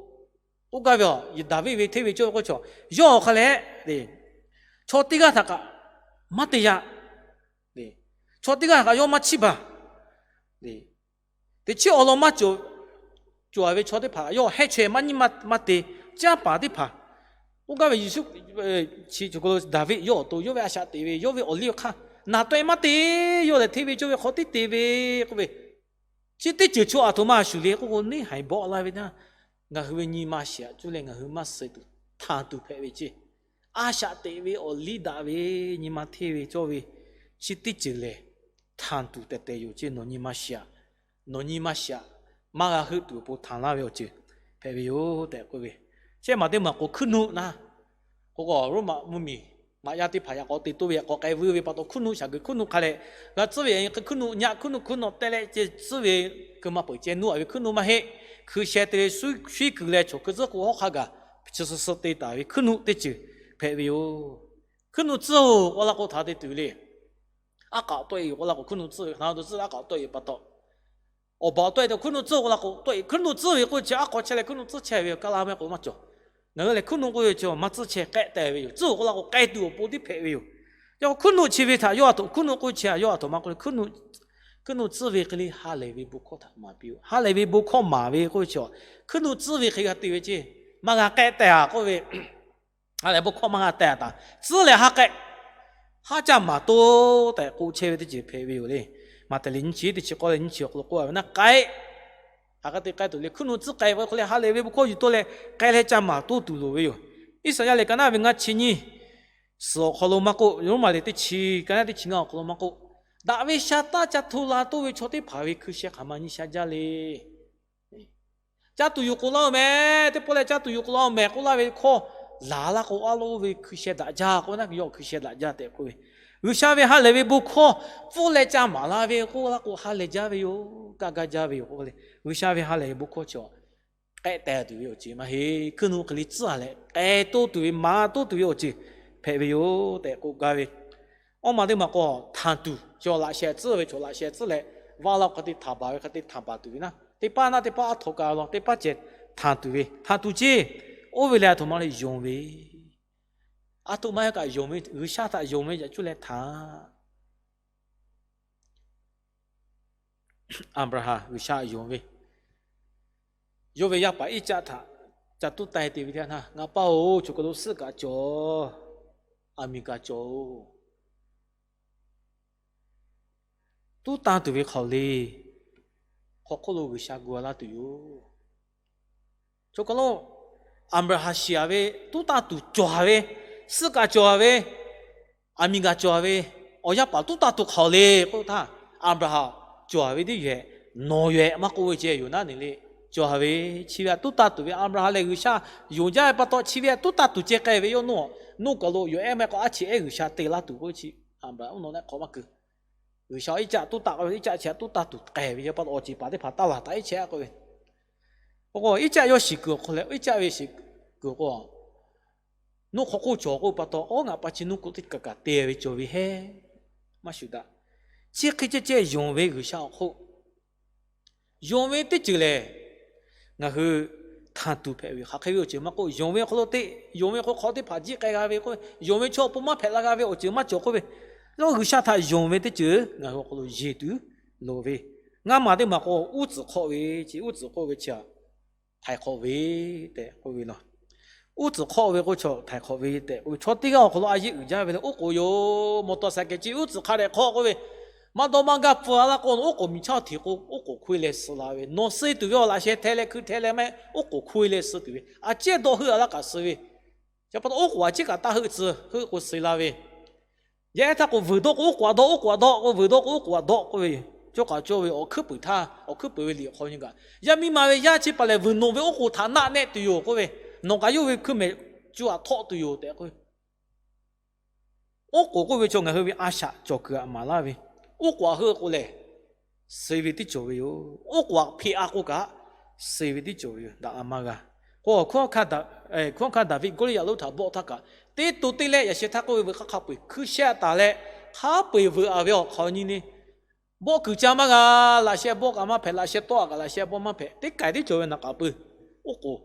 Oˇ gaˇ ve a, Daˍviˆ ve hteˇ ve cawˇ ve k'oˆ chaw, yawˇ awˬ hk'a leh, chaw teˇ g'aˇ htaꞈ kaꞈ maˇ te yaꞈ. Chaw teˇ g'aˇ kaꞈ yawˇ maˇ chiˇ baˬ. Teꞈ chiˉ awˬ lawn maˇ cawˬ, cawˬ ve chaw teˇ hpaˍ yawˇ hehnˇ chaweh maˇ nyiˇ maˇ te, canˇ paˍ teˇ hpaˍ. Oˇ gaˇ ve Yeˍsuˆ, chi Daˍviˆ yawˇ awˬ to yawˇ ve a shaꞈ teꞈ ve, yawˇ ve awˬ liˇ awˬ hk'aˇ naˍ tawˆ e maˇ te, yawˇ lehˬ hteˇ ve cawˇ ve hk'aw tiˉ te ve k'oˆ ve, chi teˇ ceuˬ chaw a htoꞈ ma shuˍ le k'oˆ k'o, neˇ haiˬ bawˆ la ve naˉ, ngaˬ hui ve nyi ma shiˍ aꞈ cuˇ leh ngaˬ hui maˇ suh tuˬ htanˍ tuˬ hpehꞈ ve ceˇ. A shaꞈ teꞈ ve awˬ liˇ daꞈ ve nyi ma hteˇ ve cawˇ ve, chi teˇ ceuˬ lehˬ htanˍ tuˬ tehˬ tehˬ yoˬ ceˇ. Nawˬ nyi ma shiˍ aꞈ, nawˬ nyi ma shiˍ aꞈ, maˇ g'a heuˆ tuˬ awˬ pon htanˍ laˇ ve awˬ ceuˬ hpehꞈ ve yoˬ tehꞈ k'oˆ ve. Shehˆ maˬ teˇ maˬ k'o hkuiˉ nuˆ naˉ, k'o k'o Roˉmaꞈ mvuhˇmiˬ maꞈ yaˇ teˇ hpaˍ yaꞈ k'aw te toˇ ve yaꞈ k'aw k'ai vuiˇ ve pa taw hkuiˉ nuˆ shaˍ g'uiˬ hkuiˉ nuˆ hk'a leh g'a tcuhˉ ve, yaꞈ nyi hkuiˉ nuˆ nyaˆ hkuiˉ nuˆ hkuiˉ nuˆ teh leh ceh tcuhˉ ve, keu maˇ peuˬ ceh nuˇ a ve hkuiˉ nuˆ maˇ heˆ. Hkui sheh te ve suˉ kuiˬ leh chaw hkui tcuhˉ k'o hawˉ hk'a gaˬ chi suh suh te taˍ ve hkuiˉ nuˆ teˇ ceuˬ hpehꞈ ve yoˬ. Hkuiˉ nuˆ tcuhˉ-oˬ k'oˆ la k'o htaꞈ te tuˬ le. Aˉ k'aꞈ tawˆ e yoˬ k'oˆ la k'o hkuiˉ nuˆ tcuhˉ ve, hk'aˬ htaꞈ tcuhˉ aˉ k'aꞈ tawˆ e yoˬ pa taw, awˬ baˬ tawˆ e tuˬ hkuiˉ nuˆ tcuhˉ k'oˆ la k'o tawˆ e, hkuiˉ nuˆ tcuhˉ ve k'oˆ chi aˉ k'aw chehˇ leh hkuiˉ nuˆ tcuhˉ chehˇ ve yoˬ. Kaˇ la mehˆ k'o maˇ cawˬ. Ngaˬ hui lehˬ hkuiˉ nuˆ k'oˆ ve chi maˇ tcuhˉ chehˇ k'ehˆ teh ve yoˬ. Tcuhˉ-oˬ k'oˆ la k'o k'ai tuˬ awˬ pon tiˉ hpehꞈ ve yoˬ. Yaꞈ hk'aˇ hkuiˉ nuˆ chi ve htaꞈ yawˇ a htoꞈ, hkuiˉ nuˆ k'oˆ chi a yawˇ a htoꞈ ma k'oˆ le, hkuiˉ nuˆ tcuhˉ ve hk'e le ha lehˬ ve bon hkawˇ htaꞈ maˍ piˇ-oˬ. Ha lehˬ ve bon hkawˇ maˍ ve k'oˆ ve chi, hkuiˉ nuˆ tcuhˉ ve hk'e g'a te ve ceˇ, maˇ g'a k'ehˆ teh a k'oˆ ve, ha lehˬ bon hkawˇ maˇ g'a teh a taˍ, tcuhˉ leh ha k'ehˆ, haˉ caˇ maˍ toˇ tehꞈ k'oˆ chehˇ ve teˇ ceuˬ hpehꞈ ve yoˬ le. Maꞈhtehˍ liꞈ nyiˇ chi teˇ chi k'awˇ leh nyiˇ chi awˬ hk'aw lo k'oˆ a ve naˉ k'ai, hk'aˬ hk'e te k'ai tuˬ le, hkuiˉ nuˆ tcuhˉ k'ai ve hk'e le ha lehˬ ve bon hkawˇ yuˬ tawˆ leh k'ai leh caˇ maˍ toˇ tuˬ loˍ ve yoˬ. Iˉsaˍyaˆ lehˬ ka naˉ ve ngaˇ chi nyiˇ suhˍ awˬ hk'aw lo maˇ k'oˆ, Roˉmaꞈ lehˬ teˇ chi ka naˉ teˇ chi ngaˇ awˬ hk'aw lo maˇ k'oˆ, daꞈ ve sha taˇ ca hto la toˇ ve chaw teˇ hpaˍ ve hkui sheh hk'aˬ ma nyi sha jaˇ le. Caˇ tuˬ yuˬ k'oꞈ laˇ-oˬ mehˍ, teˇ pawˆ lehˬ caˇ tuˬ yuˬ k'oꞈ laˇ-oˬ mehˍ k'oˆ laˇ ve hkawˇ laˬ laˇ k'o, a loˇ ve hkui sheh daꞈ jaˇ k'oˆ ve naˉ, yawˇ hkui sheh daꞈ jaˇ tehꞈ k'oˆ ve. G'uiˬsha ve ha lehˬ ve bon hkawˇ pfuhˇ leh caˇ maˍ la ve k'oˆ laˇ k'o ha lehˬ jaˇ ve yoˬ. Kaˇ gaˇ jaˇ ve yoˬ k'oˆ ve le. G'uiˬsha ve ha lehˬ ve bon hkawˇ chi k'ehˆ teh tuˬ ve awˬ ceuˬ maˇ heˆ. Hkuiˉ nuˆ hk'e le tcuhˉ a leh k'ai toˇ tuˬ ve, maˍ toˇ tuˬ ve awˬ ceuˬ hpehꞈ ve yoˬ tehꞈ k'oˆ gaˇ ve. Awˇ ma teˇ maˬ k'o, htanˍ tuˬ, chaw laꞈ sheh tcuhˉ ve, chaw laꞈ sheh tcuhˉ leh vaˇ laˇ hk'e te htanˍ baˬ ve, hk'e te htanˍ baˬ tuˬ ve naˉ, teˇ paˉ naˉ teˇ paˉ aˉ htaw ka law, teˇ paˉ ceh htanˍ tuˬ ve, htanˍ tuˬ ceˇ. Oˇ ve lehˬ a htoꞈ ma le yonˍ ve, a htoꞈ ma kaꞈ yonˍ ve, G'uiˬsha htaꞈ yonˍ ve yaꞈ cuˇ leh htanˍ. Aˍbraˍhanˍ G'uiˬsha htaꞈ yonˍ ve, yawˇ ve yaˇ paˍ Iˉcaˆ htaꞈ ca tuˉ tanˇ te ve teˇ yanˇ, Ngaˬ pa-oˬ, choˬ kaˬ lo suhˆ kaꞈ cawˬ, aˬ miˍ kaꞈ cawˬ-oˬ. Tuˉ tanˇ tuˬ ve hk'aˬ le, hk'aw hk'oˆ lo G'uiˬsha gu a laˇ tuˬ yoˬ. Choˬ kaˬ lo Aˍbraˍhanˍ shiˍ a ve, tuˉ tanˇ tuˬ cawˬ a ve, suhˆ kaꞈ cawˬ a ve, aˬ miˍ kaꞈ cawˬ a ve, awˬ yaˇ paˍ tuˉ tanˇ tuˬ hk'aˬ le k'oˆ htaˇ, Aˍbraˍhanˍ cawˬ a ve teˇ yehˬ, nawˬ yehˬ maˇ k'oˆ ve ceh yoˬ naˉ ne le. cawˬ ve, chi ve htaꞈ tuˉ taˇ tuˬ ve Aˍbraˍhanˍ lehˬ G'uiˬsha yonˍ jaˇ ve pa taw chi ve htaꞈ tuˉ taˇ tuˬ ceh k'ai ve yoˬ. Nawˬ, nawˬ kaw lo yawˬ ehˉ mehˆ k'o aˉ cheꞈ ehˉ G'uiˬsha te laˇ tuˬ k'oˆ ve chi, Aˍbraˍhanˍ oˇ nawˬ leh hk'awꞈ maˇ keu. G'uiˬsha Iˉcaˆ tuˉ taˇ k'oˆ ve, Iˉcaˆ chi htaꞈ tuˉ taˇ tuˬ k'ai ve yoˬ. Pa taw awˬ ceˬ paˍ teˇ hpaˍ taˇ laˬ taˍ, Iˉcaˆ k'oˆ ve, k'o Iˉcaˆ yawˇ shiˍ kuiˬ awˬ hk'aw leh, Iˉcaˆ ve shiˍ kuiˬ k'o, nawˬ hk'aw k'oˆ cawˬ k'oˆ pa taw, awˉ ngaˬ pa chi nawˬ k'oˆ teˇ kaꞈ kaꞈ te ve cawˬ ve hehˉ. Maˇ shuˍ daꞈ. Chi hk'e ceh ceh yonˍ ve G'uiˬsha awˬ hk'oˆ, yonˍ ve teˇ ceuˬ lehˬ, ngaˬ hui htanˬ tuˬ hpehꞈ ve hk'aˬ hk'e ve awˬ ceuˬ maˇ k'oˆ, yonˍ ve awˬ hk'aw lo teˇ, yonˍ ve hk'aw hk'aw teˇ hpaˍ jiˆ k'ai g'a ve k'o, yonˍ ve chaw awˬ pon maˇ hpehꞈ la g'a ve awˬ ceuˬ maˇ cawˬ k'oˆ ve, yawˇ G'uiˬsha htaꞈ yonˍ ve teˇ ceuˬ ngaˬ hui awˬ hk'aw lo yeˬ tuˬ loˍ ve, ngaˇ maˬ teˇ maˬ k'o uˉ tcuhˍ hk'awˆ ve, chi uˉ tcuhˍ k'oˆ ve chi htaiˍ hk'awꞈ ve tehꞈ k'oˆ ve law. Uˉ tcuhˍ hk'awˆ ve k'o chaw htaiˍ hk'awꞈ ve tehꞈ k'oˆ ve, chaw teˇ g'aˇ awˬ hk'aw lo a yeˆ uiˍ jaˇ ve le. Oˉ k'oˍ yoˬ, mawˬ tawˍ saˍ kehˍ chi uˉ tcuhˍ hk'a dehꞈ hk'awˆ k'oˆ ve, maˇ dawˇ maˇ gaˇ pfuhˇ a laˇ k'o, oˉ k'oˍ miˬ chaˇ hteꞈ k'o oˉ k'oˍ hk'oˆ e leh suh la ve, nawˬ suh tuˬ ve awˬ laꞈ sheh hteh leh hkui hteh leh mehˆ oˉ k'oˍ hk'oˆ e leh suh tuˬ ve, a ciˉ dawˇ heuˆ a laˇ kaꞈ suh ve, chi pa taw oˉ k'oˍ a ciˉ kaꞈ taˇ heuˆ tcuh heuˆ k'o suh la ve, yaˇ ehˉ htaˇ k'o vuiˬ dawˇ k'o oˉ k'oˍ a dawˇ, oˉ k'oˍ a dawˇ k'o vuiˬ dawˇ k'o oˉ k'oˍ a dawˇ k'oˆ ve, cawˇ kaꞈ cawˇ ve awˬ hkuiˉ puiˍ htaˇ, awˬ hkuiˉ puiˍ ve liꞈ awˬ hk'aw nyi kaꞈ, yaˇ miˇ ma ve yaˇ chi pa lehˬ vuiˬ nawˬ ve oˉ k'oˍ htaꞈ naˆ nehˆ tuˬ yoˬ k'oˆ ve, nawˬ kaꞈ yawˇ ve hkuiˉ mehˍ cuˇ aꞈ htawˆ tuˬ yoˬ tehꞈ k'oˆ ve. Oˉ k'oˍ k'oˆ ve chaw ngaˬ hui ve a shaꞈ cawˬ kuiˬ aꞈ maˍ laˇ ve, oˉ k'oˍ aꞈ heuˆ k'o lehˬ, suh ve teˇ cawˬ ve yoˬ. Oˉ k'oˍ aꞈ hpeꞈ a k'o kaꞈ, suh ve teˇ cawˬ ve yoˬ. Daꞈ la maˇ g'a. K'o, Hkunˉ hawˉ hkanˇ Daˍviˆ Gawˇliˇyaꞈ lonˉ htaꞈ bawˆ htaˇ kaꞈ, teˇ to teˇ leh yaꞈ sheh htaˇ k'oˆ ve veuꞈ hk'aˇ hk'a peu-eˬ hkuiˇ shehˆ taˍ leh, hk'a peu-eˬ veuꞈ a ve awˬ hk'aw nyi ni, bawˆ kuiˬ ca maˇ g'a. Laꞈ sheh bawˆ kaꞈ maˇ hpehꞈ, laꞈ sheh tawˆ a kaꞈ laꞈ sheh bawˆ maˇ hpehꞈ, teˇ k'ai teˇ cawˬ ve naꞈ k'aꞈ pui. Oˉ k'oˍ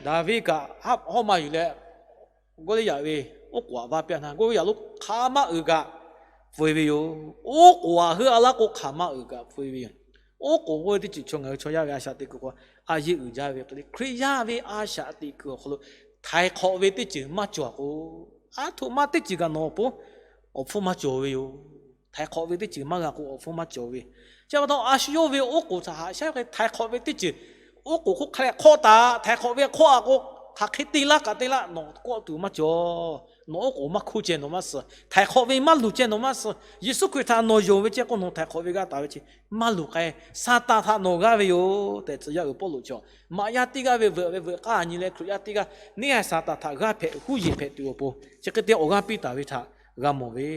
Daˍviˆ kaꞈ hawˉ maˇ yuˬ leh, Gawˇliˇyaꞈ ve oˉ k'oˍ aꞈ va piˇ a htaˇ, Gawˇliˇyaꞈ lonˉ hk'aˬ maˇ uiˍ kaꞈ pfuhˇ e ve yoˬ. Oˉ k'oˍ aꞈ heuˆ a laˇ k'o hk'aˬ maˇ uiˍ kaꞈ pfuhˇ e ve yoˬ. Oˉ k'oˍ k'oˆ ve teˇ ceuˬ chaw ngaˬ hui chaw yaˇ ve a shaꞈ teꞈ kuiˬ k'o, a yeˆ uiˍ jaˇ ve hk'e le, Hkriꞈ yaˇ ve a shaꞈ teꞈ kuiˬ awˬ hk'aw lo htaiˍ hk'awꞈ ve teˇ ceuˬ maˇ cawˬ k'o, aˉ htoꞈ ma teˇ ceuˬ kaꞈ nawˬ awˬ pon awˬ hpfuhˇ maˇ cawˬ ve yoˬ. Htaiˍ hk'awꞈ ve teˇ ceuˬ maˇ g'a k'o awˬ hpfuhˇ maˇ cawˬ ve. Chi pa taw a shu yawˇ ve oˉ k'oˍ htaꞈ haꞈ shaˉ hk'e htaiˍ hk'awꞈ ve teˇ ceuˬ, oˉ k'oˍ hk'oˆ hk'a leh hk'awˆ taˍ, htaiˍ hk'awꞈ ve hk'awˆ a k'o, hk'aˬ hk'e te laˇ kaꞈ te laˇ, nawˬ kawˆ tuˬ maˇ cawˬ. Nawˬ oˉ k'oˍ maˇ hk'oˆ ceh nawˬ maˇ suh. Htaiˍ hk'awꞈ ve maˇ luˬ ceh nawˬ maˇ suh. Yeˍsuˆ Hkriꞈ htaꞈ nawˬ yonˍ ve ceh k'o nawˬ htaiˍ hk'awꞈ ve g'a taˍ ve chi maˇ luˬ k'ai. Saˍtanˍ htaꞈ nawˬ g'aˇ ve yoˬ tehꞈ, tcuh yaˇ uiˍ Pawˇluꞈ chaw maꞈ yaˇ teˇ g'aˇ ve veuꞈ ve veuꞈ k'aˇ nyi leh Hkriꞈ yaˇ teˇ g'aˇ neˇ haiˬ Saˍtanˍ htaꞈ g'aˇ hpehꞈ huˉ yeˬ hpehꞈ tuˬ awˬ pon chi hk'e te awˬ g'aˇ piˇ taˍ ve htaꞈ g'a mawˬ ve.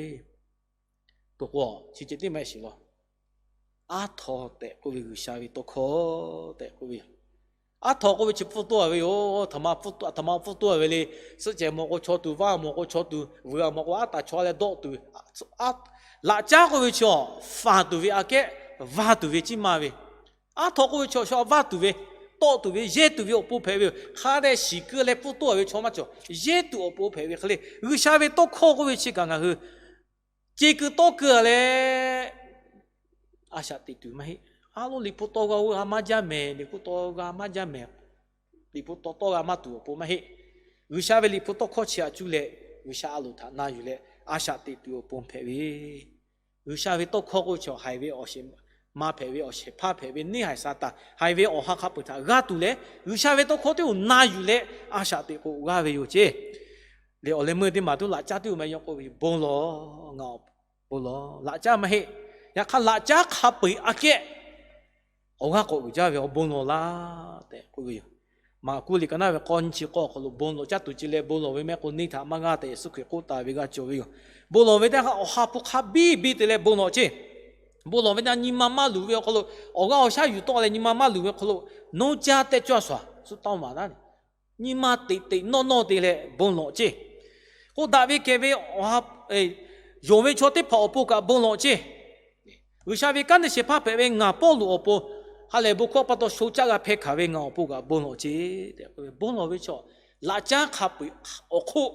Peuˬ k'o, chi ceh tiˉ maˇ heˆ shiˍ law. Aˉ htaw tehꞈ k'oˆ ve G'uiˬsha ve tawˇ hkawˇ tehꞈ k'oˆ ve yoˬ. Aˉ htaw k'oˆ ve chi pfuhˇ tawˆ ve yoˬ. Htaꞈ ma pfuhˇ tawˆ ve le. Suhˆ cehˬ mawˬ k'o chaw tuˬ, vaˇ mawˬ k'o chaw tuˬ, vuiˬ a mawˬ k'o aˉ taˍ chaw leh dawˆ tuˬ. Laꞈ caˉ k'oˆ ve chi a faˍ tuˬ ve aꞈ kehˉ vaˇ tuˬ ve ciˉ maˇ ve. Aˉ htaw k'oˆ ve chaw a vaˇ tuˬ ve, tawˆ tuˬ ve, yehˇ tuˬ ve awˬ pon hpehꞈ ve yoˬ. Hk'a dehꞈ shiˍ keu leh pfuhˇ tawˆ ve chaw maˇ cawˬ. Yehˇ tuˬ awˬ pon hpehꞈ ve hk'e le, G'uiˬsha ve tawˇ hkawˇ k'oˆ ve chi kaꞈ ngaˬ hui ce keu tawˇ keu a leh, a shaꞈ teꞈ tuˬ maˇ heˆ. Aˉ lo Liꞈ hpu tawˇ g'a oˇ g'a maˇ jaˇ mehˍ, Liꞈ hpu tawˇ g'a maˇ jaˇ mehˍ, Liꞈ hpu tawˇ tawˇ g'a maˇ tuˬ awˬ pon maˇ heˆ. G'uiˬsha ve Liꞈ hpu tawˇ hkawˇ chi aꞈ cuˇ leh G'uiˬsha a loˍ htaꞈ na yuˬ leh a shaꞈ teꞈ tuˬ awˬ pon hpehꞈ ve. G'uiˬsha ve tawˇ hkawˇ k'oˆ ve chaw haiˬ ve awˬ shehˍ hpaˇ hpehꞈ ve, neˇ haiˬ Saˍtanˍ haiˬ ve awˬ ha hk'a peu-eˬ htaꞈ g'aˇ tuˬ leh, G'uiˬsha ve tawˇ hkawˇ teˇ oˬ na yuˬ leh a shaꞈ teꞈ k'o g'aˇ ve yoˬ ceˇ. Lehˬ, awˬ leh meuˇ teˇ maˬ tuˉ laꞈ caˉ teˇ oˬ meh yaw k'oˆ ve yoˬ, bon lawˬ, ngaˬ awˬ bon lawˬ. Laꞈ caˉ maˇ heˆ. Yaꞈ hk'aˇ, laꞈ caˉ hk'a peu-eˬ aꞈ kehˉ awˬ g'aˇ k'awꞈ uiˍ jaˇ ve awˬ bon lawˬ laˇ tehꞈ k'oˆ ve yoˬ. Maˍkuˆ liꞈ ka naˉ ve k'awˇ nyiˇ chi k'awˇ awˬ hk'aw lo bon lawˬ caˇ tuˬ ce leh bon lawˬ ve mehˆ k'o neˇ htaꞈ maˇ g'aˇ tehꞈ Yeˍsuˆ Hkriꞈ k'oˆ taˍ ve g'a cawˬ ve yoˬ. Bon lawˬ ve teˇ hk'aˇ awˬ ha hpu hk'a biˇ biˇ te leh bon lawˬ ceˇ. Bon lawˬ ve teˇ nyi ma maˇ luˬ ve awˬ hk'aw lo, awˬ g'aˇ awˬ shaˉ yuˬ tawˆ leh nyi ma maˇ luˬ ve awˬ hk'aw lo, nawˇ caˇ tehˇ cawˇ a shuˍ suhˉ tawˇ maˍ taˉ nyi ma teꞈ teꞈ nawˇ nawˇ te leh bon lawˬ ceˇ. K'oˆ daꞈ ve kehˬ ve awˬ ha, yonˍ ve chaw teˇ hpaˍ awˬ pon kaꞈ bon lawˬ ceˇ. G'uiˬsha ve kanˉ te shehˍ hpaˇ hpehꞈ ve ngaˬ Pawˇluꞈ awˬ pon ha lehˬ bon hkawˇ pa taw sho caˇ g'a hpeh hkanˍ ve ngaˬ awˬ pon kaꞈ bon lawˬ ceˇ tehꞈ k'oˆ ve, bon lawˬ ve chaw laꞈ caˉ hk'a peu-eˬ awˬ hk'oˆ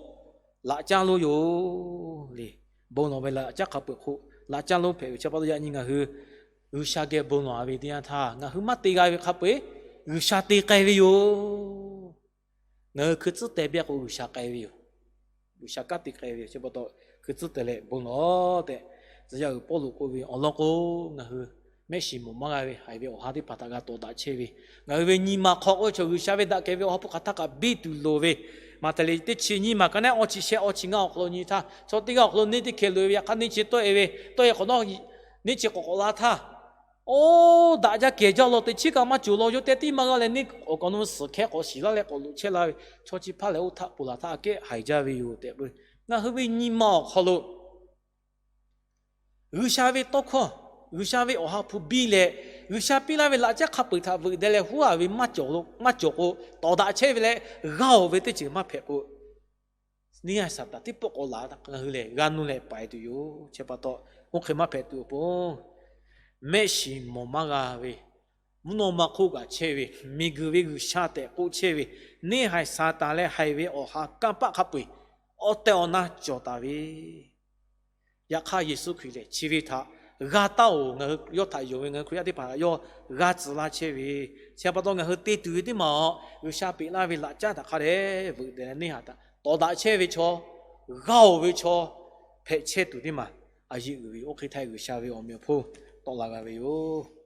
laꞈ caˉ lonˉ yoˬ le. Bon lawˬ ve laꞈ caˉ hk'a peu-eˬ hk'oˆ laꞈ caˉ lonˉ hpehꞈ ve chi pa taw yaꞈ nyi ngaˬ hui G'uiˬsha geh bon lawˬ a ve teˇ yanˇ htaˇ, ngaˬ hui maˇ te g'a ve hk'a peu-eˬ G'uiˬsha te k'ai ve yoˬ. Ngaˬ hui hkui tcuhˉ teh biˇ k'o G'uiˬsha k'ai ve yoˬ. G'uiˬsha kanˉ te k'ai ve yoˬ. Chi pa taw hkui tcuhˉ teh leh bon lawˬ tehꞈ, tcuh yaˇ uiˍ Pawˇluꞈ k'oˆ ve awˬ lawn k'o, ngaˬ hui mehˆ shiˍ mawˬ maˇ g'a ve haiˬ ve awˬ ha teˇ hpaˍ htaꞈ g'a tawˍ daꞈ chehˇ ve, ngaˬ hui ve nyi ma hk'aw k'oˆ ve chaw G'uiˬsha ve daꞈ kehˬ ve awˬ ha hpu hk'aˬ htaˇ kaꞈ biˇ tuˬ loˍ ve, Maꞈhtehˍ liꞈ teˇ chi nyiˇ maˬ ka naˉ awˇ chi shehˆ awˇ chi ngaˇ awˬ hk'aw lo nyi htaˇ, chaw teˇ g'aˇ awˬ hk'aw lo neˇ teˇ hkeh loꞈ e ve, yaꞈ hk'aˇ neˇ chi tawˆ e ve, tawˆ e hk'awꞈ nawˉ neˇ chi k'awꞈ k'awꞈ la htaˇ, Oˇ daꞈ jaˇ kehˬ jaˇ law, teꞈ chiˉ kaꞈ maˇ cawˬ law, yawˇ teh tiˉ maˇ g'a leh neˇ awˬ kaˍ awˬ nu suhˍ hkehˉ k'awꞈ shiˍ laˇ leh k'awꞈ loꞈ chehˇ la ve, chaw chi hpaˇ lehˬ oˇ htaꞈ ponˬ laˬ htaˇ aꞈ kehˉ haiˬ jaˇ ve yoˬ tehꞈ k'o, ngaˬ hui ve nyi ma awˬ hk'aw lo G'uiˬsha ve tawˇ hkawˇ, G'uiˬsha ve Awˬ ha hpu biˇ leh, G'uiˬsha piˇ laˇ ve laꞈ caˉ hk'a peu-eˬ htaꞈ veuꞈ deh leh huˉ aˍ ve maˇ cawˬ k'o, tawˍ daꞈ chehˇ ve leh g'a-oˬ ve teˇ ceuˬ maˇ hpehꞈ k'o, neˇ haiˬ Saˍtanˍ teˇ pawˆ k'awꞈ laˬ hk'e ngaˬ hui lehˬ g'a nuˇ leh paiˍ tuˬ yoˬ. Chi pa taw, oˇ hk'e maˇ hpehꞈ tuˬ awˬ pon mehˆ shiˍ mawˬ maˇ g'a ve, mvuhˇ naw ma hk'oˆ kaꞈ chehˇ ve, miˬguiˬ ve g'uiˬsha tehꞈ k'oˆ chehˇ ve, neˇ haiˬ Saˍtanˍ leh haiˬ ve awˬ ha kanˇ paˆ hk'a peu-eˬ awˬ tehˬ awˬ na cawˬ taˍ ve, yaꞈ hk'aˇ Yeˍsuˆ Hkriꞈ lehˬ chi ve htaꞈ g'a taˉ-oˬ. Ngaˬ hui yawˇ htaꞈ yonˍ ve ngaˬ hui Hkriꞈ yaˇ teˇ hpaˍ htaꞈ yawˇ g'a tcuh laˇ chehˇ ve, chi pa taw ngaˬ hui te tuˬ ve teˇ maˬ awˬ G'uiˬsha peꞈ laˇ ve laꞈ caˉ htaꞈ hk'a dehꞈ veuꞈ deh leh neˇ haiˬ htaꞈ tawˍ daꞈ chehˇ ve chaw, g'a-oˬ ve chaw hpehꞈ chehˇ tuˬ teˇ maˬ a yeꞈ uiˍ ve, oˇ hk'e htaˇ G'uiˬsha ve awˬ meꞈ awˬ hponˇ tawˆ la g'a ve yoˬ.